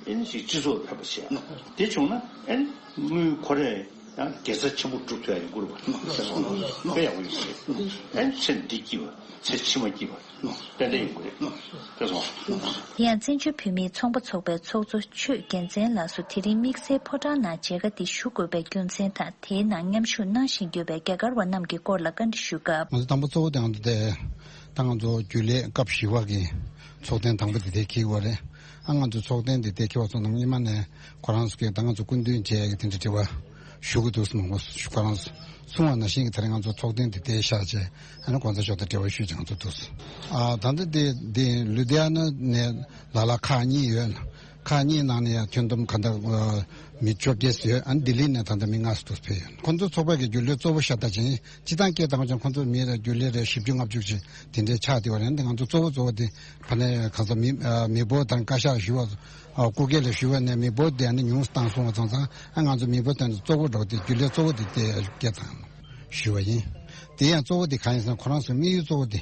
ཨ་ནི་ཞིག་སྤྱི་ཚོགས་ལ་ཕན་པ་བྱས། དེ་བྱུང་ན་ཨ་ནི་དངུལ་ཁོ་རས་ཡང་དགེ་རྩ་ཆེན་པོ་སྒྲུབ་ཐུབ་ཡ་ཡིན་དགོས་རེད་བ། དཔེ་ཡག་པོ་ཡོད་རེད། ཨ་ནི་ཚེ་འདི་སྐྱིད་པ། ཚེ་ཕྱི་མ་སྐྱིད་པ་ཏན་ཏན་ཡོང་གི་རེད། དེ་སོང་། དེ་ཡང་བཙན་བྱོལ་བོད་མིའི་ཚོང་པ་ཚོགས་པའི་ཚོགས་གཙོ་ཆོས་རྒྱལ་མཚན་ལགས་སུ་དེ་རིང་དམིགས་བསལ་ཕོ་བྲང་ནང་མཇལ་ཁ་འདི་ཞུ་དགོས་པའི་རྒྱུ་མཚན་དང་། དེའི་ནང་མཉམ་ཞུགས་གནང་བཞིན་ཡོད་པའི་རྒྱ་གར་བ་རྣམས་ཀྱི་སྐོར་ལ་བཀའ་འདྲི་ཞུ་སྐབས། ང་ཚོ་དང་པོ་གཙོ་བོ་དེ་ང་ཚོ་དེ་ད་ང་ཚོ་རྒྱུན་ལས་སྐབས་བཞི་པ་གི་ཚོགས་ཐེངས་དང་པོ་དེ་དེ་འཁེལ་བ་རེད། ཨ་ང་ཚོ་ཚོགས་ཐེངས་དེ་དེ་འཁེལ་བ་ཚོ་ནང་སྔོན་མ་ནས་ཁོ་རང་ཚོ་གིས་ད་ང་ཚོ་སྐུ་མདུན་མཇལ་ཡ་གི་དེ་འདྲ་དྲི་བ་ཞུ་གི་འདུག་ཟེར་མང་པོ་ཁོ་རང་ཚོ་གསུང་བ་ནང་བཞིན་གྱི་དེ་རིང་ང་ཚོ་ཚོགས་ཐེངས་དེ་དེ་བཞག་བྱས། ཨ་ནི་གོང་ས་མཆོག་དང་འབྲེལ་བ་ཞུས་ཀྱང་ཚོ་འདུག་ཨ་ད་ལྟ་དེ་དེ་ལུ་དྷི་ཡ་ན་ནས་ལ་ལ་ཁག་གཉིས་ཡོད། ཁག་གཉིས་ནང་ནས་ཡང་ཁྱོན་བསྡོམས་ག་འདྲ་ཨ་མི་བཅོ་བརྒྱད་ཙམ་ཡོད། ཨ་ནི་ལྡི་ལི་ནས་ད་ལྟ་མི་ལྔ་ཙམ་ཕེབས་ཡོད། ཁོང་ཚོ་ཚོགས་པ་གི་རྒྱུན་ལས་གཙོ་བོ་ཤ་སྟག་ཅིག་ཡིན། སྤྱིར་བཏང་སྐད་བཏང་བ་ཅིན་ཁོང་ཚོ་མི་རེ་རྒྱུན་ལས་རེ་བཞི་བཅུ་ལྔ་བཅུ་ཅིག་དེ་འདྲའི་ཆགས་བསྡད་པ་རེད། འདི་ང་ཚོ་གཙོ་བོ་གཙོ་བོ་དེ་ཕ་ནས་གང་ཟག་མི་ཨ་མི་འབོར་དང་བཀའ་ཤག་ཞུ་བ་ཨ་སྐུ་སྒེར་ལ་ཞུ་བ་ནས་མི་འབོར་དེ་ཨ་ནི་ཉུང་སུ་བཏང་སོང་བ་ཙང་ཙང་ཨ་ང་ཚོ་མི་འབོར་དེ་ནི་གཙོ་བོ་འགྲོ་དེ་རྒྱུན་ལས་གཙོ་བོ་དེ་སྐད་བཏང་ཞུ་བ་ཡིན། དེ་ཡང་གཙོ་བོ་དེ་གང་ཡིན་ཟེར་ན་ཁོ་རང་ཚོའི་དམིགས་ཡུལ་གཙོ་བོ་དེ།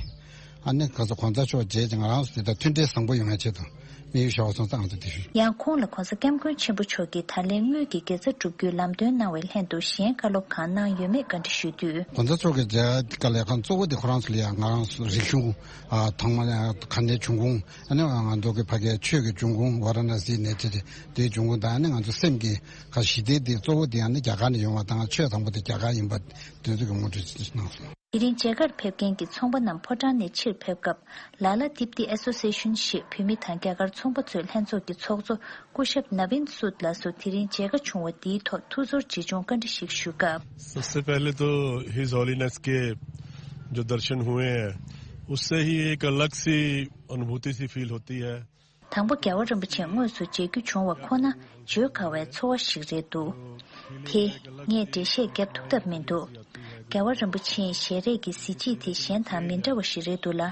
ཨ་ནི་ག་ཚོད་གོང་ས་མཆོག་མཇལ་ཅིང་ང་རང་ཚོ་དེ་དང་མཐུན་འབྲེལ་བཟང་པོ་ཡོང་བའི་ཆེད་དུ་དམིགས་ཡུལ་བཞག་པ་སོང་ཙང་ང་ཚོ་དེ་ཞུ། ཡང་ཁོང་ལ་གོང་ས་སྐྱབས་མགོན་ཆེན་པོ་མཆོག་གིས་ད་ལན་དངུལ་གྱི་དགེ་རྩ་བསྒྲུབ་རྒྱུའི་ལམ་སྟོན་གནང་བའི་ལྷན་དུ་གཞན་བཀའ་སློབ་གང་གནང་ཡོད་མེད་བཀའ་འདྲི་ཞུས་དུས། གོང་ས་མཆོག་གིས་མཇལ་དཀའ་ལས་ཁང་གཙོ་བོ་དེ་ཁོ་རང་ཚོ་ལ་ཡང་ང་རང་ཚོ་རིག་གཞུང་ཨ་ཐོག་མ་ག་ནས་བྱུང་ཁུངས་ཨ་ནི་ང་ཚོ་གི་ཕ་གིའི་ཆོས་ཀྱི་འབྱུང་ཁུངས་ཝཱ་ར་ཎ་སིའི་གནས་ཚུལ་དེ་དེའི་འབྱུང་ཁུངས་དང་ཨ་ནི་ང་ཚོ་སེམས་ཀྱི་ག་ཞི་བདེ་དེ་གཙོ་བོ་དེ་ཨ་ནི་རྒྱ་གར་ནས་ཡོང་བ་དང་ཆོས་དང་པོ་དེ་རྒྱ་གར་ཡིན་པ་དེ་ཚོ་གི་ངོ་སྤྲོད་གནང་སོང་། དེ་རིང་མཇལ་ཁར་ཕེབས་མཁན་གྱི་ཚོང་པ་རྣམས་ཕོ་བྲང་ནས་ཕྱིར་ཕེབས་སྐབས། ལ་ལ་དིབ་ཏི་ཨེ་སོ་སི་ཨེ་ཤན་ཞེས་བོད་མི་དང་རྒྱ་གར་ཚོང་པ་ཚོའི་ལྷན་ཚོགས་ཀྱི་ཚོགས་གཙོ་སྐུ་ཞབས་ནབ་ཝིན་སུད་ལགས་སུ་དེ་རིང་མཇལ་ཁ་བྱུང་བ་འདིའི་ཐོག་ཐུགས་ཚོར་ཇི་བྱུང་བཀའ་འདྲི་ཞིག་ཞུས་སྐབས། सबसे पहले तो हिज हॉलीनेस के जो दर्शन हुए हैं, उससे ही एक अलग सी अनुभूति सी फील होती है। དང་པོ་རྒྱལ་བ་རིན་པོ་ཆེ་དངོས་སུ་མཇལ་རྒྱུ་བྱུང་བ་ཁོ་ན་བརྗོད་དཀའ་བའི་ཚོར་བ་ཞིག་རེད་འདུག་དེ་ངས་འགྲེལ་བཤད་བརྒྱབ་ཐུབ་ཐབས་མི་འདུག་རྒྱལ་བ་རིན་པོ་ཆེའི་ཞལ་རས་ཀྱི་གཟི་བརྗིད་དེ་གཞན་དང་མི་འདྲ་བ་ཞིག་རེད་འདུག་ལ།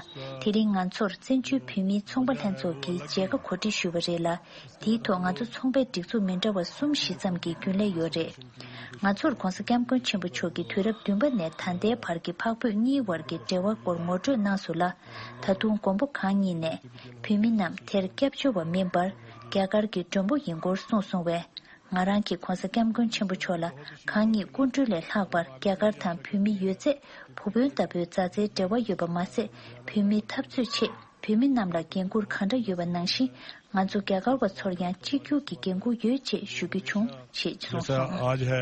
དེ་རིང་ང་ཚོར་བཙན་བྱོལ་བོད་མིའི་ཚོང་པ་ལྷན་ཚོགས་ཀྱིས་མཇལ་ཁ་གོ་སྒྲིག་ཞུས་པ་རེད་ལ། དེའི་ཐོག་ང་ཚོ་ཚོང་པའི་སྒྲིག་འཛུགས་མི་འདྲ་བ་གསུམ་བཞི་ཙམ་གྱི་རྒྱུན་ལས་ཡོད་རེད། ང་ཚོར་༧གོང་ས་༧སྐྱབས་མགོན་ཆེན་པོ་མཆོག་གིས་དུས་རབས་བདུན་པ་ནས་ད་ལྟའི་བར་གྱི་འཕགས་བོད་གཉིས་བར་གྱི་འབྲེལ་བ་སྐོར་ངོ་སྤྲོད་གནང་སོང་ལ། ད་དུང་མགོན་པོ་གང་ཉིད་ནས་བོད་མི་རྣམས་དེར་སྐྱབས་བཅོལ་བ་མིན་པར་རྒྱ་གར་གྱི་མགྲོན་པོ་ཡིན་སྐོར་གསུངས་སོང་བས། ང་རང་གིས་༧གོང་ས་༧སྐྱབས་མགོན་ཆེན་པོ་མཆོག་ལ་གང་ཉིད་སྐུ་མགྲོན་ལས་ལྷག་པར་རྒྱ་གར་དང་བོད་མི་ཡོད་ཚད་བུ་དཔོན་ལྟ་བུའི་མཛའ་བརྩེའི་འབྲེལ་བ་ཡོད་པ་མ་ཟད། བོད་མིའི་འཐབ་རྩོད་ཆེད་བོད་མི་རྣམས་ལ་འགན་འཁུར་གང་འདྲ་ཡོད་པ་ནང་བཞིན། ང་ཚོ་རྒྱ་གར་བ་ཚོར་ཡང་གཅིག་གྱུར་གྱི་འགན་འཁུར་ཡོད་ཅེས་ཞུ་རྒྱུ་བྱུང་ཞེས་གསུངས་སོང་། आज है,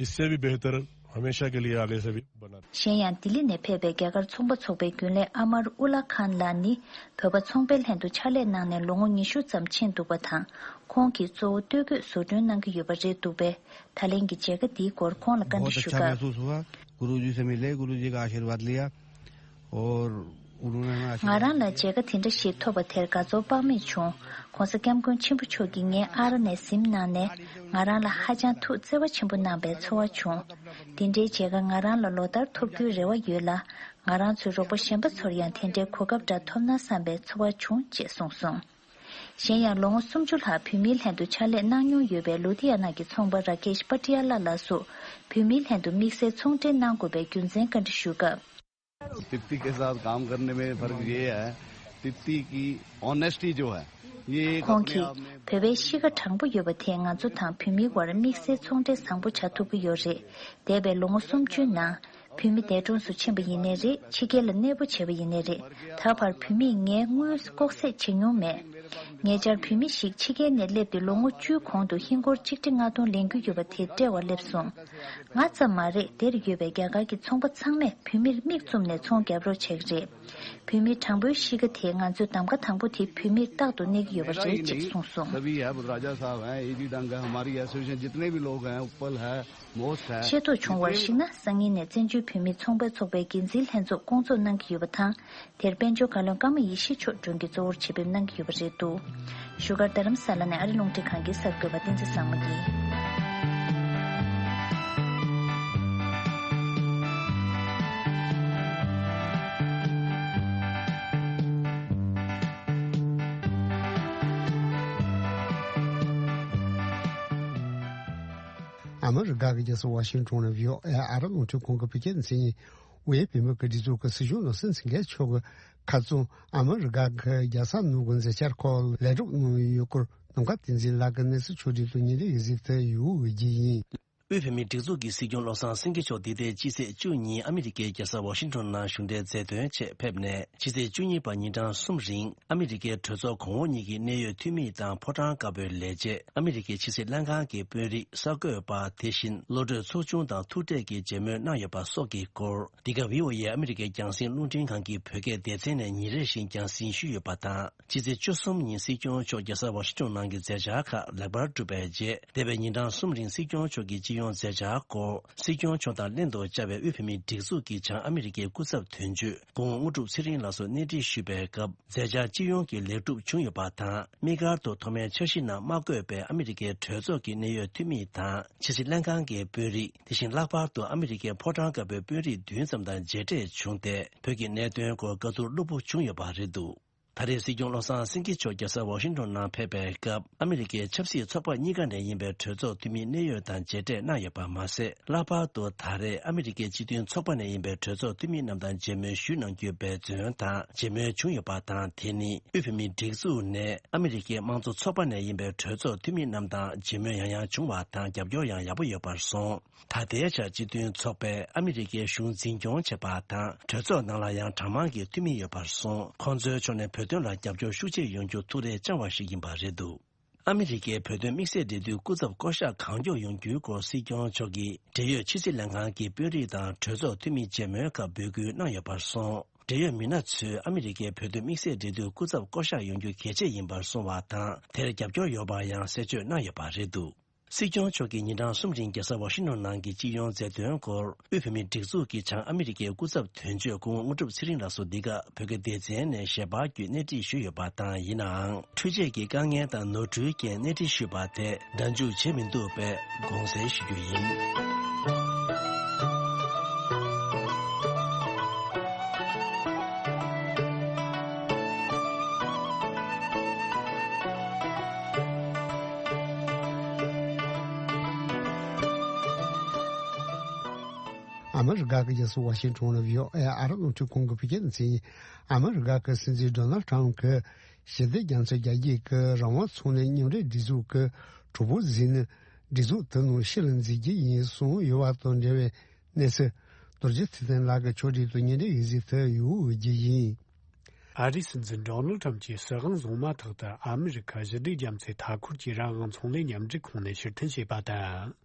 इससे भी बेहतर हमेशा के लिए आगे से भी बना། གཞན་ཡང་ལྡི་ལི་ནས་ཕེབས་པའི་རྒྱ་གར་ཚོང་པ་ཚོགས་པའི་རྒྱུན་ལས་ཨ་མར་ཨུ་ལ་ཁཱན་ལགས་ནི་བོད་པ་ཚོང་པའི་ལྷན་དུ་ཕྱག་ལས་གནང་ནས་ལོ་ངོ་ཉི་ཤུ་ཙམ་ཕྱིན་འདུག་པ་དང་། ཁོང་གིས་གཙོ་བོ་སྟོད་གོས་བཟོ་སྐྲུན་གནང་གི་ཡོད་པ་རེད་འདུག་པས། ད་ལན་གྱི་མཇལ་ཁ་འདིའི་སྐོར་ཁོང་ལ་བཀའ་འདྲི་ཞུས་སྐབས། गुरु जी से मिले, गुरु जी का आशीर्वाद लिया। और उन्होंने हमें ང་རང་ལ་མཇལ་ཁ་དེ་འདྲ་ཞིག་ཐོབ་པ་དེར་དགའ་ཚོར་དཔག་མེད་བྱུང་། ༧གོང་ས་༧སྐྱབས་མགོན་ཆེན་པོ་མཆོག་གིས་ངའི་ཨ་ར་ནས་གཟིམ་གནང་ནས་ང་རང་ལ་ཧ་ཅང་ཐུགས་བརྩེ་བ་ཆེན་པོ་གནང་པའི་ཚོར་བ་བྱུང་། འདི་འདྲའི་མཇལ་ཁ་ང་རང་ལ་ལོ་ལྟར་ཐོབ་རྒྱུའི་རེ་བ་ཡོད་ལ། ང་རང་ཚོའི་རོགས་པ་གཞན་པ་ཚོར་ཡང་དེ་འདྲའི་གོ་སྐབས་འདྲ་ཐོབ་ན་བསམ་པའི་ཚོར་བ་བྱུང་ཅེས་གསུངས་སོང་། གཞན་ཡང་ལོ་ངོ་སུམ་ཅུ་ལྷག་བོད་མིའི་ལྷན་དུ་ཕྱག་ལས་གནང་མྱོང་ཡོད་པའི་ལུ་དྷི་ཡ་ན་གྱི་ཚོང་པ་ར་ཀེཤ་པ་ཏི་ཡ་ལ་ལགས་སུ་བོད་མིའི་ལྷན་དུ་དམིགས་བསལ་ཚོང་འབྲེལ་གནང་དགོས་པའི་རྒྱུ་མཚན་བཀའ་འདྲི་ཞུས་སྐབས། तिप्पी के साथ काम करने में फ़र्क ये है, तिप्पी की ऑनेस्टी जो है, ये एक भोंकी, अपने आप में བོད་པའི་གཤིས་ཀ་དྲང་པོ་ཡོད་པ་དེས་ང་ཚོ་དང་བོད་མིའི་དབར་དམིགས་བསལ་ཚོང་འབྲེལ་བཟང་པོ་བྱ་ཐུབ་ཀྱི་ཡོད་རེད། འདས་པའི་ལོ་ངོ་སུམ་ཅུའི་ནང་། བོད་མི་འདས་གྲོངས་སུ་ཕྱིན་པ་ཡིན་ནའི་རེད། ཕྱི་རྒྱལ་ལ་གནས་སྤོ་བྱས་པ་ཡིན་ནའི་རེད། ད་བར་བོད་མིས་ངའི་དངུལ་ལྐོག་ཟ་བྱེད་མྱོང་མེད། ཉེ་ཆར་བོད་མི་ཞིག་ཕྱི་རྒྱལ་ནས་སླེབས་ཏེ་ལོ་ངོ་བཅུའི་གོང་དུ་ཧིན་སྒོར་ཆིག་ཁྲི་ལྔ་སྟོང་ལེན་རྒྱུ་ཡོད་པ་དེ་སྤྲད་པར་སླེབས་སོང་། ང་ཙམ་མ་རེད། དེར་ཡོད་པའི་རྒྱ་གར་གྱི་ཚོང་པ་ཚང་མས་བོད་མིར་མིག་བཙུམ་ནས་ཚོང་རྒྱག་རོགས་བྱེད་ཀྱི་རེད། བོད་མིའི་དྲང་པོའི་གཤིས་ཀ་དེས་ང་ཚོའི་གདམ་ག་དང་པོ་དེ་བོད་མིར་རྟག་ཏུ་གནས་ཀྱི་ཡོད་པ་རེད་ཅེས་གསུངས་སོང་། सभी है, राजा साहब हैं, एजी डंग है, हमारी एसोसिएशन जितने भी लोग हैं, उपल है, मोस्ट है। ཤེས་རྟོགས་བྱུང་བར་གཞིགས་ན། སང་ཉིན་ནས་བཙན་བྱོལ་བོད་མིའི་ཚོང་པའི་ཚོགས་པའི་འགན་འཛིན་ལྷན་ཚོགས་བསྐོང་ཚོགས་གནང་གི་ཡོད་པ་དང་། དེར་དཔལ་འབྱོར་བཀའ་བློན་ཀརྨ་ཡེ་ཤེས་མཆོག་མགྲོན་གྱིས་གཙོ་བོར་ཆེད་ཕེབས་གནང་གི་ཡོད་པ་རེད་འདུག་བཞུགས་སྒར་རྡ་རམ་ས་ལ་ནས་ཨ་རི་རླུང་འཕྲིན་ཁང་གི་གསར་འགོད་པ་བསྟན་འཛིན་བཟང་མོ་ཡིན། ཨ་མི་རི་ཀ་གི་རྒྱལ་ས་ཝ་ཤིང་ཊོན་ནས་བྷི་ཨོ་ཨེ་ཨ་རི་རླུང་འཕྲིན་ཁང་གི་བོད་སྐད་སྡེ་ཚན་ཡིན། དབུས་བོད་མིའི་སྒེར་སྡེ་ཚོགས་ཀྱི་སྲིད་སྐྱོང་བློ་བཟང་སེང་གེ་མཆོག་གིས་ཁ་རྩང་ཨ་མི་རི་ཀ་གི་རྒྱལ་ས་ནང་གི་མཛད་འཆར་ཁག་ལ་ལས་སྒྲུབ་གནང་ཡོད་སྐོར་ནམ་མཁའ་བསྟན་འཛིན་ལགས་ཀྱིས་གནས་ཚུལ་ཕྱོགས་སྒྲིག་དང་ཉིན་རེའི་གཟིགས་ཏེ་ཡོད་ཀྱི་ཡིན། དབུས་བོད་མིའི་སྒྲིག་འཛུགས་ཀྱི་སྲིད་སྐྱོང་བློ་བཟང་སེང་གེ་མཆོག་འདི་ཟླའི་སྤྱི་ཚེས་བཅུ་གཉིས་ཨ་མི་རི་ཀའི་རྒྱལ་ས་ཝ་ཤིང་ཊོན་ནང་གཞུང་འབྲེལ་མཛད་དོན་ཆེད་ཕེབས་ནས་ཕྱི་ཚེས་བཅུ་གཉིས་བར་ཉིན་གྲངས་གསུམ་རིང་ཨ་མི་རི་ཀའི་གྲོས་ཚོགས་གོང་འོག་གཉིས་ཀྱི་གནད་ཡོད་འཐུས་མི་དང་ཕོ་བྲང་དཀར་པོའི་ལས་བྱེད། ཨ་མི་རི་ཀའི་ཕྱི་སྲིད་ལྷན་ཁང་གི་དཔོན་རིགས། གསར་འགོད་པ། དེ་བཞིན་བློ་གྲོས་ཚོགས་ཆུང་དང་ཐུག་འཕྲད་ཀྱི་མཇལ་མོལ་གནང་ཡོད་པ་སོགས་ཀྱི་སྐོར། འདི་ག་བྷི་ཨོ་ཨེ་ཨ་མི་རི་ཀའི་རྒྱང་སྲིང་རླུང་འཕྲིན་ཁང་གི་བོད་སྐད་སྡེ་ཚན་ནས་ཉིན་རེ་བཞིན་རྒྱང་སྲིང་ཞུས་ཡོད་པ་དང་། ཕྱི་ཚེས་བཅུ་གསུམ་ཉིན་སྲིད་སྐྱོང་མཆོག་རྒྱལ་ས་ཝ་ཤིང་ཊོན་ནང་གི་མཛད་འཆར་ཁག་ལེགས་པར་གྲུབ་པའི་རྗེས། འདས་པའི་ཉིན་གྲངས་གསུམ་རིང་སྲིད་སྐྱོང་མཆོག་གིས་ ཡོང་མཛད་འཆར་སྐོར། སྲིད་སྐྱོང་མཆོག་དང་ལྷན་དུ་བཅར་བའི་དབུས་བོད་མིའི་སྒྲིག་འཛུགས་ཀྱི་བྱང་ཨ་མི་རི་ཀའི་སྐུ་ཚབ་དོན་གཅོད་སྐུ་ངོ་དངོས་གྲུབ་ཚེ་རིང་ལགས་སུ་གནས་འདྲི་ཞུས་པའི་སྐབས། མཛད་འཆར་སྤྱི་ཡོངས་ཀྱི་ལེགས་གྲུབ་བྱུང་ཡོད་པ་དང་། དམིགས་བཀར་དུ་ཐོག་མའི་འཆར་གཞི་ནང་མ་བཀོད་པའི་ཨ་མི་རི་ཀའི་གྲོས་ཚོགས་ཀྱི་གནད་ཡོད་འཐུས་མི་དང་ཕྱི་སྲིད་ལྷན་ཁང་གི་དཔོན་རིགས། དེ་བཞིན་ལྷག་པར་དུ་ཨ་མི་རི་ཀའི་ཕོ་བྲང་དཀར་པོའི་དཔོན་རིགས་བདུན་ཙམ་དང་མཇལ་འཕྲད་བྱུང་སྟེ། བོད་ཀྱི་གནད་དོན་སྐོར་བཀའ་བསྡུར་བློ་སྤོབས་བྱུང་ཡོད་པ་རེད་འདུག་ད་རེས་སྲིད་སྐྱོང་བློ་བཟང་སེང་གེ་མཆོག་རྒྱལ་ས་ཝ་ཤིང་ཊོན་ནང་ཕེབས་པའི་སྐབས། ཨ་མི་རི་ཀའི་ཆབ་སྲིད་ཚོགས་པ་གཉིས་ཀ་ནས་ཡིན་པའི་གྲོས་ཚོགས་འཐུས་མི་གནད་ཡོད་དང་མཇལ་འཕྲད་གནང་ཡོད་པ་མ་ཟད། ལྷག་པར་དུ་ད་རེས་ཨ་མི་རི་ཀའི་སྤྱི་མཐུན་ཚོགས་པ་ནས་ཡིན་པའི་གྲོས་ཚོགས་འཐུས་མི་རྣམས་དང་མཇལ་མོལ་ཞུས་གནང་རྒྱུའི་འབད་བརྩོན་དང་མཇལ་མོལ་བྱུང་ཡོད་པ་དང་། དེ་ནི་དབུས་བོད་མིའི་སྒྲིག་འཛུགས་ནས་ཨ་མི་རི་ཀའི་དམངས་གཙོ་ཚོགས་པ་ནས་ཡིན་པའི་གྲོས་ཚོགས་འཐུས་མི་རྣམས་དང་མཇལ་མོལ་ཡང་ཡང་བྱུང་བ་དང་རྒྱབ་སྐྱོར་ཡང་ཡག་པོ་ཡོད་པར་སོང་། ད་ལྟའི་ཆར་སྤྱི་མཐུན་ཚོགས་པས་ཨ་མི་རི་ཀའི་གཞུང་འཛིན་སྐྱོང་བྱེད་པ་དང་། གྲོས་ཚོགས་ནང་ལ་ཡང་གྲངས་མང་གི་འཐུས་མི་ཡོད་པར་སོང་། ཁོང་ཚོའི་ཕྱོགས་ནས་བོད་དོན་ལ་རྒྱབ་སྐྱོར་ཤུགས་ཆེ་ཡོང་རྒྱུ་ཐུགས་རེ་བཅངས་པ་ཞིག་ཡིན་པ་རེད་འདུག་ཨ་མི་རི་ཀའི་བོད་དོན་དམིགས་བསལ་འབྲེལ་མཐུད་སྐུ་ཚབ་བསྐོ་གཞག་གང་མགྱོགས་ཡོང་རྒྱུའི་སྐོར་སྲིད་སྐྱོང་མཆོག་གིས་འབྲེལ་ཡོད་ཕྱི་སྲིད་ལྷན་ཁང་གི་དཔོན་རིགས་དང་གྲོས་ཚོགས་འཐུས་མི་མཇལ་མོལ་སྐབས་འབོད་སྐུལ་གནང་ཡོད་པར་སོང་། འབྲེལ་ཡོད་མི་སྣ་ཚོས་ཨ་མི་རི་ཀའི་བོད་དོན་དམིགས་བསལ་འབྲེལ་མཐུད་སྐུ་ཚབ་བསྐོ་གཞག་ཡོང་རྒྱུ་གལ་ཆེ་ཡིན་པར་གསུངས་བ་དང་། དེར་རྒྱབ་སྐྱོར་ཡོད་པར་ཡང་གསལ་བརྗོད་གནང་ཡོད་པ་རེད་འདུག་སྲིད་སྐྱོང་མཆོག་གིས་ཉིན་གྲངས་གསུམ་རིང་རྒྱལ་ས་ཝ་ཤིང་ཊོན་ནང་གི་སྤྱི་ཡོངས་མཛད་དོན་སྐོར། དབུས་བོད་མིའི་སྒྲིག་འཛུགས་ཀྱི་བྱང་ཨ་མི་རི་ཀའི་སྐུ་ཚབ་དོན་གཅོད་སྐུ་ངོ་དངོས་གྲུབ་ཚེ་རིང་ལགས་སུ་འདི་ག་བོད་སྐད་སྡེ་ཚན་ནས་ཞལ་པར་བརྒྱུད་གནས་འདྲི་ཞུས་ཡོད་པ་དང་། ཡིན་ནའང་། འཕྲུལ་ཆས་ཀྱི་དཀའ་ངལ་དང་ནོར་འཁྲུལ་རྐྱེན་གནས་འདྲི་ཞུས་པ་དེ་སྒྲ་འཇུག་བྱེད་མི་འདུག་པས་དགོངས་སེལ་ཞུ་རྒྱུ་ཡིན། ཨ་མི་རི་ཀ་གི་རྒྱལ་ས་ཝ་ཤིང་ཊོན་ལ་བྷི་ཨོ་ཨེ་ཨ་རབ་རླུང་འཕྲིན་ཁང་གི་བོད་སྐད་སྡེ་ཚན་ནས། ཨ་མི་རི་ཀ་གི་སྲིད་འཛིན་ཌོ་ནལ་ཊམ་གྱིས་ཞི་བདེ་རྒྱ་མཚོའི་རྒྱལ་རྒྱུད་ཀྱི་རང་དབང་ཚོང་ལས་མཉམ་འབྲེལ་སྒྲིག་འཛུགས་ཀྱི་གྲོགས་པོ་ཟིན་ནས། སྒྲིག་འཛུགས་དེ་ནང་ཕྱིར་འཛུལ་རྒྱུ་ཡིན་གསུངས་ཡོད་པ་དང་འབྲེལ་བའི་གནས་ཚུལ། རྡོ་རྗེ་ཚེ་བརྟན་ལགས་ཀྱིས་ཕྱོགས་སྒྲིག་ཏུ་སྙན་འགྲེལ་ཡིག་གཟུགས་དེ་ཡོད་རྒྱུ་ཡིན། ཨ་རིའི་སྲིད་འཛིན་ཌོ་ནལ་ཊམ་གྱིས་སྲིད་དབང་བཟུང་མ་ཐག་ཏུ་ཨ་མི་རི་ཁ་ཞི་བདེ་རྒྱ་མཚོའི་མཐའ་འཁོར་གྱི་རང་དབང་ཚོང་ལས་མཉམ་འབྲེལ་ཁང་ནས་ཕྱིར་འཐེན་བྱས་པ་དང་།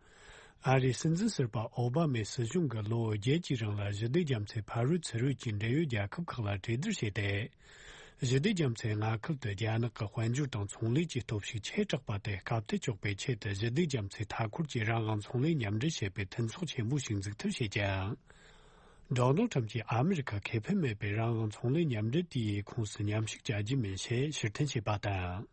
ཨ་རིའི་སྲིད་འཛིན་ཟུར་པ་ཨོ་བྷ་མའི་སྲིད་གཞུང་གིས་ལོ་བརྒྱད་ཀྱི་རིང་ལ་ཞི་བདེ་རྒྱ་མཚོའི་ཕ་རོལ་ཚུར་རོལ་གྱི་འབྲེལ་ཡོད་རྒྱལ་ཁབ་ཁག་ལ་གྲོས་བསྡུར་བྱས་ཏེ། ཞི་བདེ་རྒྱ་མཚོའི་མངའ་ཁུལ་དུ་རྒྱ་ནག་གི་དཔལ་འབྱོར་དང་ཚོང་ལས་ཀྱི་སྟོབས་ཤུགས་ཆེ་དྲགས་པ་དེ་སྐབས་དེ་གཅོག་པའི་ཆེད་དུ་ཞི་བདེ་རྒྱ་མཚོའི་མཐའ་འཁོར་གྱི་རང་དབང་ཚོང་ལས་མཉམ་འབྲེལ་བྱེད་པའི་མཐུན་ཚོགས་ཆེན་པོ་ཞིག་འཛུགས་ཐབས་བྱེད་ཀྱང་། ཌོ་ནལ་ཊམ་གྱིས་ཨ་མི་རི་ཁ་ཁེ་ཕན་མེད་པའི་རང་དབང་ཚོང་ལས་མཉམ་འབྲེལ་དེའི་ཁོངས་སུ་མཉམ་ཞུགས་བྱ་རྒྱུ་མིན་ཞེས་ཕྱིར་འཐེན་བྱས་པ་དང་།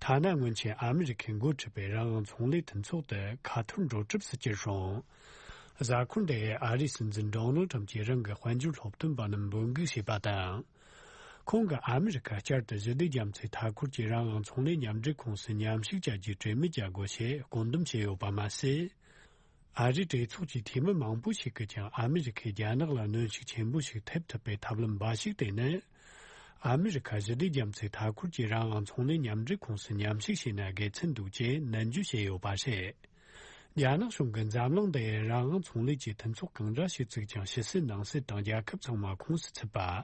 ཐ་ན་སྔོན་ཆད་ཨ་མི་རི་ཁས་འགོ་ཁྲིད་པའི་རང་དབང་ཚོང་ལས་མཐུན་ཚོགས་དེ་ཁ་ཐོར་འགྲོ་གྲབས་སུ་གྱུར་རུང་། གཟའ་འཁོར་འདིའི་ཨ་རིའི་སྲིད་འཛིན་ཌོ་ནལ་ཊམ་གྱིས་རང་གི་དཔལ་འབྱོར་སློབ་སྟོན་པ་རྣམས་འབོད་འགུག་བྱས་པ་དང་། ཁོང་གིས་ཨ་མི་རི་ཁ་བསྐྱར་དུ་ཞི་བདེ་རྒྱ་མཚོའི་མཐའ་འཁོར་གྱི་རང་དབང་ཚོང་ལས་མཉམ་འབྲེལ་ཁོངས་སུ་མཉམ་ཞུགས་བྱ་རྒྱུའི་གྲོས་མོལ་བྱ་དགོས་ཞེས་སྐུལ་འདེབས་བྱས་ཡོད་པ་མ་ཟད། ཨ་རིའི་གྲོས་ཚོགས་ཀྱི་འཐུས་མི་མང་པོ་ཞིག་གིས་ཀྱང་ཨ་མི་རི་ཁས་རྒྱ་ནག་ལ་གནོན་ཤུགས་ཆེན་པོ་ཞིག་ཐེབས་ཐུབ་པའི་ཐབས་ལམ་འབའ་ཞིག་དེ་ནི། ཨ་མི་རི་ཁ་ཞི་བདེ་རྒྱ་མཚོའི་མཐའ་འཁོར་གྱི་རང་དབང་ཚོང་ལས་མཉམ་འབྲེལ་ཁོངས་སུ་མཉམ་ཞུགས་བྱས་ན་དགེ་མཚན་འདུག་ཅེས་ནན་བརྗོད་བྱས་ཡོད་པ་རེད། རྒྱ་ནག་གཞུང་གིས་འཛམ་གླིང་འདིའི་རང་དབང་ཚོང་ལས་ཀྱི་མཐུན་ཚོགས་གང་འདྲ་ཞིག་བཙུགས་ཀྱང་ཕྱི་སྲིད་ནང་སྲིད་དང་རྒྱལ་ཁབ་ཚང་མ་ཁོངས་སུ་ཚུད་པ།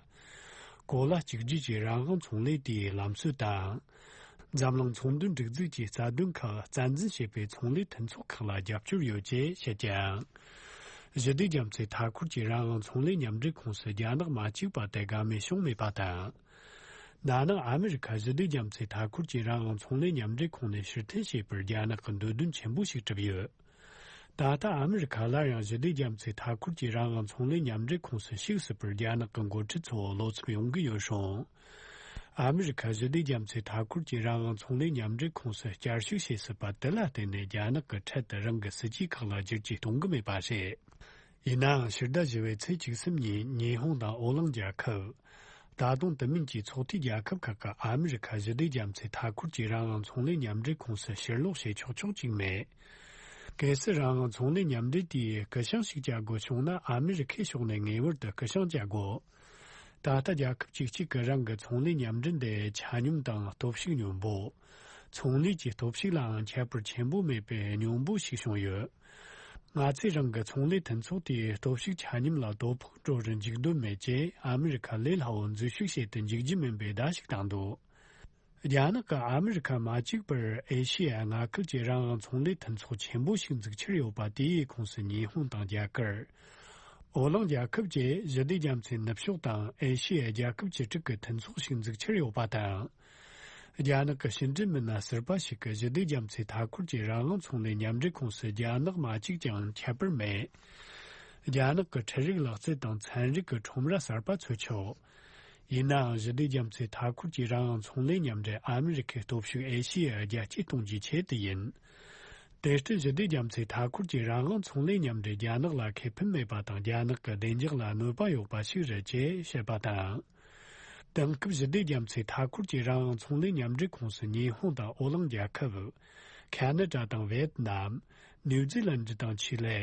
གོ་ལ་གཅིག་སྒྲིལ་གྱི་རང་དབང་ཚོང་ལས་དེའི་ལམ་སྲོལ་དང་། འཛམ་གླིང་ཚོང་དོན་སྒྲིག་འཛུགས་ཀྱི་རྩ་དོན་ཁག་རྩ་འཛིན་བྱེད་པའི་ཚོང་ལས་མཐུན་ཚོགས་ཁག་ལ་རྒྱབ་སྐྱོར་ཡོད་ཅེས་བཤད་ཀྱང་། ཞི་བདེ་རྒྱ་མཚོའི་མཐའ་འཁོར་གྱི་རང་དབང་ཚོང་ལས་མཉམ་འབྲེལ་ཁོངས་སུ་རྒྱ་ནག་མ་བཅུག་པ་དེ་དགའ་མོས་བྱུང་མེད་པ་དང་། ན་ནིང་ཨ་མི་རི་ཁ་ཞི་བདེ་རྒྱ་མཚོའི་མཐའ་འཁོར་གྱི་རང་དབང་ཚོང་ལས་མཉམ་འབྲེལ་ཁོངས་ནས་ཕྱིར་འཐེན་བྱས་པར་རྒྱ་ནག་གིས་འདོད་འདུན་ཆེན་པོ་ཞིག་བསྒྲུབས་ཡོད། ད་ལྟ་ཨ་མི་རི་ཁ་སླར་ཡང་ཞི་བདེ་རྒྱ་མཚོའི་མཐའ་འཁོར་གྱི་རང་དབང་ཚོང་ལས་མཉམ་འབྲེལ་ཁོངས་སུ་ཞུགས་སྲིད་པར་རྒྱ་ནག་གི་འགོ་ཁྲིད་ཚོ་བློ་འཚབ་ཡོང་གི་ཡོད་རུང་། ཨ་མི་རི་ཁ་ཞི་བདེ་རྒྱ་མཚོའི་མཐའ་འཁོར་གྱི་རང་དབང་ཚོང་ལས་མཉམ་འབྲེལ་ཁོངས་སུ་བསྐྱར་ཞུགས་བྱེད་སྲིད་པ་དེ་ལ་བརྟེན་ནས་རྒྱ་ནག་གིས་འཕྲལ་དུ་རང་གི་སྲིད་ཇུས་ཁག་ལ་བསྒྱུར་བཅོས་གཏོང་གི་མེད་པ་རེད། ཡིན་ནའང་ཕྱི་ཟླ་བཞི་པའི་ཚེས་བཅུ་གསུམ་ཉིན་ཉི་ཧོང་དང་ཨོ་གླིང་རྒྱལ་ཁབ། ད་དུང་དེ་མིན་གྱི་ཚོགས་འཐུས་རྒྱལ་ཁབ་ཁག་གིས་ཨ་མི་རི་ཁ་ཞི་བདེ་རྒྱ་མཚོའི་མཐའ་འཁོར་གྱི་རང་དབང་ཚོང་ལས་མཉམ་འབྲེལ་ཁོངས་སུ་ཕྱིར་ལོག་བྱེད་ཆོག་ཆོག་ཅིག་མེད། གལ་སྲིད་རང་དབང་ཚོང་ལས་མཉམ་འབྲེལ་དེས་སྐུ་བཞེངས་ཤིག་བྱ་དགོས་བྱུང་ན་ཨ་མི་རི་ཁའི་ཕྱོགས་ནས་ངེས་པར་དུ་སྐུ་བཞེངས་བྱ་དགོས། ད་ལྟ་རྒྱལ་ཁབ་བཅུ་གཅིག་གི་རང་གི་ཚོང་ལས་མཉམ་འབྲེལ་འདི་ཆ་སྙོམས་དང་སྟོབས་ཤུགས་སྙོམས་པོ། ཚོང་ལས་ཀྱི་སྟོབས་ཤུགས་ལའང་ཁྱད་པར་ཆེན་པོ་མེད་པའི་སྙོམས་པོ་ཞིག་བྱུང་ཡོད། ང་ཚོས་རང་གི་ཚོང་ལས་མཐུན་ཚོགས་དེའི་སྟོབས་ཤུགས་ཆ་སྙོམས་ལ་དོ་ཕོག་འགྲོ་རུ་འཇུག་འདོད་མེད་ཅེས་ཨ་མི་རི་ཁ་ལས་སླ་བོ་འཛུལ་ཞུགས་བྱེད་དུ་འཇུག་རྒྱུ་མིན་པའི་བརྡ་ཞིག་བཏང་འདུག་རྒྱ་ནག་གིས་ཨ་མི་རི་ཁ་མ་བཅུག་པར་ཨེ་ཤེ་ཡ་མངའ་ཁུལ་གྱི་རང་དབང་ཚོང་ལས་མཐུན་ཚོགས་ཆེན་པོ་ཞིག་འཛུགས་འཆར་ཡོད་པ་དེའི་ཁོངས་སུ་ཉི་ཧོང་དང་རྒྱ་གར། ཨོ་གླིང་རྒྱལ་ཁབ་བཅས་ཞི་བདེ་རྒྱ་མཚོའི་ནུབ་ཕྱོགས་དང་ཨེ་ཤེ་ཡ་རྒྱལ་ཁབ་བཅུ་དྲུག་གི་མཐུན་ཚོགས་ཤིག་འཛུགས་འཆར་ཡོད་པ་དང་། རྒྱ་ནག་གི་ཕྱི་འབྲེལ་མི་སྣ་ཟུར་པ་ཞིག་གིས་ཞི་བདེ་རྒྱ་མཚོའི་མཐའ་འཁོར་གྱི་རང་དབང་ཚོང་ལས་མཉམ་འབྲེལ་ཁོངས་སུ་རྒྱ་ནག་མ་གཅིག་ཀྱང་ཁྱད་པར་མེད། རྒྱ་ནག་གི་འཕྲུལ་རིག་ལག་རྩལ་དང་ཚན་རིག་གི་ཁྲོམ་ར་གསར་པ་འཚོལ་ཆོག་ཡིན་ནའང་ཞི་བདེ་རྒྱ་མཚོའི་མཐའ་འཁོར་གྱི་རང་དབང་ཚོང་ལས་མཉམ་འབྲེལ་ཨ་མི་རི་ཁའི་སྟོབས་ཤུགས་ཨེ་ཤི་ཡར་རྒྱ་སྐྱེད་གཏོང་རྒྱུའི་ཆེད་དུ་ཡིན། དེ་ལྟར་ཞི་བདེ་རྒྱ་མཚོའི་མཐའ་འཁོར་གྱི་རང་དབང་ཚོང་ལས་མཉམ་འབྲེལ་རྒྱ་ནག་ལ་ཁེ་ཕན་མེད་པ་དང་རྒྱ་ནག་གི་བདེ་འཇགས་ལ་གནོད་པ་ཡོད་པ་ཞིག་རེད་ཅེས་བཤད་པ་དང་། དེང་སྐབས་ཞི་བདེ་རྒྱ་མཚོའི་མཐའ་འཁོར་གྱི་རང་དབང་ཚོང་ལས་མཉམ་འབྲེལ་ཁོངས་སུ་ཉི་ཧོང་དང་ཨོ་གླིང་རྒྱལ་ཁབ། ཁ་ན་ཌ་དང་ཝེད་ནམ། ནིའུ་ཛི་ལན་ཌི་དང་ཆི་ལེ།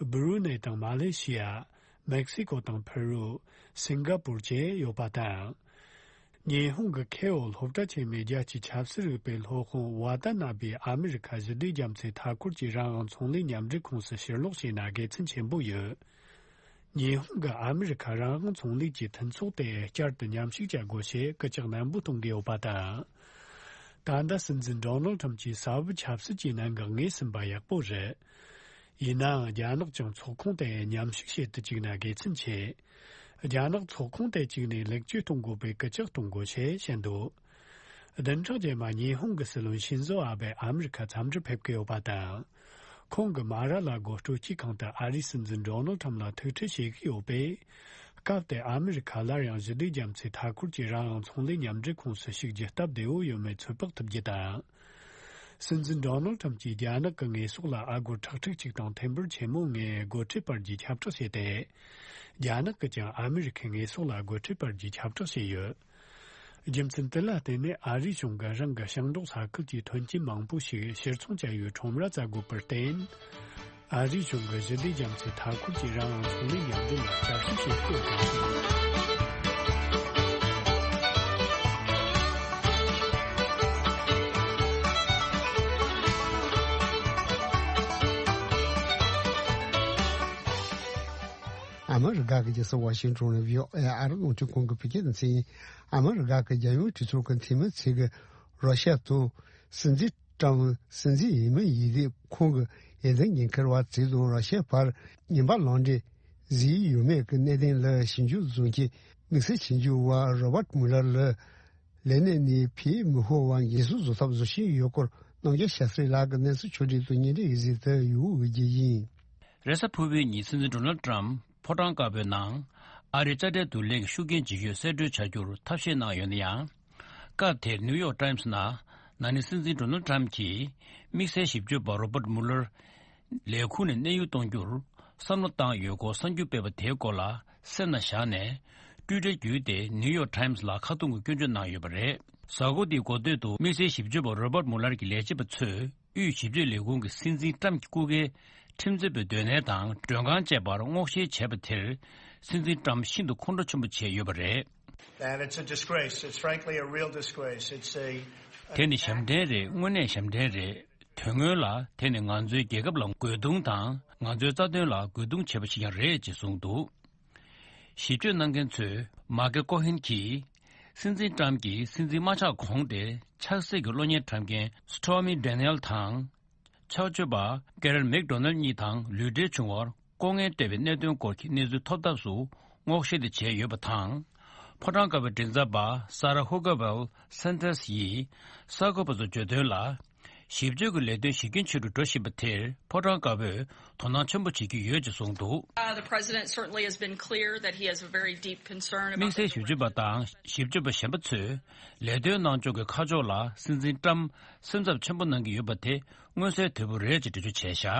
སྦུ་རུ་ནེ་དང་མ་ལེ་ཤི་ཡ། མེག་སི་ཀོ་དང་ཕེ་རུ། སིང་ག་པུར་བཅས་ཡོད་པ་དང་། ཉི་ཧོང་གི་ཁེ་ཨོ་སློབ་གྲྭ་ཆེན་མོའི་རྒྱལ་སྤྱིའི་ཆབ་སྲིད་རིག་པའི་སློབ་དཔོན་ཝ་ཏ་ན་བི་ཨ་མི་རི་ཁ་ཞི་བདེ་རྒྱ་མཚོའི་མཐའ་འཁོར་གྱི་རང་དབང་ཚོང་ལས་མཉམ་འབྲེལ་ཁོངས་སུ་ཕྱིར་ལོག་བྱས་ན་དགེ་མཚན་ཆེན་པོ་ཡོད། ཉི་ཧོང་གིས་ཨ་མི་རི་ཁ་རང་དབང་ཚོང་ལས་ཀྱི་མཐུན་ཚོགས་དེ་བསྐྱར་དུ་མཉམ་ཞུགས་བྱ་དགོས་ཞེས་སྐུལ་ལྕག་ནན་པོ་གཏོང་གི་ཡོད་པ་དང་། ད་ལྟ་སྲིད་འཛིན་ཌོ་ནལ་ཁྲམ་གྱིས་ས་བབ་ཆབ་སྲིད་ཀྱི་གནད་འགག་ངོས་ཟིན་པ་ཡག་པོ་རེད། ཡིན་ནའང་རྒྱ་ནག་ཀྱང་ཚོགས་ཁོངས་དེ་མཉམ་ཞུགས་བྱེད་དུ་བཅུག་ན་དགེ་མཚན་ཆེ། རྒྱ་ནག་ཚོགས་ཁོངས་དེ་བཅུག་ནས་ལེགས་བཅོས་གཏོང་དགོས་པའི་སྐུལ་ལྕག་གཏོང་དགོས་ཞེས་བཤད་འདུག་བདུན་ཕྲག་རྗེས་མ་ཉི་ཧོང་གི་སྲིད་བློན་ཤིན་ཛོ་ཨ་བྷེ་ཨ་མི་རི་ཁ་འཚམས་འདྲིར་ཕེབས་ཀྱི་ཡོད་པ་དང་། ཁོང་གིས་མ་ར་ལ་གོ་སྤྲོ་སྐྱིད་ཁང་དུ་ཨ་རིའི་སྲིད་འཛིན་ཌོ་ནལ་ཁྲམ་ལ་ཐུག་འཕྲད་བྱེད་ཀྱི་ཡོད་པས། སྐབས་དེར་ཨ་མི་རི་ཁ་སླར་ཡང་ཞི་བདེ་རྒྱ་མཚོའི་མཐའ་འཁོར་གྱི་རང་དབང་ཚོང་ལས་མཉམ་འབྲེལ་ཁོངས་སུ་ཞུགས་རྒྱུའི་སྟབས་བདེ་བོ་ཡོད་མེད་ཚོད་དཔག་ཐུབ་རྒྱུ་དང་། སྲིད་འཛིན་ཌོ་ནལ་ཁྲམ་གྱིས་རྒྱ་ནག་གི་ངོས་ཟོག་ལ་ཨ་སྒོར་ཁྲག་ཁྲིག་གཅིག་དང་ཐེམ་འབུར་ཆེན་མོ་ལྔའི་སྒོ་ཁྲལ་སྤར་རྒྱུའི་ཁྱབ་བསྒྲགས་བྱས་ཏེ། རྒྱ་ནག་གིས་ཀྱང་ཨ་མི་རི་ཁའི་ངོས་ཟོག་ལ་སྒོ་ཁྲལ་སྤར་རྒྱུའི་ཁྱབ་བསྒྲགས་བྱས་ཡོད། རྒྱུ་མཚན་དེ་ལ་བརྟེན་ནས་ཨ་རིའི་གཞུང་གིས་རང་གི་ཞིང་འབྲོག་ས་ཁུལ་གྱི་ཐོན་སྐྱེད་མང་པོ་ཞིག་ཕྱིར་ཚོང་བྱ་ཡུལ་ཁྲོམ་ར་བཙལ་དགོས་པར་བརྟེན། ཨ་རིའི་གཞུང་གིས་ཞི་བདེ་རྒྱ་མཚོའི་མཐའ་འཁོར་གྱི་རང་དབང་ཚོང་ལས་མཉམ་འབྲེལ་ལ་བསྐྱར་ཞིབ་བྱེད་སྐོར་དང་། ཨ་མི་རི་ཀ་གི་རྒྱལ་ས་ཝ་ཤིང་ཊོན་ནས་བྷི་ཨོ་ཨེ་ཨ་རིའི་རླུང་འཕྲིན་ཁང་གི་བོད་སྐད་སྡེ་ཚན་ཡིན། ཨ་མི་རི་ཀ་གི་རྒྱལ་ཡོངས་གྲོས་ཚོགས་ཀྱི་འཐུས་མི་ཚོས་ཀྱི་རོ་ཤ་དང་སྲིད་འཛིན་ཀྲམ་སྲིད་འཛིན་ཡིན་མིན་ཡིན་དེ་ཁོང་གི་འོས་འདེམས་ཉེན་ཁར་བ་ཚོས་དང་རོ་ཤ་བར་ཉེན་པ་ལངས་འབྲས་བཟོས་ཡོད་མེད་ཀྱི་གནད་དོན་ལ་ཞིབ་འཇུག་བཟོ་མཁན་དམིགས་བསལ་ཞིབ་འཇུག་པ་རོ་བར་མུ་ལར་ལ་ལས་གནས་ནས་ཕེབས་མི་ཤོར་བར་འགན་སྲུང་བཟོ་ཐབས་བཟོ་བཞིན་ཡོད་སྐོར་རྣམ་རྒྱལ་ཤ་སྲིད་ལགས་ཀྱི་གནས་ཚུལ་ཕྱོགས་སྒྲིག་ཏུ་བརྙན་འཕྲིན་གཟིགས་དུ་ཡོད་རྒྱུ་ཡིན། རེས་གཟའ་ཕུར་བུའི་ཉིན་སྲིད་འཛིན་ཌོ་ནལ་ཏྲམ་ཕོ་བྲང་དཀར་པོའི་ནང་ཨ་རིའི་དཔྱ་ཁྲལ་བསྡུ་ལེན་གྱི་ཤུགས་རྐྱེན་ཇི་ཡོད་གསལ་སྒྲོན་བྱ་རྒྱུར་ཐབས་ཤེས་གནང་ཡོད་ན་ཡང་། སྐབས་དེར་ནིའུ་ཡོག་ཊའིམ་སི་ནང་ན་ནིང་སྲིད་འཛིན་ཌོ་ནལ་ཏྲམ་གྱིས་དམིགས་བསལ་ཞིབ་དཔྱོད་པ་རོ་བར་མུ་ལར་ལས་ཁུངས་ནས་གནས་དབྱུང་གཏོང་རྒྱུར་བསམ་བློ་བཏང་ཡོད་སྐོར་གསར་འགྱུར་སྤེལ་བ་དེའི་སྐོར་ལ་སེམས་ནང་བཞག་ནས། ཊུའི་ཊར་བརྒྱུད་དེ་ནིའུ་ཡོག་ཊའིམ་སི་ལ་ཁ་རྡུང་གི་སྐྱོན་བརྗོད་གནང་ཡོད་པ་རེད། གཟའ་འཁོར་འདིའི་འགོ་སྟོད་དུ་དམིགས་བསལ་ཞིབ་དཔྱོད་པ་རོ་བར་མུ་ལར་གྱི་ལས་བྱེད་པ་ཚོས་དབུས་ཞིབ་དཔྱོད་ལས་ཁུངས་ཀྱི་སྲིད་འཛིན་ཊྲམ་གྱི་སྐུ་སྒེར་ཁྲིམས་རྩོད་པའི་སྡོད་གནས་དང་མགྲོན་ཁང་བཅས་པར་སྔོག་བཤེར་བྱས་པ་དེར་སྲིད་འཛིན་ཊྲམ་ཤིན་ཏུ་ཁོང་ཁྲོ་ཆེན་པོ་བྱས་ཡོད་པ་རེད། And it's a disgrace. It's frankly a real disgrace. It's a དེ་ནི་ཞབས་འདྲེན་རེད། དངོས་གནས་ཞབས་འདྲེན་རེད། དོན་དངོས་ལ་དེ་ནི་ང་ཚོའི་རྒྱལ་ཁབ་ལ་རྒོལ་རྡུང་དང་ང་ཚོའི་རྩ་དོན་ལ་རྒོལ་རྡུང་བྱས་པ་ཞིག་ཀྱང་རེད་ཅེས་གསུངས་འདུག་ཞིབ་དཔྱོད་གནང་མཁན་ཚོས་མཱ་ཀལ་ཀོ་ཧིན་གྱིས་སྲིད་འཛིན་ཏྲམ་གྱིས་སྲིད་འཛིན་མ་ཆགས་གོང་དེ་ཆགས་སྲེད་ཀྱི་གློག་བརྙན་བཀྲམ་མཁན་སི་ཊོར་མི་ཌེ་ནེལ་དང་། ཆགས་སྤྱོད་པ་ཀེ་རན་མེག་ཌོ་ནལ་གཉིས་དང་ལུས་འབྲེལ་བྱུང་བར་ལྐོག་རྔན་སྤྲད་པའི་གནད་དོན་སྐོར་གྱི་གནས་ཚུལ་ཐོབ་ཐབས་སུ་སྔོག་བཤེར་དེ་བྱས་ཡོད་པ་དང་། ཕོ་བྲང་དཀར་པོའི་མགྲིན་ཚབ་པ་ས་ར་ཧུ་ག་ཝེལ་སན་ཏེས་ཡིས་གསར་འགོད་པ་ཚོར་བརྗོད་དོན་ལ། ཞིབ་དཔྱོད་ཀྱི་ལས་དོན་ཞིབ་མཁན་ཆེད་དུ་འགྲོ་བཞིན་པ་དེར་ཕོ་བྲང་དཀར་པོས་དོ་སྣང་ཆེན་པོ་བྱེད་ཀྱི་ཡོད་ཅེས་གསུངས་འདུག Uh, the president certainly has been clear that he has a very deep concern about དམིགས་བསལ་ཞིབ་དཔྱོད་པ་དང་ཞིབ་དཔྱོད་པ་གཞན་པ་ཚོས་ལས་དོན་གནང་ཕྱོགས་ཀྱི་ཁ་ཕྱོགས་ལ་སྲིད་འཛིན་ཏྲམ་སེམས་འཚབ་ཆེན་པོ་གནང་གི་ཡོད་པ་དེ་མངོན་གསལ་དོད་པོ་རེད་ཅེས་འགྲེལ་བརྗོད་བྱས་བཞག་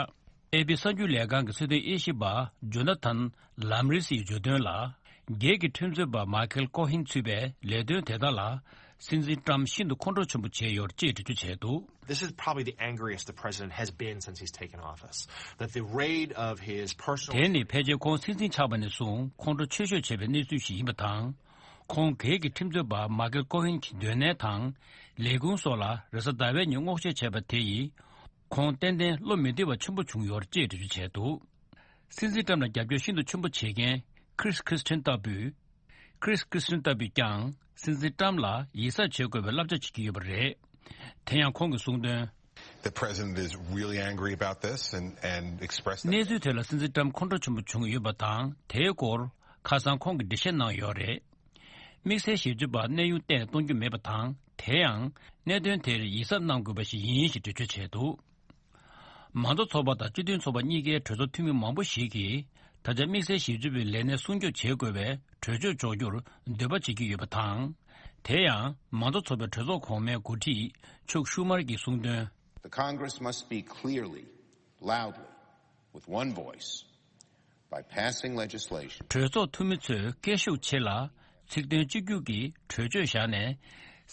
ཨེ་པི་གསར་འགྱུར་ལས་ཁང་གི་སྲིད་དོན་དབྱེ་ཞིབ་པ་ཇོ་ན་ཐན་ལམ་རིས་ཡིས་བརྗོད་དོན་ལ། སྒེར་གྱི་ཁྲིམས་རྩོད་པ་མཱ་ཁེལ་ཀོ་ཧིན་ཚུད་པའི་ལས་དོན་དེ་དག་ལ་སྲིད་འཛིན་ཏྲམ་ཤིན་ཏུ་ཁོང་ཁྲོ་ཆེན་པོ་བྱས་ཡོད་ཅེས་འགྲེལ་བརྗོད་བྱས་འདུག This is probably the angriest the president has been since he's taken office. That the raid of his personal དེ་ནི་ཕལ་ཆེར་ཁོང་སྲིད་འཛིན་ཆགས་པ་ནས་བཟུང་ཁོང་ཁྲོ་ཆེ་ཤོས་བྱས་པའི་གནས་ཚུལ་ཞིག་ཡིན་པ་དང་། ཁོང་སྒེར་གྱི་ཁྲིམས་རྩོད་པ་མཱ་ཁེལ་ཀོ་ཧིན་གྱི་སྡོད་གནས་དང་ལས་ཁུངས་སོགས་ལ་རེས་གཟའ་ཟླ་བའི་ཉིན་སྔོག་བཤེར་བྱས་པ་དེ་ཡིས། ཁོང་ཏན་ཏན་བློ་མི་བདེ་བ་ཆེན་པོ་བྱུང་ཡོད་ཅེས་འགྲེལ་བརྗོད་བྱས་འདུག་སྲིད་འཛིན་ཏྲམ་ལ་རྒྱབ་སྐྱོར་ཤིན་ཏུ་ཆེན་པོ་བྱེད་མཁན་ཁྲིས་ཁྲིས་ཊིན་ལྟ་བུས། ཁྲིས་ཁྲིས་ཊིན་ལྟ་བུས་ཀྱང་སྲིད་འཛིན་ཏྲམ་ལ་ཡིད་གཟབ་བྱེད་དགོས་པའི་བསླབ་བྱ་བྱེད་ཀྱི་ཡོད་པ་རེད། དེ་ཡང་ཁོང་གིས་གསུངས་དོན། The president is really angry about this and, and expressed that གནས་ཚུལ་དེ་ལ་སྲིད་འཛིན་ཏྲམ་ཁོང་ཁྲོ་ཆེན་པོ་བྱུང་ཡོད་པ་དང་དེའི་སྐོར་ཁ་སང་ཁོང་གིས་འགྲེལ་བཤད་གནང་ཡོད་རེད། དམིགས་བསལ་ཞིབ་དཔྱོད་པ་གནས་དབྱུང་ཏན་གཏོང་རྒྱུ་མེད་པ་དང་ དེ་ཡང་གནད་དོན་དེར་ཡིད་གཟབ་གནང་དགོས་པ་ཞིག་ཡིན་ཞེས་འགྲེལ་བརྗོད་བྱས་འདུག། མང་གཙོ་ཚོགས་པ་དང་སྤྱི་མཐུན་ཚོགས་པ་གཉིས་ཀའི་གྲོས་ཚོགས་འཐུས་མི་མང་པོ་ཞིག་གིས་ད་ཆ་དམིགས་བསལ་ཞིབ་དཔྱོད་པའི་ལས་གནས་སྲུང་སྐྱོབ་བྱེད་དགོས་པའི་གྲོས་ཆོད་འཇོག་རྒྱུར་འདོད་པ་བྱེད་ཀྱི་ཡོད་པ་དང་། དེ་ཡང་མང་གཙོ་ཚོགས་པའི་གྲོས་ཚོགས་གོང་མའི་འགོ་ཁྲིད་ཆུག་ཤུ་མར་གྱིས་གསུངས་དོན། The Congress must speak clearly, loudly, with one voice by passing legislation. གྲོས་ཚོགས་འཐུས་མི་ཚོས་སྐད་ཤུགས་ཆེ་ལ་ཚིག་དོན་གཅིག་གྱུར་གྱིས་གྲོས་ཆོད་བཞག་ནས།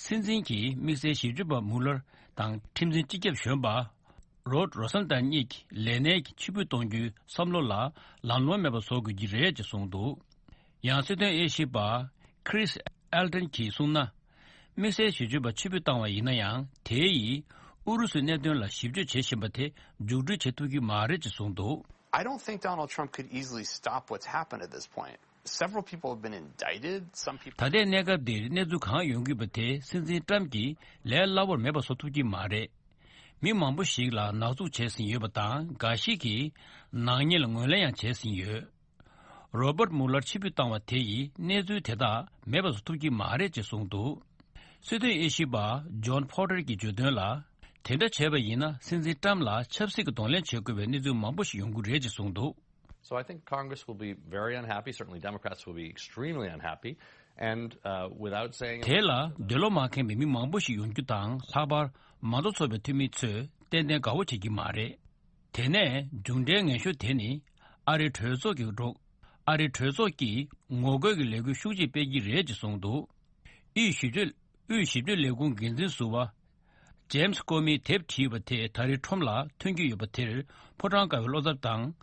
སྲིད་འཛིན་གྱིས་དམིགས་བསལ་ཞིབ་དཔྱོད་པ་མུ་ལར་དང་ཁྲིམས་འཛིན་སྤྱི་ཁྱབ་གཞོན་པ་རོད་རོ་སན་ཏན་གཉིས་ཀྱི་ལས་གནས་ཀྱི་ཕྱིར་འབུད་གཏོང་རྒྱུའི་བསམ་བློ་ལ་ལམ་ལྷོང་མེད་པ་བཟོ་དགོས་ཀྱི་རེད་ཅེས་གསུངས་འདུག། ཡང་སྲིད་དོན་དབྱེ་ཞིབ་པ་Chris Elton གྱིས་གསུངས་ན། དམིགས་བསལ་ཞིབ་དཔྱོད་པ་ཕྱིར་འབུད་བཏང་བ་ཡིན་ན་ཡང་། དེ་ཡིས་ཨུ་རུ་སུའི་གནད་དོན་ལ་ཞིབ་དཔྱོད་བྱེད་བཞིན་པ་དེ་མཇུག་སྒྲིལ་བྱེད་ཐུབ་ཀྱི་མ་རེད་ཅེས་གསུངས་འདུག། I don't think Donald Trump could easily stop what's happened at this point. Several people have been indicted. Some people ད་ལྟའི་གནས་སྐབས་འདིར་གནས་ཚུལ་གང་ཡོང་གི་ཡོད་པ་དེ་སྲིད་འཛིན་ཏྲམ་གྱིས་ལས་སླ་བོར་མེད་པ་བཟོ་ཐུབ་ཀྱི་མ་རེད། མི་མང་པོ་ཞིག་ལ་ནག་འཛུགས་བྱས་ཟིན་ཡོད་པ་དང་། འགའ་ཞིག་གིས་ནག་ཉེས་ལ་ངོས་ལེན་ཡང་བྱས་ཟིན་ཡོད། རོ་པར་མུ་ལར་ཕྱིར་འབུད་བཏང་བ་དེ་ཡིས་གནས་ཚུལ་དེ་དག་མེད་པ་བཟོ་ཐུབ་ཀྱི་མ་རེད་ཅེས་གསུངས་འདུག། སྲིད་དོན་དབྱེ་ཞིབ་པ་ཇོན་ཕོ་ཊར་གྱིས་བརྗོད་དོན་ལ། དེ་འདྲ་བྱས་པ་ཡིན་ན་སྲིད་འཛིན་ཏྲམ་ལ་ཆབ་སྲིད་ཀྱི་གདོང་ལེན་བྱེད་དགོས་པའི་གནས་ཚུལ་མང་པོ་ཞིག་ཡོང་གི་རེད་ཅེས་གསུངས་འདུག། So I think Congress will be very unhappy. Certainly, Democrats will be extremely unhappy. And uh, without saying དེ་ལ་འདོད་བློ་མ་ཁེངས་པའི་མི་མང་པོ་ཞིག་ཡོང་རྒྱུ་དང་། ལྷག་པར་མང་གཙོ་ཚོགས་པའི་འཐུས་མི་ཚོས་ཏན་ཏན་དགའ་བོ་བྱེད་ཀྱི་མ་རེད། དེ་ནས་མཇུག་འབྲས་ངན་ཤོས་དེ་ནི་ཨ་རིའི་གྲོས་ཚོགས་ཀྱི་འགྲོ། ཨ་རིའི་གྲོས་ཚོགས་ཀྱིས་ངོ་རྒོལ་གྱི་ལས་འགུལ་ཤུགས་ཆེ་སྤེལ་གྱི་རེད་ཅེས་གསུངས་འདུག། དབུས་ཞིབ་དཔྱོད། དབུས་ཞིབ་དཔྱོད་ལས་ཁུངས་འགན་འཛིན་ཟུར་པ་ཇེམ་སི་ཀོ་མིས་དེབ་བྲིས་པ་དེ་ད་རེས་ཁྲོམ་ལ་ཐོན་གྱི་ཡོད་པ་དེར་ཕོ་བྲང་དཀར་པོའི་བློ་འཚབ་དང་།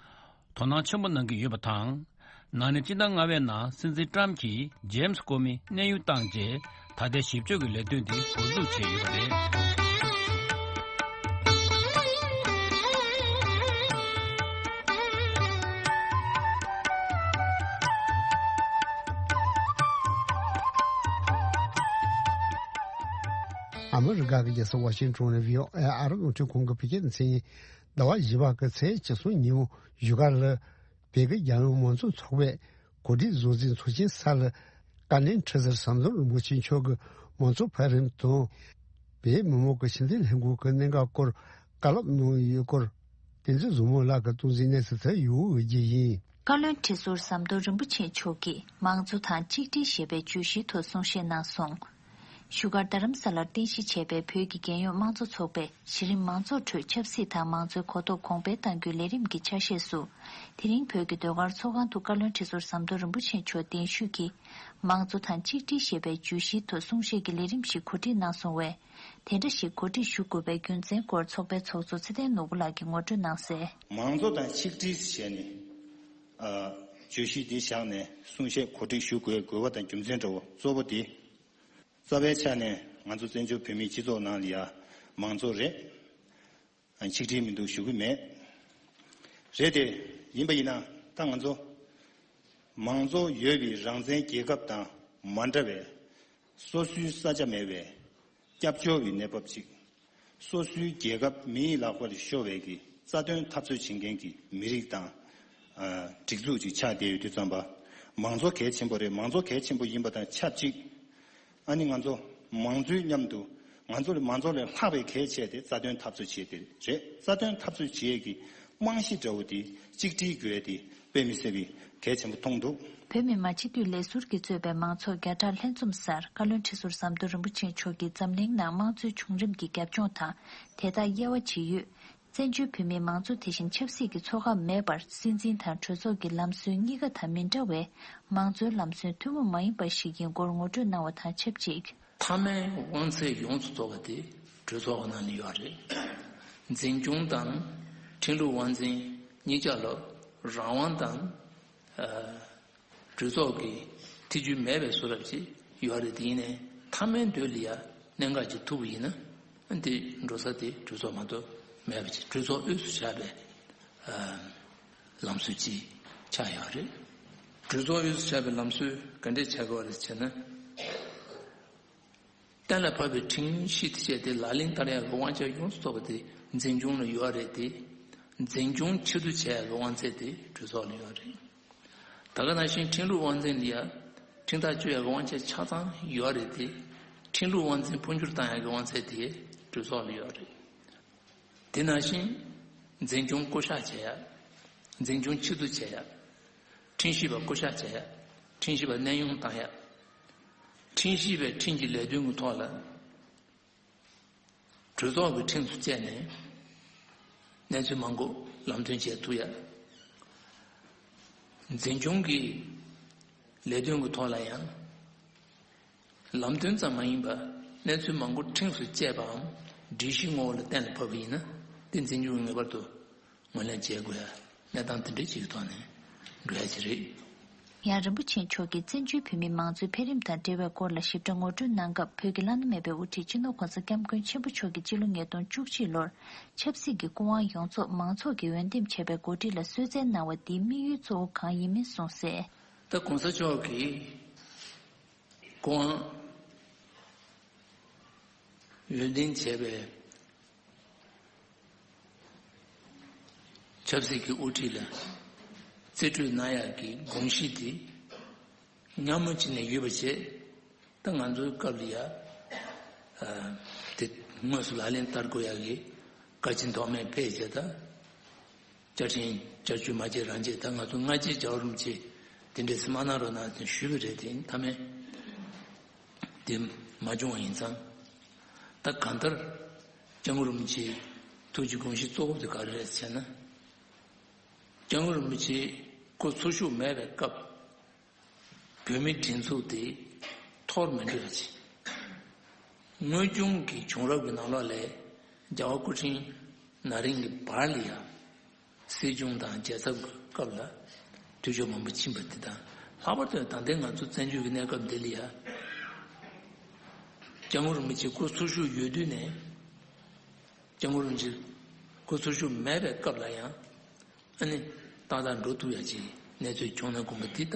དོ་སྣང་ཆེན་པོ་གནང་གི་ཡོད་པ་དང་། ན་ནིང་སྤྱི་ཟླ་ལྔ་པའི་ནང་སྲིད་འཛིན་ཏྲམ་གྱིས་ཇེམ་སི་ཀོ་མི་གནས་དབྱུང་བཏང་རྗེས། ད་ལྟའི་ཞིབ་དཔྱོད་ཀྱི་ལས་དོན་དེ་འགོ་འཛུགས་བྱས་ཡོད་པ་རེད། ཨ་མི་རི་ཀ་གི་རྒྱལ་ས་ཝ་ཤིང་ཊོན་ནས་བྷི་ཨོ་ཨེ་ཨ་རི་རླུང་འཕྲིན་ཁང་གི་བོད་སྐད་སྡེ་ཚན་ཡིན། ཟླ་བ་བཞི་པ་གི་ཚེས་བཅུ་གསུམ་ཉིན་མོ་བཞུགས་སྒར་ལ། བོད་ཀྱི་རྒྱལ་ཡོངས་མང་གཙོ་ཚོགས་པའི་གོ་སྒྲིག་བཟོ་འཛིན་ཚོགས་ཆེན་ས་ལ། བཀའ་བློན་ཁྲི་ཟུར་ཟམ་གདོང་རིན་པོ་ཆེ་མཆོག་གིས་མང་གཙོ་འཕེལ་རིམ་དང་། བོད་མི་མང་གི་ཕྱི་འབྲེལ་ལྷན་ཁང་གི་གནད་འགག་སྐོར་བཀའ་སློབ་གནང་ཡོད་སྐོར། བསྟན་འཛིན་བཟང་མོ་ལགས་ཀྱིས་སྟོན་གཟིགས་གནང་ཟིན་ཚུལ་ཡོད་འོས་བརྒྱུད་ཡིན། བཀའ་བློན་ཁྲི་ཟུར་ཟམ་གདོང་རིན་པོ་ཆེ་མཆོག་གིས་མང་གཙོ་དང་གཅིག་སྒྲིལ་ཞེས་པའི་བརྗོད་གཞིའི་ཐོག་གསུང་བཤད་གནང་སོང་། བཞུགས་སྒར་རྡ་རམ་ས་ལར་རྟེན་གཞི་བྱས་པའི་བོད་ཀྱི་རྒྱལ་ཡོངས་དམངས་གཙོ་ཚོགས་པས་གཞི་རིམ་མང་ཚོགས་ཁྲོད་ཆབ་སྲིད་དང་མང་གཙོའི་གོ་རྟོགས་གོང་སྤེལ་གཏང་རྒྱུའི་ལས་རིམ་གྱི་ཆ་ཤས་སུ། དེ་རིང་བོད་ཀྱི་ཟློས་གར་ཚོགས་ཁང་དུ་བཀའ་བློན་ཁྲི་ཟུར་ཟམ་གདོང་རིན་པོ་ཆེ་མཆོག་གདན་ཞུས་ཀྱིས། མང་གཙོ་དང་གཅིག་སྒྲིལ་ཞེས་པའི་བརྗོད་གཞིའི་ཐོག་གསུང་བཤད་ཀྱི་ལས་རིམ་ཞིག་གོ་སྒྲིག་གནང་སོང་བས། དེ་འདྲ་ཞིག་གོ་སྒྲིག་ཞུ་དགོས་པའི་རྒྱུ་མཚན་སྐོར་ཚོགས་པའི་ཚོགས་གཙོ་ཚེ་བརྟན་ནོར་བུ་ལགས་ཀྱིས་ངོ་སྤྲོད་གནང་གསལ། མང་གཙོ་དང་ཆིག་སྒྲིལ་ཞེས་ནས། ཨ། བརྗོད་གཞི་འདི་བཞག་ནས་གསུང་བཤད་གོ་སྒྲིག་ཞུ་དགོས་དགོས་པ་དང་རྒྱུ་མཚན་འདྲ་བོ་གཙོ་བོ་དེ། རྩ་བའི་ཆ་ནས་ང་ཚོ་བཙན་བྱོལ་བོད་མིའི་སྤྱི་ཚོགས་ནང་ལ་ཡ་མང་གཙོ་རེད། ཨ། ཆིག་སྒྲིལ་མི་འདུག་ཞུ་གི་མེད། རེད་དེ། ཡིན་པ་ཡིན་ན་ད་ང་ཚོ་མང་གཙོ་ཡོད་པའི་རང་བཙན་རྒྱལ་ཁབ་དང་མ་འདྲ་བའི་སོ་སོའི་ས་ཆ་མེད་པའི་སྐྱབས་བཅོལ་བའི་གནས་བབ་ཅིག། སོ་སོའི་རྒྱལ་ཁབ་མིའི་ལག་པར་ཤོར་བའི་གི་རྩ་དོན་འཐབ་རྩོད་བྱེད་མཁན་གྱི་མི་རིགས་དང་། ཨ། སྒྲིག་འཛུགས་ཅིག་ཆགས་བསྡད་ཡོད་དུས་ཙམ་པ། མང་གཙོ་གལ་ཆེན་པོ་རེད། མང་གཙོ་གལ་ཆེན་པོ་ཡིན་པ་དང་ཆབས་ཅིག། ཨ་ནི་ང་ཚོ་མང་གཙོའི་མཉམ་དུ་ང་ཚོ་ལས་མང་གཙོ་ལས་ལྷག་པའི་གལ་ཆེ་དེ་རྩ་དོན་འཐབ་རྩོད་བྱེད་དེ་རེད། རྩ་དོན་འཐབ་རྩོད་བྱེད་ཀྱི་རྨང་གཞི་འདྲ་བོ་དེ་གཅིག་སྒྲིལ་དགོས་དེ་དཔེ་མི་སྲིད་པའི་གལ་ཆེན་པོ་མཐོང་འདུག། བོད་མི་མང་སྤྱི་འཐུས་ལས་ཟུར་གྱིས་གཙོས་པའི་མང་ཚོགས་བརྒྱ་ཕྲག་ལྷན་འཛོམས་སར་བཀའ་བློན་ཁྲི་ཟུར་ཟམ་གདོང་རིན་པོ་ཆེ་མཆོག་གིས་འཛམ་གླིང་ནང་དམངས་གཙོའི་བྱུང་རིམ་གྱི་རྒྱབ་ལྗོངས་དང་དེ་དག་དབྱེ་བ་ཕྱེ་ཡོད། བཙན་བྱོལ་བོད་མིའི་མང་གཙོ་དེ་བཞིན་ཆབ་སྲིད་ཀྱི་ཚོགས་ཁག་མེད་པར་སྲིད་འཛིན་དང་གྲོས་ཚོགས་ཀྱི་ལམ་སྲོལ་གཉིས་ཀ་དང་མི་འདྲ་བའི་མང་གཙོའི་ལམ་སྲོལ་ཐུན་མོང་མ་ཡིན་པ་ཞིག་ཡིན་སྐོར་ངོ་སྤྲོད་གནང་བ་དང་ཆབས་ཅིག། མཐའ་མའི་དབང་ཚད་ཡོངས་སུ་རྫོགས་པ་དེ་གྲོས་ཚོགས་ཀྱི་ནང་ནས་ཡོད་རེད། འཛིན་སྐྱོང་དང་ཁྲིམས་ལུགས་དབང་འཛིན་གཉིས་ཆ་ལ་རང་དབང་དང་། ཨ། གྲོས་ཚོགས་ཀྱི་ཐེ་ཇུས་མེད་པའི་བཟོ་འདྲ་ཅིག་ཡོད་རེད། དེ་ཡིན་ནའི་མཐའ་མའི་མདོ་ལ་ཡ་གནད་འགག་ཅིག་ཐུག་པ་ཡིན་ན། འདི་འགྲོ་ས་དེ་གྲོས་ཚོགས་མ་གཏོགས་མེད་པ་ཅིག། གྲོས་ཚོགས་དབུས་སུ་བཞག་པའི་ཨ་ལམ་སྲོལ་ཅིག་ཆགས་ཡོད་རེད། གྲོས་ཚོགས་དབུས་སུ་བཞག་པའི་ལམ་སྲོལ་ག་འདྲས་ཆགས་ཀྱི་ཡོད་རེད་ཟེར་ན། གཏན་ལ་ཕབ་པའི་ཁྲིམས་གཞི་དེ་བྱས་ཏེ་ལག་ལེན་བསྟར་ཡག་གི་དབང་ཆ་ཡོངས་སུ་རྫོགས་པ་དེ་འཛིན་སྐྱོང་ལ་ཡོད་རེད་དེ། འཛིན་སྐྱོང་ཕྱིར་བསྡུ་བྱེད་ཡག་གི་དབང་ཚད་དེ་གྲོས་ཚོགས་ལ་ཡོད་རེད། ད་ག་ནང་བཞིན་ཁྲིམས་ལུགས་དབང་འཛིན་ལ་ཡ་ཁྲིམས་ཐག་གཅོད་ཡག་གི་དབང་ཆ་ཆ་ཚང་ཡོད་རེད་དེ། ཁྲིམས་ལུགས་དབང་འཛིན་འཕོ་འགྱུར་བཏང་ཡག་གི་དབང་ཚད་དེ་གྲོས་ཚོགས་ལ་ཡོད་རེད། དེ་ནང་བཞིན་འཛིན་སྐྱོང་བསྐོ་གཞག་བྱེད་ཡག་འཛིན་སྐྱོང་ཕྱིར་བསྡུ་བྱེད་ཡག་ཁྲིམས་ཞིབ་པ་བསྐོ་གཞག་བྱེད་ཡག་ཁྲིམས་ཞིབ་པ་གནས་དབྱུང་བཏང་ཡག་ཁྲིམས་ཞིབ་པའི་ཁྲིམས་ཀྱི་ལས་དོན་གྱི་ཐོག་ལ། གྲོས་ཚོགས་ཀྱི་ཁྲིམས་སུ་བཅད་ནས་གནས་ཚུལ་མང་པོ་ལམ་སྟོན་བྱེད་ཐུབ་ཡ། འཛིན་སྐྱོང་གི་ལས་དོན་གྱི་ཐོག་ལ་ཡང་ལམ་སྟོན་ཙམ་མ་ཡིན་པར་གནས་ཚུལ་མང་པོ་ཁྲིམས་སུ་བཅད་པའམ་སྒྲིག་གཞི་ངོ་བོ་ལ་གཏན་ལ་ཕབ་པ་ཡིན་ན་དེ་འཛིན་སྐྱོང་གིས་ངེས་པར་དུ་ངོས་ལེན་བྱེད་དགོས་ཡ། གནས་སྟངས་དེ་འདྲའི་ཅིག་གི་ཐོག་ནས་འགྲོ་ཡ་ཅིག་རེད། ཡང་རིན་པོ་ཆེ་མཆོག་གིས་བཙན་བྱོལ་བོད་མིའི་མང་གཙོའི་འཕེལ་རིམ་དང་འབྲེལ་བའི་སྐོར་ལ་ཞིབ་ཕྲ་ངོ་སྤྲོད་གནང་སྐབས། བོད་ཀྱི་བླ་ན་མེད་པའི་དབུ་ཁྲིད་སྤྱི་ནོར་༸གོང་ས་༸སྐྱབས་མགོན་ཆེན་པོ་མཆོག་གིས་སྤྱི་ལོ་ཉིས་སྟོང་བཅུ་གཅིག་ལོར་ཆབ་སྲིད་ཀྱི་སྐུ་དབང་ཡོངས་རྫོགས་མང་ཚོགས་ཀྱིས་འོས་འདེམས་བྱས་པའི་འགོ་ཁྲིད་ལ་གསོལ་སྩལ་གནང་བ་འདིའི་དམིགས་ཡུལ་གཙོ་བོ་གང་ཡིན་མིན་གསུངས་གསལ། ད་༸གོང་ས་མཆོག་གིས་སྐུ་དབང་འོས་འདེམས་བྱས་པའི་ཆབ་སྲིད་ཀྱི་དབུ་ཁྲིད་ལ་རྩིས་སྤྲོད་གནང་ཡག་གི་དགོངས་གཞི་དེ་སྔ་མོ་ཅིག་ནས་ཡོད་པ་བྱས། ད་ང་ཚོའི་སྐབས་ལ་ཡ་དེ་དངོས་སུ་ལག་ལེན་བསྟར་དགོས་ཡག་གི་བཀའ་སྤྱི་ཐོག་མའི་ཕེབས་བྱས། ད་བཅའ་ཁྲིམས་བསྐྱར་བཅོས་མ་བྱས་རང་བྱས། ད་ང་ཚོ་སྔ་རྗེས་རྒྱལ་བ་རིན་པོ་ཆེ་དེ་འདྲའི་སེམས་མ་གནང་རོགས་གནང་ཟེར་ཞུས་པ་རེད། དེ་མཐའ་མའི་དེ་མ་བྱུང་བ་ཡིན་ཙང་། ད་གང་ལྟར་སྐྱབས་མགོན་རིན་པོ་ཆེའི་ཐུགས་ཀྱི་དགོངས་གཞི་གཙོ་བོ་དེ་ག་རེ་རེད་ཟེར་ན། སྐྱབས་མགོན་རིན་པོ་ཆེ་སྐུ་འཚོ་བཞུགས་མེད་པའི་སྐབས། བོད་མིའི་སྒྲིག་འཛུགས་དེ་འཐོར་མི་འགྲོ་བ་བྱས། དངོས་བྱུང་གི་བྱུང་རབས་ཀྱི་ནང་ལོགས་ལས་རྒྱལ་བ་སྐུ་ཕྲེང་ན་རིམ་གྱི་བར་ལ་ཡང་སྲིད་སྐྱོང་དང་རྒྱལ་ཚབ་ཀྱི་སྐབས་ལ་དུས་ཚོད་མང་པོ་ཕྱིན་པ་དེ་དང་། ལྷག་པར་དུ་ད་ལྟའི་ང་ཚོ་བཙན་བྱོལ་གྱི་གནས་སྐབས་འདི་ལ་ཡང་སྐྱབས་མགོན་རིན་པོ་ཆེ་སྐུ་འཚོ་བཞུགས་ཡོད་དུས་ནས། སྐྱབས་མགོན་རིན་པོ་ཆེ་སྐུ་འཚོ་བཞུགས་མེད་པའི་སྐབས་ལ་ཡང་། ཨ་ནི་ཏག་ཏག་འགྲོ་ཐུབ་ཡ་ཅིག་གནས་ཚུལ་བྱུང་གནང་དགོངས་པ་འདི་ད་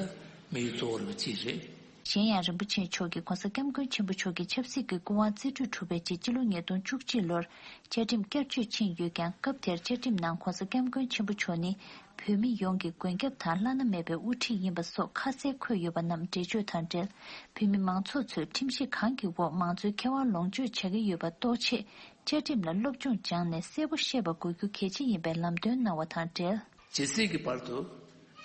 དམིགས་ཡུལ་གཙོ་བོ་རུ་གཅིག་རེད། གཞན་ཡང་རིན་པོ་ཆེ་མཆོག་གིས་༸གོང་ས་༸སྐྱབས་མགོན་ཆེན་པོ་མཆོག་གི་ཆབ་སྲིད་ཀྱི་སྐུ་དབང་རྩིས་སྤྲོད་གྲུབ་པའི་རྗེས་སྤྱི་ལོ་ཉིས་སྟོང་བཅུ་གཅིག་ལོར་བཅའ་ཁྲིམས་བསྐྱར་བཅོས་ཕྱིན་ཡོད་ཀྱང་། སྐབས་དེར་བཅའ་ཁྲིམས་ནང་༸གོང་ས་༸སྐྱབས་མགོན་ཆེན་པོ་མཆོག་ནི་བོད་མི་ཡོངས་ཀྱི་མགོན་སྐྱབས་དང་བླ་ན་མེད་པའི་དབུ་ཁྲིད་ཡིན་པ་སོགས་ཁ་གསལ་འཁོད་ཡོད་པ་རྣམས་འགྲེལ་བརྗོད་དང་འབྲེལ། བོད་མི་མང་ཚོགས་ཚོས་ཁྲིམས་གཞི་གང་གི་འོག་མང་གཙོའི་ཁེ་དབང་ལོངས་སྤྱོད་བྱ་གི་ཡོད་པ་རྟོགས་ཆེད། བཅའ་ཁྲིམས་ལ་སློབ་སྦྱོང་སྦྱངས་ནས་གསལ་པོ་ཤེས་པ་དགོས་རྒྱུ་གལ་ཆེ་ཡིན་པའི་ལམ་སྟོན་གནང་བ་དང་འབྲེལ། ཇི་སྲིད་ཀྱི་བར་དུ་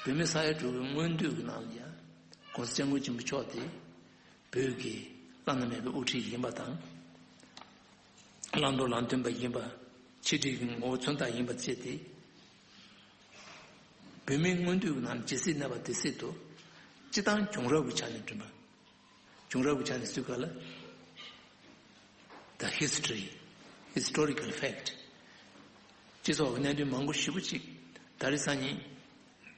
བོད་མི་ས་ཡ་དྲུག་གི་མངོན་འདོད་ཀྱི་ནང་ལ་ཡང་༸གོང་ས་༸སྐྱབས་མགོན་ཆེན་པོ་མཆོག་དེ་བོད་ཀྱི་བླ་ན་མེད་པའི་དབུ་ཁྲིད་ཡིན་པ་དང་། བླང་དོར་ལམ་སྟོན་པ་ཡིན་པ། ཆེད་སྒྲིག་གི་ངོ་བོ་མཚོན་རྟགས་ཡིན་པ་བྱས་ཏེ། བོད་མིའི་མངོན་འདོད་ཀྱི་ནང་ཇི་སྲིད་གནས་པ་དེ་སྲིད་དུ་སྤྱི་བཏང་བྱུང་རབས་ཀྱི་ཆ་ནས་བསྒྲུན་པ། བྱུང་རབས་ཀྱི་ཆ་ནས་ཟེར་ག་ལ། The history, historical fact. སྤྱི་ཚོགས་ཀྱི་གནད་དོན་མང་པོ་ཞེ་པོ་ཅིག་ད་རེས་སང་ཉིན་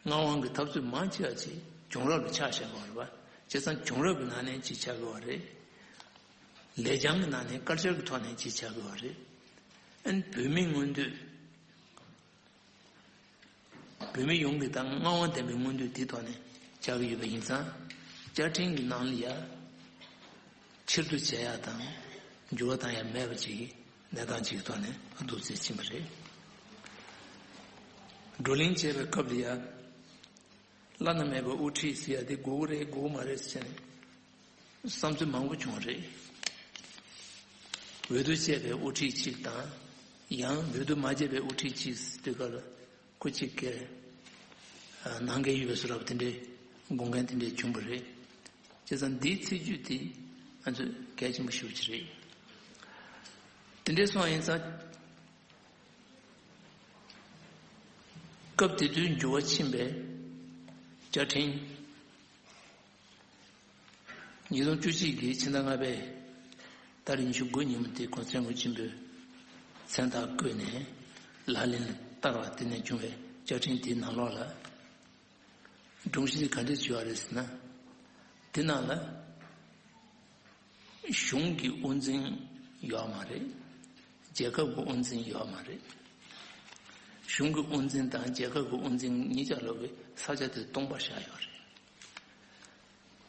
མངའ་དབང་གི་འཐབ་རྩོད་མང་ཆེ་བ་ཅིག་བྱུང་རབས་ལ་ཆགས་བཞག་པ་རེད་པ། བྱས་ཙང་བྱུང་རབས་ཀྱི་ནང་ནས་ཅིག་ཆགས་དགོས་པ་རེད། ལེགས་བྱང་གི་ནང་ནས་དཀར་ཆག་གི་ཐོག་ནས་ཅིག་ཆགས་དགོས་པ་རེད། ཨ་ནི་བོད་མིའི་མངོན་འདོད། བོད་མི་ཡོངས་ཀྱི་དང་མངའ་དབང་ལྡན་པའི་མངོན་འདོད་དེའི་ཐོག་ནས་བྱ་གི་ཡོད་པ་ཡིན་ཙང་། བཅའ་ཁྲིམས་ཀྱི་ནང་ལ་ཡ་ཕྱིར་བསྡུ་བྱེད་ཡ་དང་འགྱུར་བ་བཏང་ཡ་མེད་པ་ཅིག་གི་གནས་སྟངས་ཅིག་གི་ཐོག་ནས་བསྡུ་རྩིས་ཕྱིན་པ་རེད། བགྲོ་གླེང་བྱེད་པའི་སྐབས་ལ་ཡ་བླ་ན་མེད་པའི་དབུ་ཁྲིད་ཟེར་ཡ་དེ་དགོས་ཀྱི་རེད་དགོས་ཀྱི་མ་རེད་ཟེར་ནས། བསམ་ཚུལ་མང་པོ་བྱུང་རེད། འོས་བསྡུ་བྱས་པའི་དབུ་ཁྲིད་གཅིག་དང་། ཡང་འོས་བསྡུ་མ་བྱས་པའི་དབུ་ཁྲིད་གཅིག་དེ་གར་སྐུ་གཅིག་གིས་ནང་འགལ་ཡོད་པའི་བཟོ་འདྲ་དེ་འདྲའི་དགོངས་མཁན་དེ་འདྲའི་བྱུང་བ་རེད། བྱས་ཙང་འདིའི་ཚིག་བརྗོད་དེ་ང་ཚོས་གལ་ཆེན་པོ་ཞེ་པོ་ཅིག་རེད། དེ་འདྲའི་སོང་ཡིན་ཙང་། སྐབས་དེ་དུས་འགྱུར་བ་ཕྱིན་པའི་བཅའ་ཁྲིམས། ཉིས་སྟོང་བཅུ་གཅིག་གི་ཕྱི་ཟླ་ལྔ་པའི་ཏ་རིག་ཉི་ཤུ་དགུ་ཉིན་མོ་དེ་༸གོང་ས་༸སྐྱབས་མགོན་ཆེན་པོས་མཚན་རྟགས་བཀོད་ནས་ལག་ལེན་ལ་བསྟར་བ་དེ་ནས་བྱུང་བའི་བཅའ་ཁྲིམས་དེའི་ནང་ལོགས་ལ། སྒྲོམ་གཞི་དེ་ག་འདྲས་བྱས་པ་རེད་ཟེར་ན། དེ་ནང་ལ་གཞུང་གི་དབུ་འཛིན་ཡོད་མ་རེད། རྒྱལ་ཁབ་ཀྱི་དབུ་འཛིན་ཡོད་མ་རེད། གཞུང་གི་དབུ་འཛིན་དང་རྒྱལ་ཁབ་ཀྱི་དབུ་འཛིན་གཉིས་ཆ་ལོག་གི་ས་ཆ་དེ་སྟོང་པར་བཞག་ཡོད་རེད།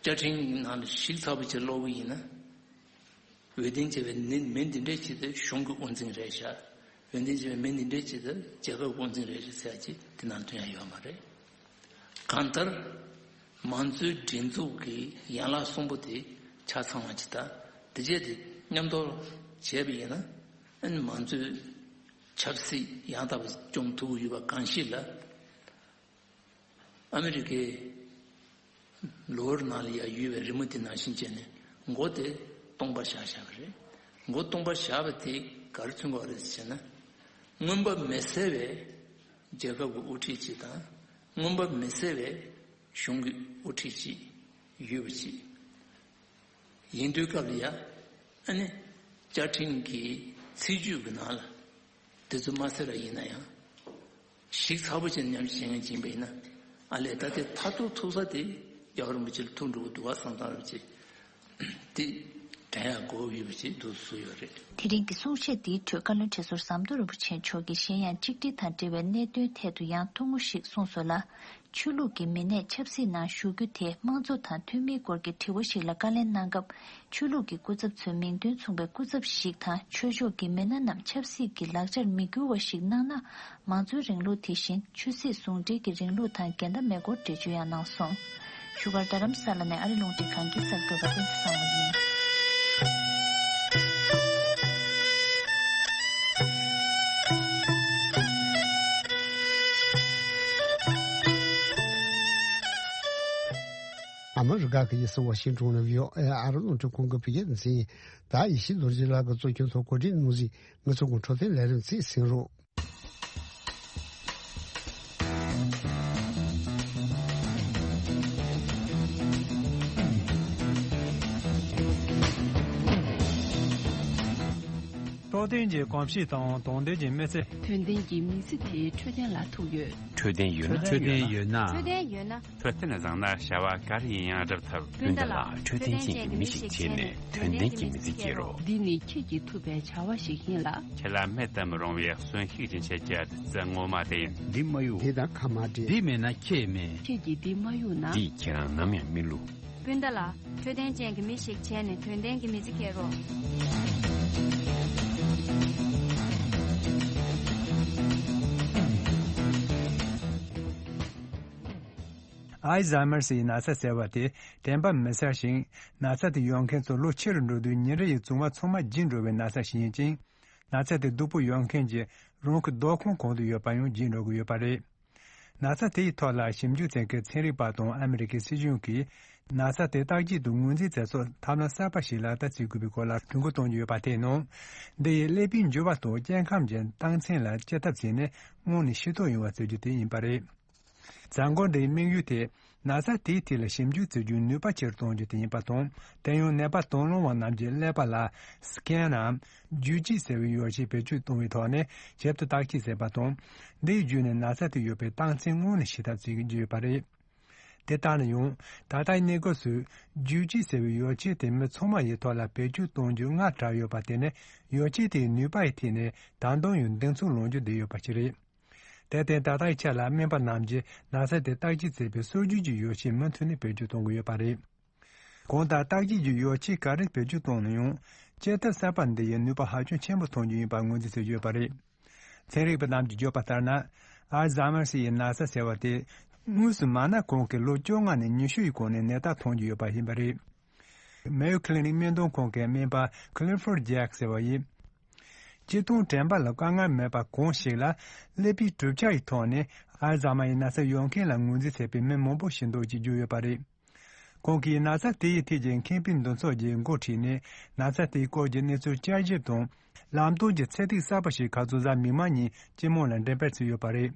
བཅའ་ཁྲིམས་ནང་ལ་ཞིབ་ཚགས་པོ་ཅིག་ཀློག་གི་ཡིན་ན། འོས་འདེམས་བྱས་པའི་ནི་མི་འདི་འདྲའི་ཆེད་དུ་གཞུང་གི་དབུ་འཛིན་རེད་ཤག་འོས་འདེམས་བྱས་པའི་མི་འདི་འདྲའི་ཆེད་དུ་རྒྱལ་ཁབ་དབུ་འཛིན་རེད་ཤག་ཟེར་ཡ་ཅིག་དེ་ནང་ཐོན་ཡ་ཡོད་མ་རེད། གང་ལྟར། མང་གཙོའི་སྒྲིག་འཛུགས་ཀྱི་ཡན་ལག་གསུམ་པོ་དེ་ཆ་ཚང་བ་ཅིག་དང་ དེ་བྱས་ཏེ་མཉམ་དུ་བྱས་པ་ཡིན་ན། ཨ་ནི་མང་གཙོའི་ཆབ་སྲིད་ཡང་དག་པ་སྐྱོང་ཐུབ་ཀྱི་ཡོད་པ་གང་ཞིག་ལ། ཨ་མི་རི་ཀའི་ལོ་ལ་ནང་ལ་ཡ་ཡོད་པའི་རི་མོ་དེ་ནང་བཞིན་བྱས་ནས་མགོ་དེ་སྟོང་པ་བཞག་བཞག་པ་རེད། མགོ་སྟོང་པ་བཞག་པ་དེ་ག་རེ་མཚོན་གྱི་ཡོད་རེད་ཟེར་ན། མངོན་པ་མི་གསལ་བའི་རྒྱལ་ཁབ་ཀྱི་དབུ་ཁྲིད་ཅིག་དང་། མངོན་པ་མི་གསལ་བའི་གཞུང་གི་དབུ་ཁྲིད་ཅིག་ཡོད་པ་ཅིག་ཡིན་དུས་སྐབས་ལ་ཡ། ཨ་ནི་བཅའ་ཁྲིམས་ཀྱི་ཚིག་བརྗོད་ཀྱི་ནང་ལ་དེ་ཚོ་མ་གསལ་ར་ཡིན་ན་ཡང་། ཞིབ་ཚགས་པོ་བྱས་ནས་ཉམས་ཞིབ་བྱེད་མཁན་ཅིག་ཡིན་པ་ཡིན་ན། ཨ་ལས་ད་དེ་མཐར་ཐུག་ཐུག་ས་དེ་རྒྱལ་བ་རིན་པོ་ཆེ་ལ་ཐུག་འགྲོ་གི་འདུག་བསམ་བསམ་རེད་བྱས། དེ་དྲན་ཡག་དགོས་ཡོད་པ་ཞིག་འདུག་བཟོས་ཡོད་རེད། དེ་རིང་གི་གསུང་བཤད་འདིའི་ཁྲོད་བཀའ་བློན་ཁྲི་ཟུར་ཟམ་གདོང་རིན་པོ་ཆེ་མཆོག་གིས་གཞན་ཡང་གཅིག་སྒྲིལ་དང་འབྲེལ་བའི་གནད་དོན་ཐད་དུ་ཡང་ཐུང་ངུ་ཞིག་གསུངས་སོང་ལ། ཆོས་ལུགས་ཀྱི་མི་སྣས་ཆབ་སྲིད་ནང་ཞུགས་རྒྱུ་དེ་དམངས་གཙོ་དང་མཐུན་མིན་སྐོར་གྱི་དྲི་བ་ཞིག་ལ་བཀའ་ལན་གནང་སྐབས། ཆོས་ལུགས་ཀྱི་སྐུ་ཚབ་ཚོས་མིང་དོན་མཚུངས་པའི་སྐུ་ཚབ་ཞིག་དང་ཆོས་ཕྱོགས་ཀྱི་མི་སྣ་རྣམས་ཆབ་སྲིད་ཀྱི་ལག་ཆར་མི་འགྱུར་བ་ཞིག་གནང་ན། མང་གཙོའི་རིང་ལུགས་དེ་བཞིན་ཆོས་སྲིད་ཟུང་འབྲེལ་གྱི་རིང་ལུགས་དང་འགལ་ཟླ་མེད་སྐོར་འགྲེལ་བརྗོད་ཡང་གནང་སོང་། བཞུགས་སྒར་རྡ་རམ་ས་ལ་ནས་ཨ་རི་རླུང་འཕྲིན་ཁང་གི་གསར་འགོད་པ་བསྟན་འཛིན་བཟང་བོ་ཡིན། ཨ་མི་རི་ཀ་གི་ཡུལ་སྲིད་ཝ་ཤིང་ཏོན་ནས་བྷི་ཨོ་ཨེ་ཨ་རི་རླུང་འཕྲིན་ཁང་གི་བོད་སྐད་སྡེ་ཚན། ད་ཡེ་ཤེས་རྡོ་རྗེ་ལགས་ཀྱིས་གཙོ་སྐྱོང་ཐོག་གོ་སྒྲིག་གནང་ཟིན་ངེད་ཚོ་གི་འཕྲོད་བསྟེན་ལས་རིམ་ཚིག་གསན་རོགས། འཕྲོད་བསྟེན་གྱི་གོམས་གཤིས་དང་དོན་ལྡན་གྱི་མི་ཚེ། དོན་ལྡན་གྱི་མི་ཚེ་དེ་འཕྲོད་བསྟེན་ལ་ཐུག་ཡོད། འཕྲོད་བསྟེན་ཡོད་ན། འཕྲོད་བསྟེན་ཡོད་ན། འཕྲོད་བསྟེན་ཡོད་ན། འཕྲོད་བསྟེན་བཟང་ན་བྱ་བ་ག་རེ་ཡིན་ཡང་སྒྲུབ་ཐུབ། སྤུན་ཟླ་ལགས། འཕྲོད་བསྟེན་ཅན་གྱི་མི་ཞིག་བྱས་ནས་དོན་ལྡན་གྱི་མི་ཚེ་སྐྱེལ་རོགས། འདི་ནི་ཁྱེད་ཀྱིས་ཐུབ་པའི་བྱ་བ་ཞིག་ཡིན་ལ། ཁྱེད་ལ་མེད་དུ་མི་རུང་བའི་གསོན་ཤུགས་ཀྱི་ཆེད་ཀྱི་བདུད་རྩི་ངོ་མ་དེ་ཡིན། འདི་མ་གཡུག་འདི་དང་ཁ་མ་འབྲལ། འདི་མེད་ན་ཁྱེད་མེད། ཁྱེད་ཀྱིས་འདི་མ་གཡུག་ན། འདིས་ཁྱེད་རང་ནམ་ཡང་མི་བསླུ། སྤུན་ཟླ་ལགས། འཕྲོད་བསྟེན་ཅན་གྱི་མི་ཞིག་བྱས་ནས་དོན་ལྡན་གྱི་མི་ཚེ་སྐྱེལ་རོགས། ཨལ་ཛཱི་མར་སི་ཡི་ན་ཚ་ཟེར་བ་དེ་དྲན་པ་མི་གསལ་ཞིང་། ན་ཚ་དེ་ཡོད་མཁན་ཚོ་ལོ་ཆེ་རུ་འགྲོ་དུས་ཉིན་རེ་ཡི་བྱུང་བ་ཚང་མ་འཇིག་འགྲོ་བའི་ན་ཚ་ཞིག་ཡིན་ཅིང་། ན་ཚ་དེ་སྡུག་པོ་ཡོད་མཁན་གྱི་རང་གི་སྡོད་ཁང་གང་དུ་ཡོད་པ་ཡང་འཇིག་འགྲོ་གི་ཡོད་པ་རེད། ན་ཚ་དེ་ཡི་ཐོག་ལ་ཞིབ་འཇུག་བྱེད་མཁན་ཚན་རིག་པ་དང་ཨ་མི་རི་ཀའི་སྲིད་གཞུང་གིས་ན་ཚ་དེ་བརྟག་དཔྱད་དང་ངོས་འཛིན་མཛད་སའི་ཐབས་ལམ་གསར་པ་ཞིག་ལག་བསྟར་བྱེད་དགོས་པའི་སྐོར་ལ་གྲོས་འགོ་གཏོང་རྒྱུ་ཡོད་པ་དེའི་ནང་། འདི་ཡིས་ཀླད་པའི་འགྱུར་བ་དང་སྐྱེ་ཁམས་ཀྱི་རྟགས་མཚན་ལ་དཔྱད་ཐབས་བྱས་ནས་སྔོན་ནས་ཤེས་རྟོགས་ཡོང་བ་བྱ་རྒྱུ་དེ་ཡིན་པ་རེད། མཛད་སྒོ་འདིའི་དམིགས་ཡུལ་དེ་ན་ཚ་དེའི་ཐད་ལ་ཞིབ་འཇུག་བྱེད་རྒྱུའི་ནུས་པ་ཆེ་རུ་གཏོང་རྒྱུ་དེ་ཡིན་པ་དང་། དེ་ཡང་ནད་པ་དང་སློང་བ་རྣམས་ཀྱི་ཀླད་པ་ལ་སི་ཀེན་ནམ་བརྗོད་བྱེད་ཟེར་བའི་ཡོ་བྱད་བེད་སྤྱོད་གཏོང་བའི་ཐོག་ནས་ཞིབ་ཏུ་བརྟག་དཔྱད་བྱས་པ་དང་། འདིའི་བརྒྱུད་ནས་ན་ཚ་དེ་ཡོད་པའི་རྟགས་མཚན་སྔོན་ནས་ཤེས་ཐབས་བྱེད་རྒྱུ་ཡོད་པ་རེད། དེ་ལྟར་ན་ཡང་ད་ལྟའི་གནས་སྐབས་སུ་བརྗོད་བྱེད་ཟེར་བའི་ཡོ་བྱད་དེ་མི་ཚང་མ་ཡི་ཐོག་ལ་བེད་སྤྱོད་གཏོང་རྒྱུ་སྔར་གྲགས་ཡོད་པ་དེ་ནི་ཡོ་བྱད་དེའི་ནུས་པ་ཡི་ཐད་ནས་ད་དུང་ཡང་གདེང་ཚོད་ལོན་རྒྱུ་བསྡད་ཡོད་པ་ཞིག་རེད། དེར་བརྟེན་ད་ལྟའི་ཆ་ལ་སྨན་པ་རྣམས་ཀྱིས་ན་ཚ་དེ་བརྟག་དཔྱད་བྱེད་པའི་སྲོལ་རྒྱུན་གྱི་ཡོ་བྱད་མུ་མཐུད་ནས་བེད་སྤྱོད་གཏོང་གི་ཡོད་པ་རེད། གང་ལྟར་བརྟག་དཔྱད་ཀྱི་ཡོ་བྱད་ག་རེ་བེད་སྤྱོད་གཏོང་ན་ཡང་། དཔྱད་ཐབས་གསར་པ་འདི་ཡིས་ནུས་པ་ཧ་ཅང་ཆེན་པོ་ཐོན་རྒྱུ་ཡིན་པར་ངོས་འཛིན་བྱེད་ཀྱི་ཡོད་པ་རེད། ཚན་རིག་པ་རྣམས་ཀྱིས་བརྗོད་པ་ལྟར་ན། ཨལ་ཛཱི་མར་སི་ཡི་ན་ཚ་ཟེར་བ་དེ། དངོས་སུ་མ་ན་གོང་གི་ལོ་བཅོ་ལྔ་ནས་ཉི་ཤུ་ཡི་གོང་ནས་ནད་རྟགས་ཐོན་རྒྱུ་ཡོད་པ་ཡིན་པ་རེད། མེ་ཡོ་ཁི་ལི་ནིག་སྨན་གཏོང་ཁང་གི་སྨན་པ་ཁི་ལི་ཧྥོར་ཌི་ཇེག་ཟེར་བ་ཡིས། སྤྱིར་བཏང་དྲན་པ་ལ་དཀའ་ངལ་མེད་པ་གང་ཞིག་ལ། ཀླད་པའི་གྲུབ་ཆ་ཡི་ཐོག་ནས་ཨལ་ཛཱི་མར་ཡི་ན་ཚ་ཡོད་མཁན་ལ་ངོས་འཛིན་བྱས་པའི་མི་མང་པོ་ཞིག་འདུག་ཅེས་བརྗོད་ཡོད་པ་རེད། ཁོང་གིས་ན་ཚ་དེ་ཡི་ཐད་ཀྱི་མཁས་པའི་འདུ་ཚོགས་ཀྱི་འགོ་ཁྲིད་ནས་ན་ཚ་དེའི་སྐོར་གྱི་གནས་ཚུལ་བསྐྱར་ཞིབ་དང་། ལམ་སྟོན་གྱི་ཚད་ཐིག་གསར་པ་ཞིག་ཁ་རྩང་གཟའ་མིག་དམར་ཉིན་སྤྱི་དམངས་ལ་འགྲེམས་སྤེལ་བྱས་ཡོད་པ་རེད།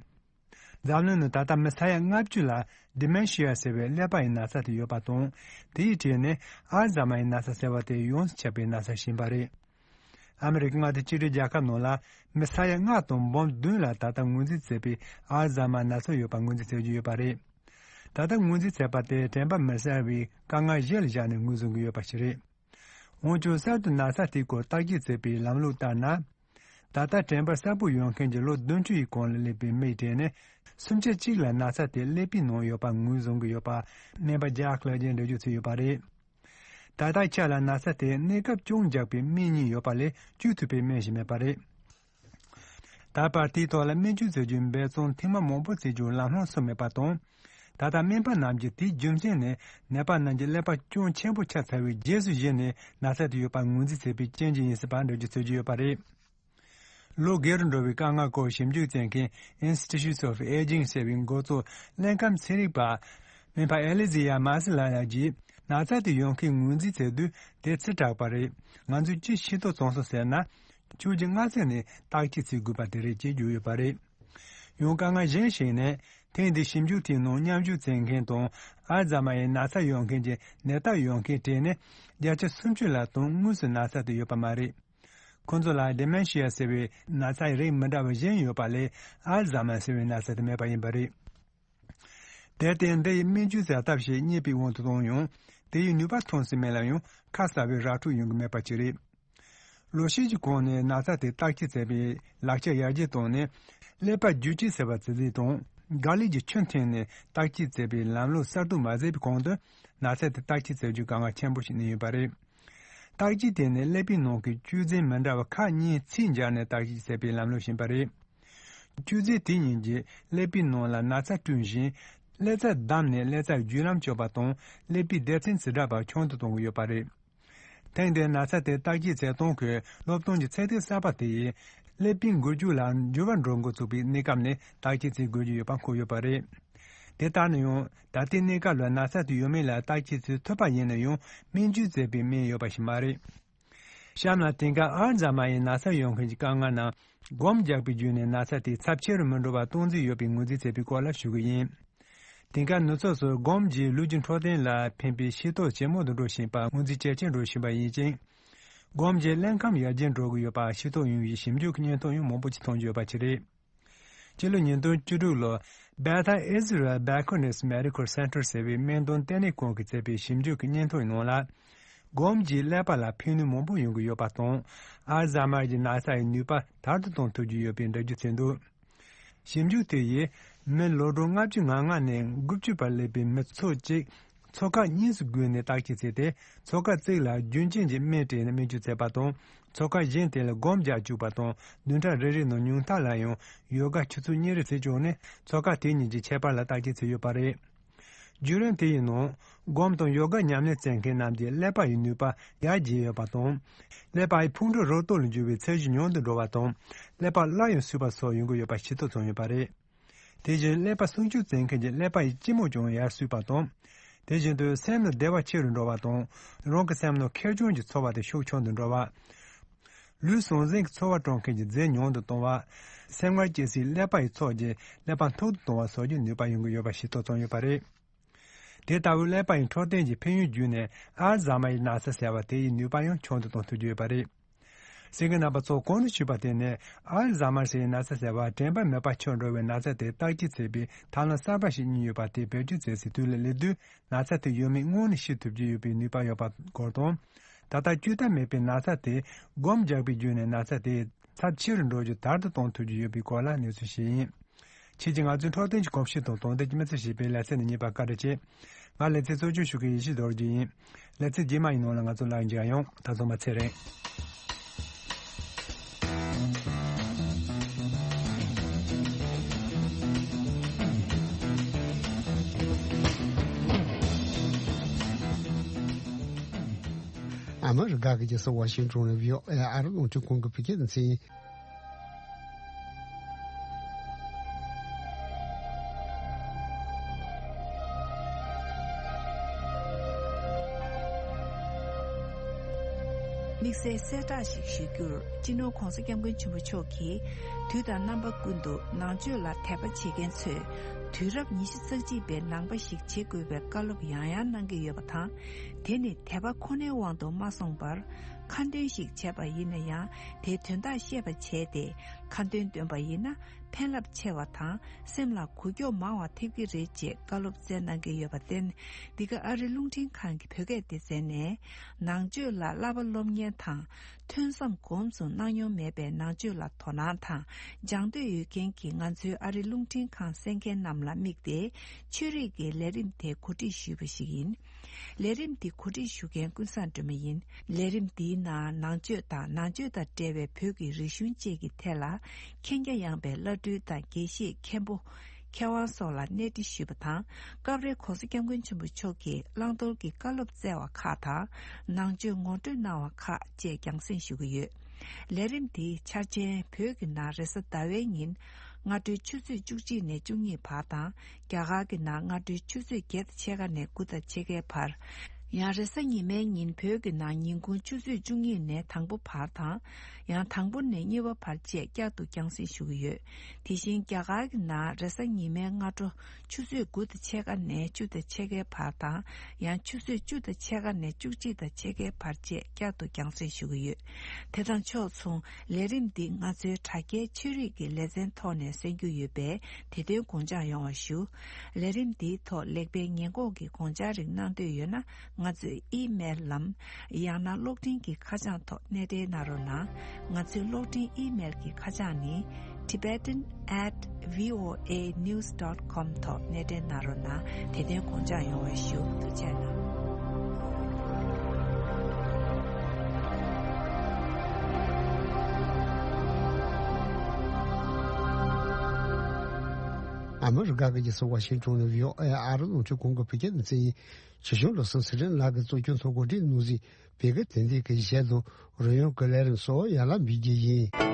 འཛམ་གླིང་ནང་ད་ལྟ་མི་ས་ཡ་ལྔ་བཅུ་ལ་ཌི་མེན་ཤི་ཡ་ཟེར་བའི་ཀླད་པ་ཡི་ན་ཚ་དེ་ཡོད་པ་དང་། དེའི་གྲས་ནས་ཨལ་ཛཱི་མར་ཡི་ན་ཚ་ཟེར་བ་དེ་ཡོངས་སུ་ཁྱབ་པའི་ན་ཚ་ཞིག་ཡིན་པ་རེད། ཨ་མི་རི་ཀའི་མངའ་སྡེ་གཅིག་སྒྲིལ་རྒྱལ་ཁབ་ནང་ལ་མི་ས་ཡ་ལྔ་དང་འབུམ་བདུན་ལ་ད་ལྟ་ངོས་འཛིན་བྱས་པའི་ཨལ་ཛཱི་མར་ན་ཚ་ཡོད་པ་ངོས་འཛིན་བྱེད་ཀྱི་ཡོད་པ་རེད། ད་ལྟ་ངོས་འཛིན་བྱས་པ་དེ་དྲན་པ་མི་གསལ་བའི་དཀའ་ངལ་གཞི་ལ་བཞག་ནས་ངོས་བཟུང་གི་ཡོད་པ་ཞིག་རེད། འོན་ཀྱང་གསར་དུ་ན་ཚ་དེའི་སྐོར་བརྟག་དཔྱད་བྱེད་པའི་ལམ་ལུགས་ལྟར་ན། ད་ལྟ་དྲན་པ་གསལ་པོ་ཡོད་མཁན་གྱི་ལོ་བདུན་ཅུ་ཡི་གོང་ལ་སླེབས་པའི་མིའི་གྲས་ནས་སུམ་ཆ་གཅིག་ལ་ན་ཚ་དེ་ཀླད་པའི་ནང་ཡོད་པ་ངོས་བཟུང་གི་ཡོད་པ་སྨན་པ་ཇེག་ལགས་ཀྱིས་འགྲེལ་བརྗོད་བྱས་ཡོད་པ་རེད། ད་ལྟའི་ཆ་ལ་ན་ཚ་དེ་གནས་སྐབས་ཅུང་འཇགས་པའི་སྨན་གཉིས་ཡོད་པ་ལས་བཅོས་ཐུབ་པའི་སྨན་ཞིག་མེད་པ་རེད། ད་བར་དེའི་ཐོག་ལ་སྨན་བཅོས་བྱེད་རྒྱུའི་འབད་བརྩོན་ཐེངས་མ་མང་པོ་བྱས་ཀྱང་ལམ་ལྷོང་སོང་མེད་པ་དང་། ད་ལྟ་སྨན་པ་རྣམས་ཀྱིས་དེའི་རྒྱུ་མཚན་ནི་ནད་པ་རྣམས་ཀྱི་ཀླད་པ་ཅུང་ཆེན་པོ་ཆགས་ཚར་བའི་རྗེས་སུ་གཞིགས་ནས་ན་ཚ་དེ་ཡོད་པར་ངོས་འཛིན་བྱས་པའི་རྐྱེན་གྱིས་ཡིན་སྲིད་པར་འགྲེལ་བརྗོད་བྱེད་ཀྱི་ཡོད་པ་རེད། ལོ་བརྒྱད་རུ་འགྲོ་བའི་དཀའ་ངལ་སྐོར་ཞིབ་འཇུག་བྱེད་མཁན་Institute of Aging ཟེར་བའི་འགོ་གཙོ་ཀླད་ཁམས་ཚན་རིག་པ་སྨན་པ་ཨེ་ལི་ཛི་ཡ་མཱ་སི་ལ་ཡ་གྱིས་ན་ཚ་དེ་ཡོད་མཁན་ངོས་འཛིན་བྱེད་དུས་དེ་ཚེ་དྲག་པ་རེད། ང་ཚོས་ཅི་ཤེས་རྟོགས་བྱུང་སོང་ཟེར་ན། ཕྱོགས་ཀྱི་སྔ་ཚེ་ནས་བརྟག་དཔྱད་བྱེད་དགོས་པ་དེ་རེད་ཅེས་བརྗོད་ཡོད་པ་རེད། ཡང་དཀའ་ངལ་གཞན་ཞིག་ནི་ཐེངས་འདིའི་ཞིབ་འཇུག་དེའི་ནང་མཉམ་ཞུགས་བྱེད་མཁན་དང་ཨལ་ཛཱ་མ་ཡི་ན་ཚ་ཡོད་མཁན་གྱི་ནད་རྟགས་ཡོད་མཁན་གྲས་ནི་བརྒྱ་ཆ་སུམ་ཅུ་ལ་དོན་དངོས་སུ་ན་ཚ་དེ་ཡོད་པ་མ་རེད། ཁོང་ཚོ་ལ་Dementia ཟེར་བའི་ན་ཚ་ཡི་རིགས་མི་འདྲ་བ་གཞན་ཡོད་པ་ལས་ཨལ་ཛཱ་མ་ཟེར་བའི་ན་ཚ་དེ་མེད་པ་ཡིན་པ་རེད། དེར་བརྟེན་འདི་ཡི་སྨན་བཅོས་བྱ་ཐབས་ཤིག་རྙེད་པའི་དབང་དུ་བཏང་ཡང་དེ་ཡི་ནུས་པ་ཐོན་སྲིད་མིན་ལ་ཡང་ཁ་གསལ་བའི་ར་འཕྲོད་ཡོང་གི་མེད་པ་ཅིག་རེད། ལོ་ཤས་ཀྱི་གོང་ནས་ན་ཚ་དེ་བརྟག་དཔྱད་བྱེད་པའི་ལག་ཆ་ཡར་རྒྱས་བཏང་ནས་ཀླད་པ་བརྒྱུད་དཔྱད་ཟེར་བ་ཇི་ལྟར་དང་དགག་ལས་ཀྱི་ཆུ་འཐེན་ནས་བརྟག་དཔྱད་བྱེད་པའི་ལམ་ལུགས་གསར་གཏོད་མ་བྱས་པའི་གོང་དུ་ན་ཚ་དེ་བརྟག་དཔྱད་བྱེད་རྒྱུ་དཀའ་ངལ་ཆེན་པོ་ཞིག་གནས་ཡོད་པ་རེད། བརྟག་དཔྱད་དེ་ནི་ཀླད་པའི་ནང་གི་བཅོས་རྫས་མི་འདྲ་བ་ཁག་གཉིས་ཚད་འཇལ་ནས་བརྟག་དཔྱད་བྱེད་པའི་ལམ་ལུགས་ཤིག་ཡིན་པ་རེད། བཅོས་རྫས་དེ་གཉིས་ཀྱིས་ཀླད་པའི་ནང་ལ་ན་ཚ་བསྐྲུན་ཞིང་། ཀླད་རྩ་བསྡམས་ནས་ཀླད་རྩ་བརྒྱུད་ལམ་གཅོད་པ་དང་ཀླད་པའི་སྡེ་ཚན་ཇི་འདྲ་བ་ཆུང་དུ་གཏོང་གི་ཡོད་པ་རེད། ཐེངས་འདིའི་ན་ཚ་དེ་བརྟག་དཔྱད་བྱེད་སྟངས་ཀྱི་སློབ་སྟོན་གྱི་ཚད་ལྡན་གསར་པ་དེ་ཡིས་ཀླད་པའི་འགུལ་སྐྱོད་ལ་འགྱུར་བ་འགྲོ་འགོ་ཚུགས་པའི་གནས་སྐབས་ནས་བརྟག་དཔྱད་བྱེད་དགོས་ཀྱི་ཡོད་པ་འཁོད་ཡོད་པ་རེད། དེ་ལྟར་ན་ཡང་ད་ལྟའི་གནས་སྐབས་ལ་ན་ཚ་དེ་ཡོད་མེད་ལ་བརྟག་དཔྱད་བྱེད་ཐུབ་པ་ཡིན་ན་ཡང་སྨན་བཅོས་བྱེད་པའི་སྨན་ཡོད་པ་ཞིག་མ་རེད། གཤམ་ལ་དེང་སྐབས་ཨལ་ཛཱ་མ་ཡི་ན་ཚ་ཡོད་མཁན་གྱི་དཀའ་ངལ་རྣམས་སྒོམ་རྒྱག་པའི་བརྒྱུད་ནས་ན་ཚ་དེ་ཚབས་ཆེ་རུ་མི་འགྲོ་བར་གཏོང་རྩིས་ཡོད་པའི་ངོས་འཛིན་བྱས་པའི་སྐོར་ལ་ཞུ་གི་ཡིན། དེང་སྐབས་ནུབ་ཕྱོགས་སུ་སྒོམ་གྱིས་ལུས་ཀྱི་འཕྲོད་བསྟེན་ལ་ཕན་པའི་ཤེས་རྟོགས་ཇེ་མང་དུ་འགྲོ་བཞིན་པ་ངོས་འཛིན་ཇེ་ཆེར་འགྲོ་བཞིན་པ་ཡིན་ཅིང་། སྒོམ་གྱི་ཀླད་ཁམས་ཡར་རྒྱས་འགྲོ་གི་ཡོད་པ་ཤེས་རྟོགས་ཡོང་བའི་ཞིབ་འཇུག་གི་སྙན་ཐོ་ཡང་མང་པོ་ཅིག་མཐོང་རྒྱུ་ཡོད་པ་ཅིག་རེད། སྤྱི་ལོ་ཉིས་སྟོང་བཅུ་དྲུག་ལོར་Beth Israel Baconics Medical Center ཟེར་བའི་སྨན་དོན་ལྟེ་གནས་ཁང་གིས་བྱས་པའི་ཞིབ་འཇུག་གི་སྙན་ཐོའི་ནང་ལ། སྒོམ་གྱིས་ཀླད་པ་ལ་ཕན་ནུས་མང་པོ་ཡོང་གི་ཡོད་པ་དང་། ཨལ་ཛཱ་མར་གྱི་ན་ཚ་ཡི་ནུས་པ་དར་དུ་གཏོང་ཐུབ་ཀྱི་ཡོད་པའི་འགྲེལ་བརྗོད་བྱས་འདུག་ཞིབ་འཇུག་དེ་ཡིས་མི་ལོ་གྲངས་ལྔ་བཅུ་ང་ལྔ་ནས་དགུ་བཅུ་བར་སླེབས་པའི་མི་ཚོགས་གཅིག་ཚོགས་ཁག་གཉིས་སུ་བགོས་ནས་བརྟག་དཔྱད་བྱས་ཏེ། ཚོགས་ཁག་གཅིག་ལ་རྒྱུན་གཅིག་གི་སྨན་སྤྲད་ནས་སྨན་བཅོས་བྱས་པ་དང་། ཚོགས་ཁག་གཞན་དེ་ལ་སྒོམ་རྒྱག་བཅུག་པ་དང་། བདུན་ཕྲག་རེ་རེའི་ནང་ཉུང་མཐའ་ལ་ཡང་ཡོ་ག་ཆུ་ཚོད་གཉིས་རེ་བྱས་བཅུག་ནས་ཚོགས་ཁག་དེ་གཉིས་ཀྱི་ཁྱད་པར་ལ་བརྟག་དཔྱད་བྱས་ཡོད་པ་རེད། བརྒྱུད་རིམ་དེ་ཡི་ནང་སྒོམ་དང་ཡོ་ག་ཉམས་ལེན་བྱེད་མཁན་རྣམས་ཀྱི་ཀླད་པ་ཡི་ནུས་པ་ཡར་རྒྱས་ཡོད་པ་དང་། ཀླད་པ་ཡི་ཕུང་པོ་རོ་སྟོད་ལ་འགྱུར་བའི་ཚད་གཞི་ཉུང་དུ་འགྲོ་བ་དང་། ཀླད་པ་སླར་ཡང་གསོས་པ་སོགས་ཡོང་གི་ཡོད་པ་ཤེས་རྟོགས་བྱུང་ཡོད་པ་རེད། དེ་བཞིན་ཀླད་པ་སྲུང་སྐྱོབ་བྱེད་མཁན་གྱི་ཀླད་པ་ཡི་སྐྱི་མོ་ཀྱང་ཡར་གསོས་པ་དང་། དེ་བཞིན་དུ་སེམས་ལ་བདེ་བ་ཆེ་རུ་འགྲོ་བ་དང་། རང་གི་སེམས་ནང་ཁེར་རྐྱང་གི་ཚོར་བ་དེ་ཤུགས་ཆུང་དུ་འགྲོ་བ། ལུས་ཟང་ཟིང་གི་ཚོར་བ་སྤྲོད་མཁན་གྱི་རྫས་ཉུང་དུ་གཏོང་བ། སེམས་ངར་སྐྱེ་སའི་ཀླད་པ་ཡི་ཚོགས་ཀྱི་ཀླད་པ་མཐུག་ཏུ་གཏོང་བ་སོགས་ཀྱི་ནུས་པ་ཡོང་གི་ཡོད་པ་ཤེས་རྟོགས་བྱུང་ཡོད་པ་རེད། དེ་ལྟ་བུའི་ཀླད་པ་ཡི་འཕྲོད་བསྟེན་གྱི་ཕན་ཡོན་བརྒྱུད་ནས་ཨལ་ཛཱ་མར་ཡི་ན་ཚ་ཟེར་བ་དེ་ཡི་ནུས་པ་ཡང་ཆུང་དུ་གཏོང་ཐུབ་ཀྱི་ཡོད་པ་རེད། གསན་མཁན་རྣམ་པ་ཚོ་གོང་དུ་ཞུས་པ་དེ་ནི་ཨལ་ཛཱ་མར་ཟེར་ཡི་ན་ཚ་ཟེར་བ་དྲན་པ་མེད་པ་ཆགས་འགྲོ་བའི་ན་ཚ་དེ་བརྟག་དཔྱད་བྱེད་པའི་ཐབས་ལམ་གསར་པ་ཞིག་རྙེད་ཡོད་པ་དེ་བེད་སྤྱོད་བྱེད་སའི་དུས་ལ་སླེབས་དུས་ན་ཚ་དེ་ཡོད་མེད་སྔོན་ནས་ཤེས་ཐུབ་ཀྱི་ཡོད་པའི་ནུས་པ་ཡོད་པ་སྐོར་དང་། ད་ལྟ་བཅོས་ཐབས་མེད་པའི་ན་ཚ་དེ་སྒོམ་རྒྱག་པའི་བརྒྱུད་ནས་ན་ཚ་དེ་ཚབས་ཆེ་རུ་འགྲོ་རྒྱུ་དར་དུ་གཏོང་ཐུབ་ཀྱི་ཡོད་པའི་སྐོར་ལ་གནས་ཚུལ་ཞིག་ཡིན། ཁྱེད་ཀྱིས་ང་ཚོའི་འཕྲོད་བསྟེན་གྱི་གོམས་གཤིས་དང་དོན་ལྡན་གྱི་མི་ཚེ་ཞེས་པའི་ལེ་ཚན་ནས་ཉན་པར་བཀའ་དྲིན་ཆེ། ང་ལེ་ཚན་གཙོ་སྐྱོང་ཞུ་མཁན་ཡེ་ཤེས་རྡོ་རྗེ་ཡིན། ལེ་ཚན་རྗེས་མ་ཡི་ནང་ལ་ང་ཚོ་སླར་མཇལ་ཡོང་། ད་སོང་མ་ཚེ་རིང་། ཨ་མི་རི་ཀ་གི་རྒྱལ་ས་ཝ་ཤིང་ཏོན་ནས་བྷི་ཨོ་ཨེ་ཨ་རི་རླུང་འཕྲིན་ཁང་གི་བོད་སྐད་སྡེ་ཚན་ཡིན། དམིགས་བསལ་གསལ་བསྒྲགས་ཤིག་ཞུ་རྒྱུར། སྤྱི་ནོར་༧གོང་ས་༧སྐྱབས་མགོན་ཆེན་པོ་མཆོག་གིས་དུས་དང་རྣམ་པ་ཀུན་ཏུ་ནང་ཆོས་ལ་དད་པ་བྱེད་མཁན་ཚོས་དུས་རབས་ཉི་ཤུ་རྩ་གཅིག་པའི་ནང་པ་ཞིག་བྱེད་དགོས་པའི་བཀའ་སློབ་ཡང་ཡང་གནང་གི་ཡོད་པ་དང་། དེ་ནི་དད་པ་ཁོ་ནའི་དབང་དུ་མ་སོང་བར། ཁ་འདོན་ཞིག་བྱས་པ་ཡིན་ན་ཡང་། དེའི་དོན་དག་ཤེས་པ་བྱས་ཏེ། ཁ་འདོན་འདོན་པ་ཡིན་ན། ཕན་རླབས་ཆེ་བ་དང་། སེམས་ལ་འགུལ་སྐྱོད་མང་བ་ཐེབས་ཀྱི་རེད་ཅེས་བཀའ་སློབ་སྩལ་གནང་གི་ཡོད་པར་བརྟེན། འདི་ག་ཨ་རི་རླུང་འཕྲིན་ཁང་གི་བོད་སྐད་སྡེ་ཚན་ནས། ནང་ཆོས་ལ་བསླབ་པ་སློབ་གཉེར་དང་། ཐོས་བསམ་སྒོམ་གསུམ་གནང་མྱོང་མེད་པའི་ནང་ཆོས་ལ་དོ་སྣང་དང་། སྦྱང་འདོད་ཡོད་མཁན་གྱི་ང་ཚོའི་ཨ་རི་རླུང་འཕྲིན་ཁང་གསན་མཁན་རྣམས་ལ་དམིགས་ཏེ། ཆོས་རིག་གི་ལས་རིམ་དེ་གོ་སྒྲིག་ཞུས་པ་ཞིག་ཡིན། ལས་རིམ་འདི་གོ་སྒྲིག་ཞུ་མཁན་ཀུན་བཟང་སྒྲོལ་མ་ཡིན། ལས་རིམ་འདིའི་ནང་ནང་ཆོས་དང་ནང་ཆོས་དང་འབྲེལ་བའི་བོད་ཀྱི་རིག་གཞུང་བཅས་ཀྱི་ཐད་ལ་མཁྱེན་རྒྱ་ཡངས་པའི་བླ་སྤྲུལ་དང་དགེ་བཤེས་མཁན་པོ། མཁས་དབང་སོགས་ལ་གནས་འདྲི་ཞུས་པ་དང་། སྐབས་རེ་༸གོང་ས་༸སྐྱབས་མགོན་ཆེན་པོ་མཆོག་གིས་བླང་དོར་གྱི་བཀའ་སློབ་སྩལ་བ་ཁག་དང་། ནང་ཆོས་ངོ་སྤྲོད་གནང་བ་ཁག་བཅས་རྒྱང་སྲིང་ཞུ་གི་ཡོད། ལས་རིམ་འདིའི་འཆར་ཅན། བོད་ཀྱི་ནང་རེས་གཟའ་ཟླ་བའི་ཉིན་སྔ་དྲོའི་ཆུ་ཚོད་བཅུ་གཅིག་ནས་བཅུ་གཉིས་བར་དང་། རྒྱ་གར་གྱི་ནང་སྔ་དྲོའི་ཆུ་ཚོད་བརྒྱད་དང་ཕྱེད་ཀ་ནས་དགུ་དང་ཕྱེད་ཀའི་བར། ཡང་རེས་གཟའ་ཉི་མའི་ཉིན་བོད་ཀྱི་ནང་ཉིན་གུང་ཆུ་ཚོད་བཅུ་གཉིས་ནས་དང་པོ་བར་དང་། ཡང་དང་པོ་ནས་གཉིས་པ་བར་བཅས་བསྐྱར་དུ་རྒྱང་སྲིང་ཞུ་གི་ཡོད། དེ་བཞིན་རྒྱ་གར་གྱི་ནང་རེས་གཟའ་ཉི་མའི་སྔ་དྲོ་ཆུ་ཚོད་དགུ་དང་ཕྱེད་ཀ་ནས་བཅུ་དང་ཕྱེད་ཀའི་བར་དང་། ཡང་ཆུ་ཚོད་བཅུ་དང་ཕྱེད་ཀ་ནས་བཅུ་གཅིག་དང་ཕྱེད་ཀའི་བར་བཅས་བསྐྱར་དུ་རྒྱང་སྲིང་ཞུ་གི་ཡོད། དེ་དང་ཕྱོགས་མཚུངས། ལས་རིམ་འདི་ང་ཚོའི་དྲ་རྒྱའི་ཆོས་རིག་གི་ལེ་ཚན་ཐོག་ནས་གསན་རྒྱུ་ཡོད་པས། དེ་དོན་དགོངས་འཇགས་ཡོང་བ་ཞུ། ལས་རིམ་འདིའི་ཐོག་ལེགས་སྤེལ་ཉེས་འགོག་གི་དགོངས་འཆར་རིགས་གནང་འདོད་ཡོད་ན། ང་ཚོའི་ཨི་མེལ་ལམ། ཡང་ན་གློག་འཕྲིན་གྱི་ཁ་བྱང་ཐོག་གནས་འབྲེལ་གནང་རོགས་གནང་། ང་ཚོའི་གློག་འཕྲིན་ཨི་མེལ་གྱི་ཁ་བྱང་ནི། tibetan at voanews dot com ཐོག་གནས་འབྲེལ་གནང་རོགས་གནང་། དེ་དོན་དགོངས་འཇགས་ཡོང་བ་ཞུ། ཐུགས་རྗེ་གནང་། ཨ་མི་རི་ཀ་གི་རྒྱལ་ས་ཝ་ཤིང་ཊོན་ནས་བྷི་ཨོ་ཨེ་ཨ་རི་རླུང་འཕྲིན་ཁང་གི་བོད་སྐད་སྡེ་ཚན་ཡིན། ཆེ་ཆུང་བློ་བཟང་ཚེ་རིང་ལགས་ཀྱིས་གཙོ་སྐྱོང་ཐོག་གོ་སྒྲིག་གནང་གཟིགས་བོད་སྐད་དོན་ལྡན་གྱི་གཞས་དང་རོལ་དབྱངས་ཀྱི་ལས་རིམ་སོགས་ཡར་ལ་འབུལ་རྒྱུ་ཡིན།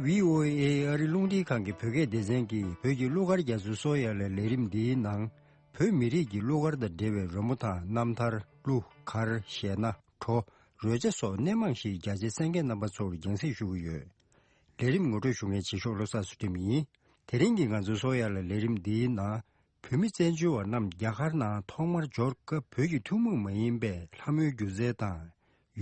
བྷི་ཨོ་ཨེ་ཨ་རི་རླུང་འཕྲིན་ཁང་གི་བོད་སྐད་སྡེ་ཚན་གྱིས་བོད་ཀྱི་གླུ་གར་རྒྱ་མཚོའི་སོ་ཡ་ལ་ལས་རིམ་འདིའི་ནང་། བོད་མི་རིགས་ཀྱི་གླུ་གར་དང་འབྲེལ་བའི་རོལ་མོ་དང་རྣམ་ཐར། གླུ་གར། གཞས་སྣ། བྲོ། རོལ་ཆ་སོགས་སྣེ་མང་ཞིག་རྒྱ་ཆེའི་གསན་མཁན་རྣམ་པ་ཚོར་རྒྱང་སྲིང་ཞུ་གི་ཡོད། ལས་རིམ་ངོ་སྤྲོད་ཞུ་མཁན་རྗེས་ཕྱོགས་བློ་བཟང་ཚུལ་ཁྲིམས་ཡིན། དེ་རིང་གི་ང་ཚོའི་སོ་ཡ་ལ་ལས་རིམ་འདིའི་ནང་། བོད་མི་བཙན་བྱོལ་བ་རྣམས་རྒྱ་གར་ནང་ཐོག་མར་འབྱོར་སྐབས་བོད་ཀྱི་ཐུན་མོང་མ་ཡིན་པའི་ལྷ་མོའི་སྒྱུ་རྩལ་དང་།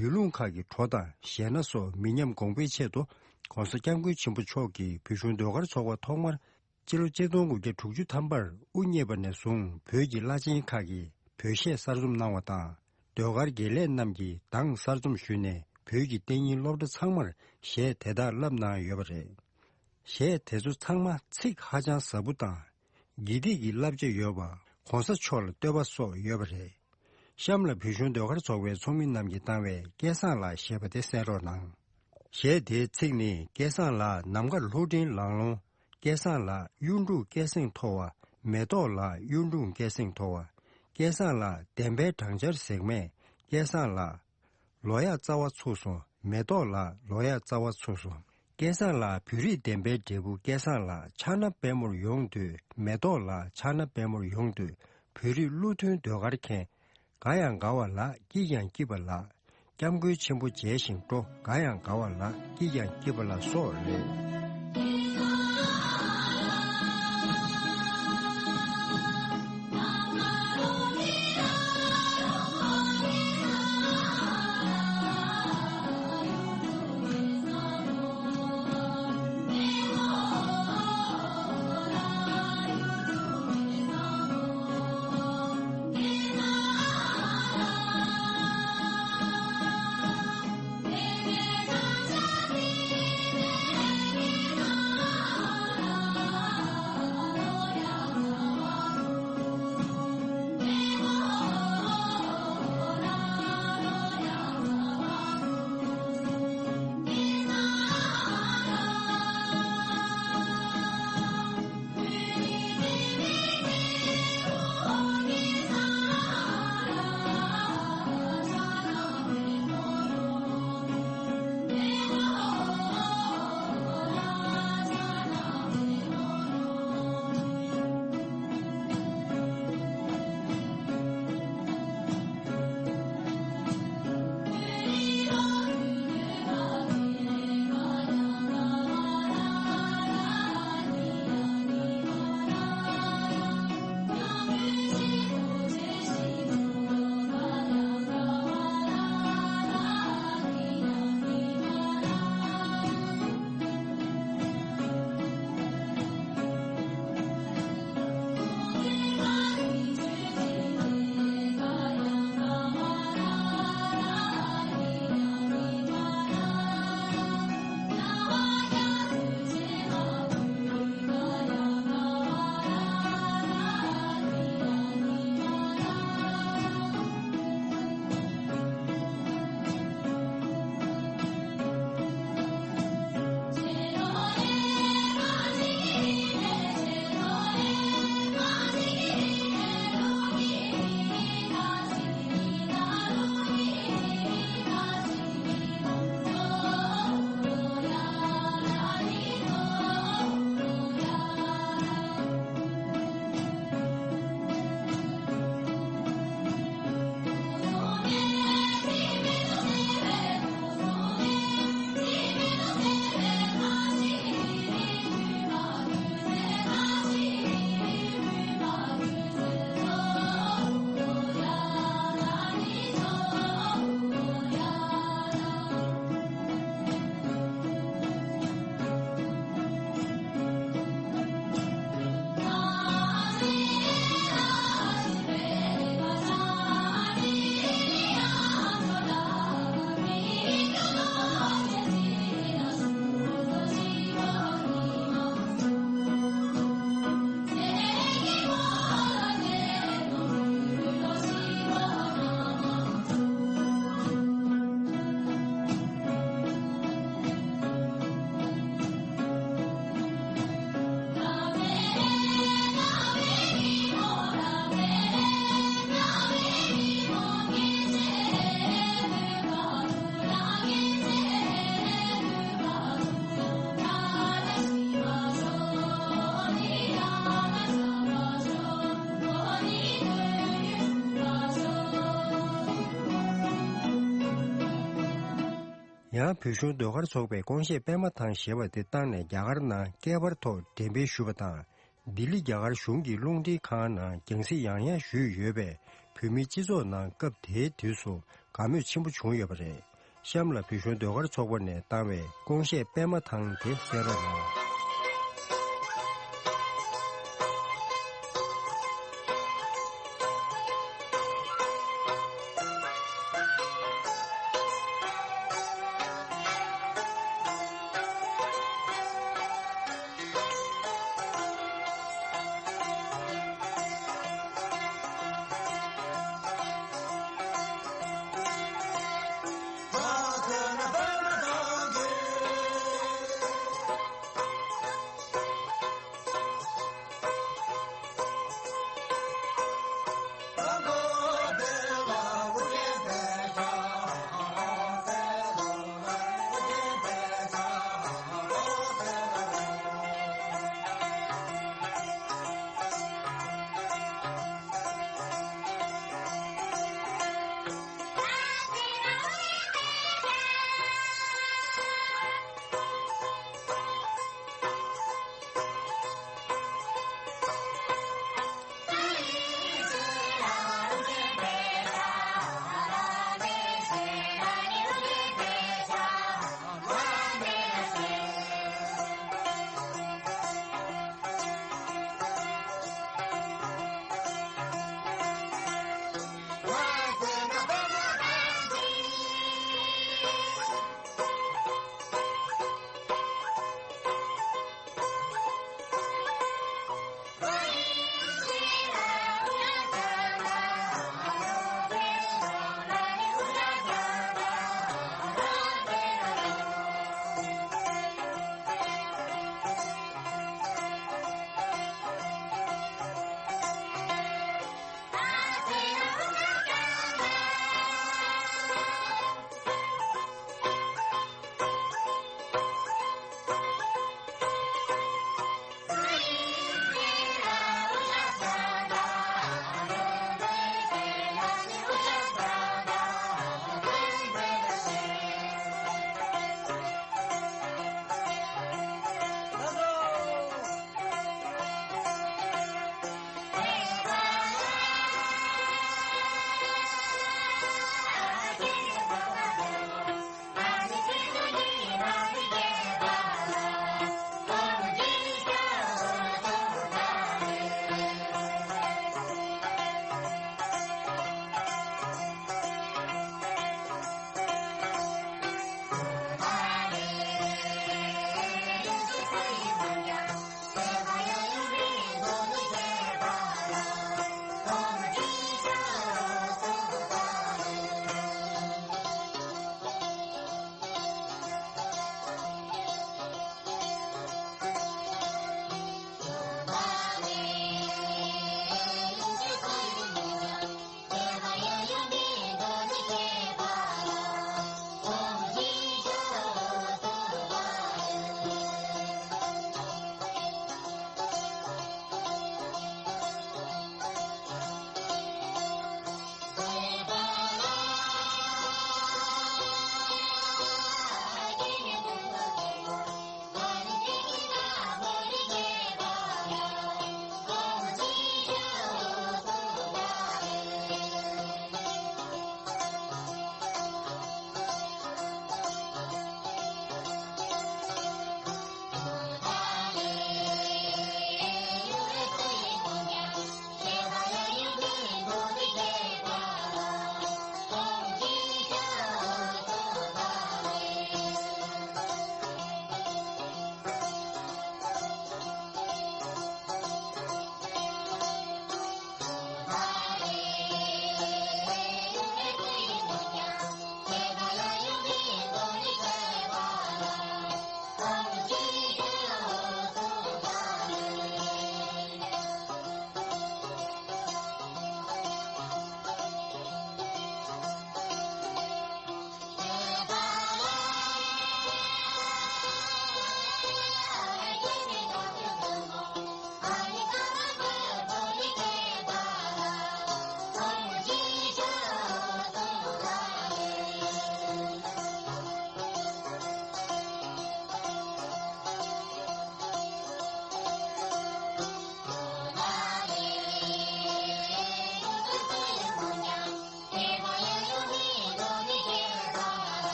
ཡུལ་ལུང་ཁག་གི་བྲོ་དང་གཞས་སྣ་སོགས་མི་ཉམས་གོང་འཕེལ་ཆེད་དུ་༸གོང་ས་༸སྐྱབས་མགོན་ཆེན་པོ་མཆོག་གིས་བོད་གཞུང་ཟློས་གར་ཚོགས་པ་ཐོག་མར་སྤྱི་ལོ་ཆིག་སྟོང་དགུ་བརྒྱ་དྲུག་ཅུ་ཐམ་པར་དབུ་བརྙེས་པ་ནས་བཟུང་བོད་ཀྱི་བླ་ཆེན་ཁག་གིས་བོད་གཞས་གསར་རྩོམ་གནང་བ་དང་། ཟློས་གར་དགེ་ལས་རྣམས་ཀྱིས་གདངས་གསར་རྩོམ་ཞུས་ནས་བོད་ཀྱི་གཏན་ཉིན་སློབ་གྲྭ་ཚང་མར་གཞས་དེ་དག་བསླབ་གནང་ཡོད་པ་རེད། གཞས་དེ་ཚོ་ཚང་མ་ཚིག་ཧ་ཅང་ཟབ་པོ་དང་། དགེ་སྡིག་གི་བསླབ་བྱ་ཡོད་པ། ༸གོང་ས་མཆོག་ལ་བསྟོད་པ་སོགས་ཡོད་པ་རེད། གཤམ་ལ་བོད་གཞུང་ཟློས་གར་ཚོགས་པའི་ཚོགས་མི་རྣམས་ཀྱིས་བཏང་བའི་སྐལ་བཟང་ལགས་ཞེས་པ་དེ་གསན་རོགས་གནང་། གཞས་དེའི་ཚིག་ནི། སྐལ་བཟང་ལགས་ནམ་མཁར་ལྷོ་སྤྲིན་ལང་ལོང་། སྐལ་བཟང་ལགས་གཡུ་འབྲུག་སྐད་གསེང་མཐོ་བ། མེ་ཏོག་ལགས་གཡུ་འབྲུག་སྐད་གསེང་མཐོ་བ། སྐལ་བཟང་ལགས་བདེན་པའི་སྦྲང་ཆར་ཟེགས་མས། སྐལ་བཟང་ལགས། ལོ་ཡག་རྩ་བ་ཚུགས་སོང་། མེ་ཏོག་ལགས་ལོ་ཡག་རྩ་བ་ཚུགས་སོང་། སྐལ་བཟང་ལགས་བོད་རིགས་བདེན་པའི་འབྲས་བུ། སྐལ་བཟང་ལགས་ཕྱག་ན་པད་མོར་ཡོང་དུས། མེ་ཏོག་ལགས་ཕྱག་ན་པད་མོར་ཡོང་དུས། བོད་རིགས་བློ་མཐུན་ཟློས་གར་མཁན། དགའ་ཡང་དགའ་བ་ལགས་སྐྱིད་ཀྱང་སྐྱིད་པ་ལགས། སྐྱབས་མགོན་ཆེན་པོ་མཇལ་ཞིང་སྤྲོ། དགའ་ཡང་དགའ་བ་ལགས་སྐྱིད་ཀྱང་སྐྱིད་པ་ལགས་སོགས་རེད། ཡང་བོད་གཞུང་ཟློས་གར་ཚོགས་པས་ཀོང་ཤེས་པད་མ་ཐང་ཞེས་པ་དེ་བཏང་ནས་རྒྱ་གར་ནང་བསྐལ་པར་ཐོག་འགྲེམས་སྤེལ་ཞུས་པ་དང་། ལྡི་ལི་རྒྱ་གར་གཞུང་གི་རླུང་འཕྲིན་ཁང་ནང་རྒྱང་སྲིང་ཡང་ཡང་ཞུས་ཡོད་པས། བོད་མིའི་སྤྱི་ཚོགས་ནང་སྐབས་དེའི་དུས་སུ་དགའ་མོས་ཆེན་པོ་བྱུང་ཡོད་པ་རེད། གཤམ་ལ་བོད་གཞུང་ཟློས་གར་ཚོགས་པ་ནས་བཏང་བའི་ཀོང་ཤེས་པད་མ་ཐང་དེ་གསན་རོགས་གནང་།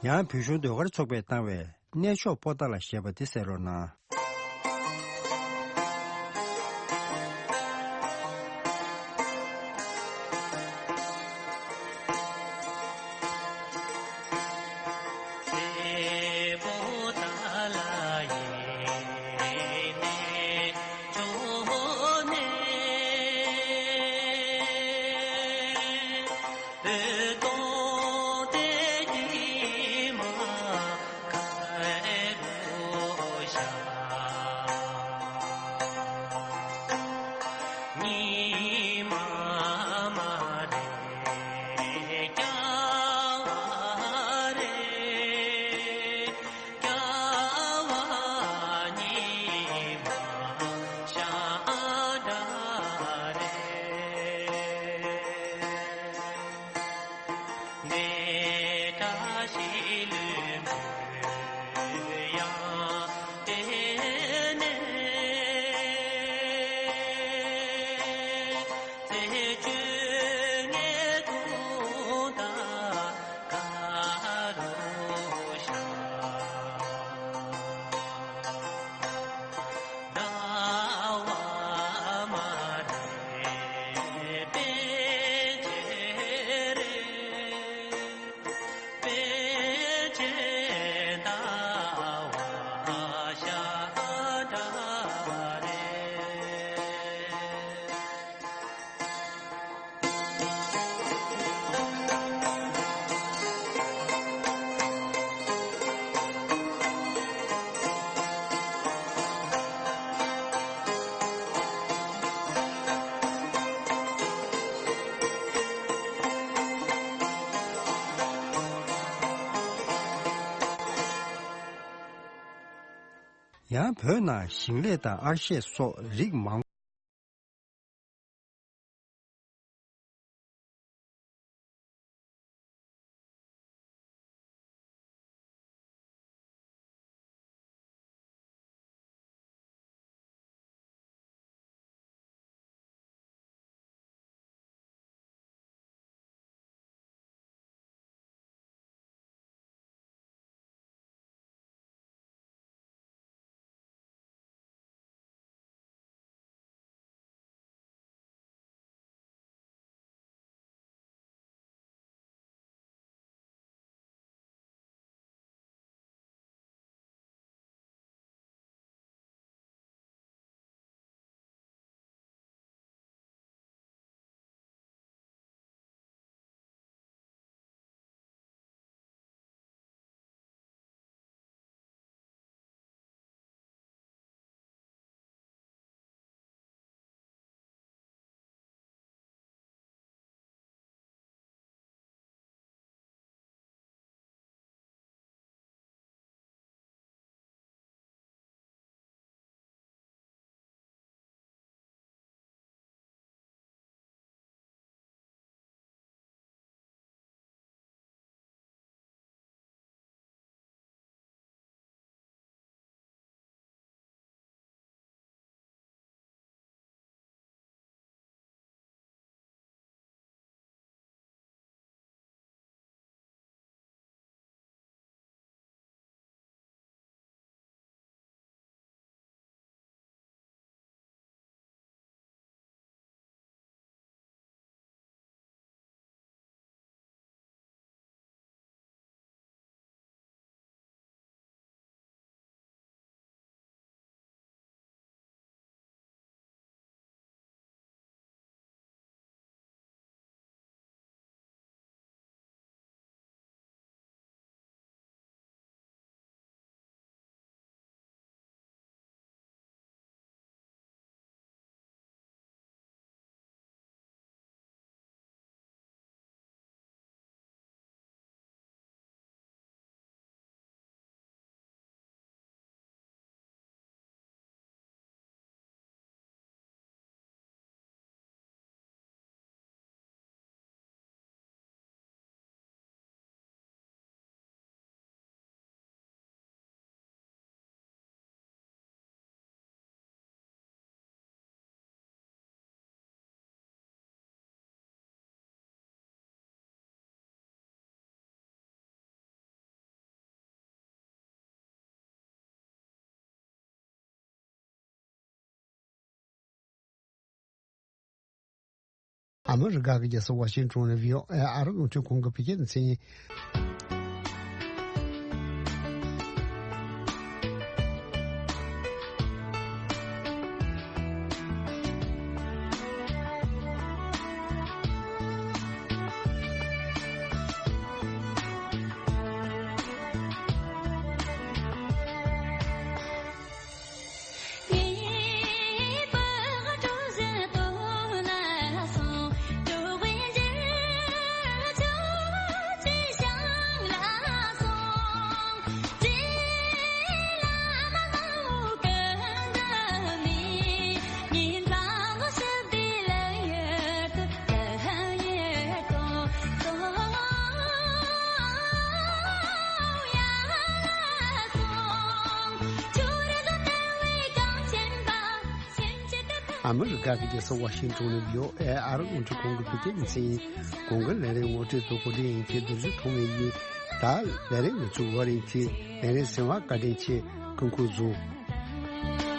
ཡང་བོད་གཞུང་ཟློས་གར་ཚོགས་པས་བཏང་བའི་གནས་མཆོག་པོ་ཏཱ་ལ་ཞེས་པ་དེ་གསན་རོགས་གནང་། ཡང་བོད་ནང་ཞིང་ལས་དང་ཨར་ཤེད་སོགས་རིགས་མང་། ཨ་མི་རི་ཀ་གི་རྒྱལ་ས་ཝ་ཤིང་ཊོན་ནས་བྷི་ཨོ་ཨེ་ཨ་རི་རླུང་འཕྲིན་ཁང་གི་བོད་སྐད་སྡེ་ཚན་ཡིན། ཨ་མི་རི་ཀ་གི་རྒྱལ་ས་ཝ་ཤིང་ཊོན་ནས་བྷི་ཨོ་ཨེ་ཨ་རི་རླུང་འཕྲིན་ཁང་གི་བོད་སྐད་སྡེ་ཚན་ཡིན། གོང་གི་ལས་རིམ་ངོ་སྤྲོད་དུ་གོ་སྒྲིག་ཡིན་གྱི་རྡོ་རྗེ་ཐོགས་མེད་ཡིན། ད་ལས་རིམ་ནས་ཚུར་བར་ཡིན་གྱི་ལས་རིམ་གསན་པར་བཀའ་དྲིན་ཆེ། སྐུ་ཁམས་བཟང་།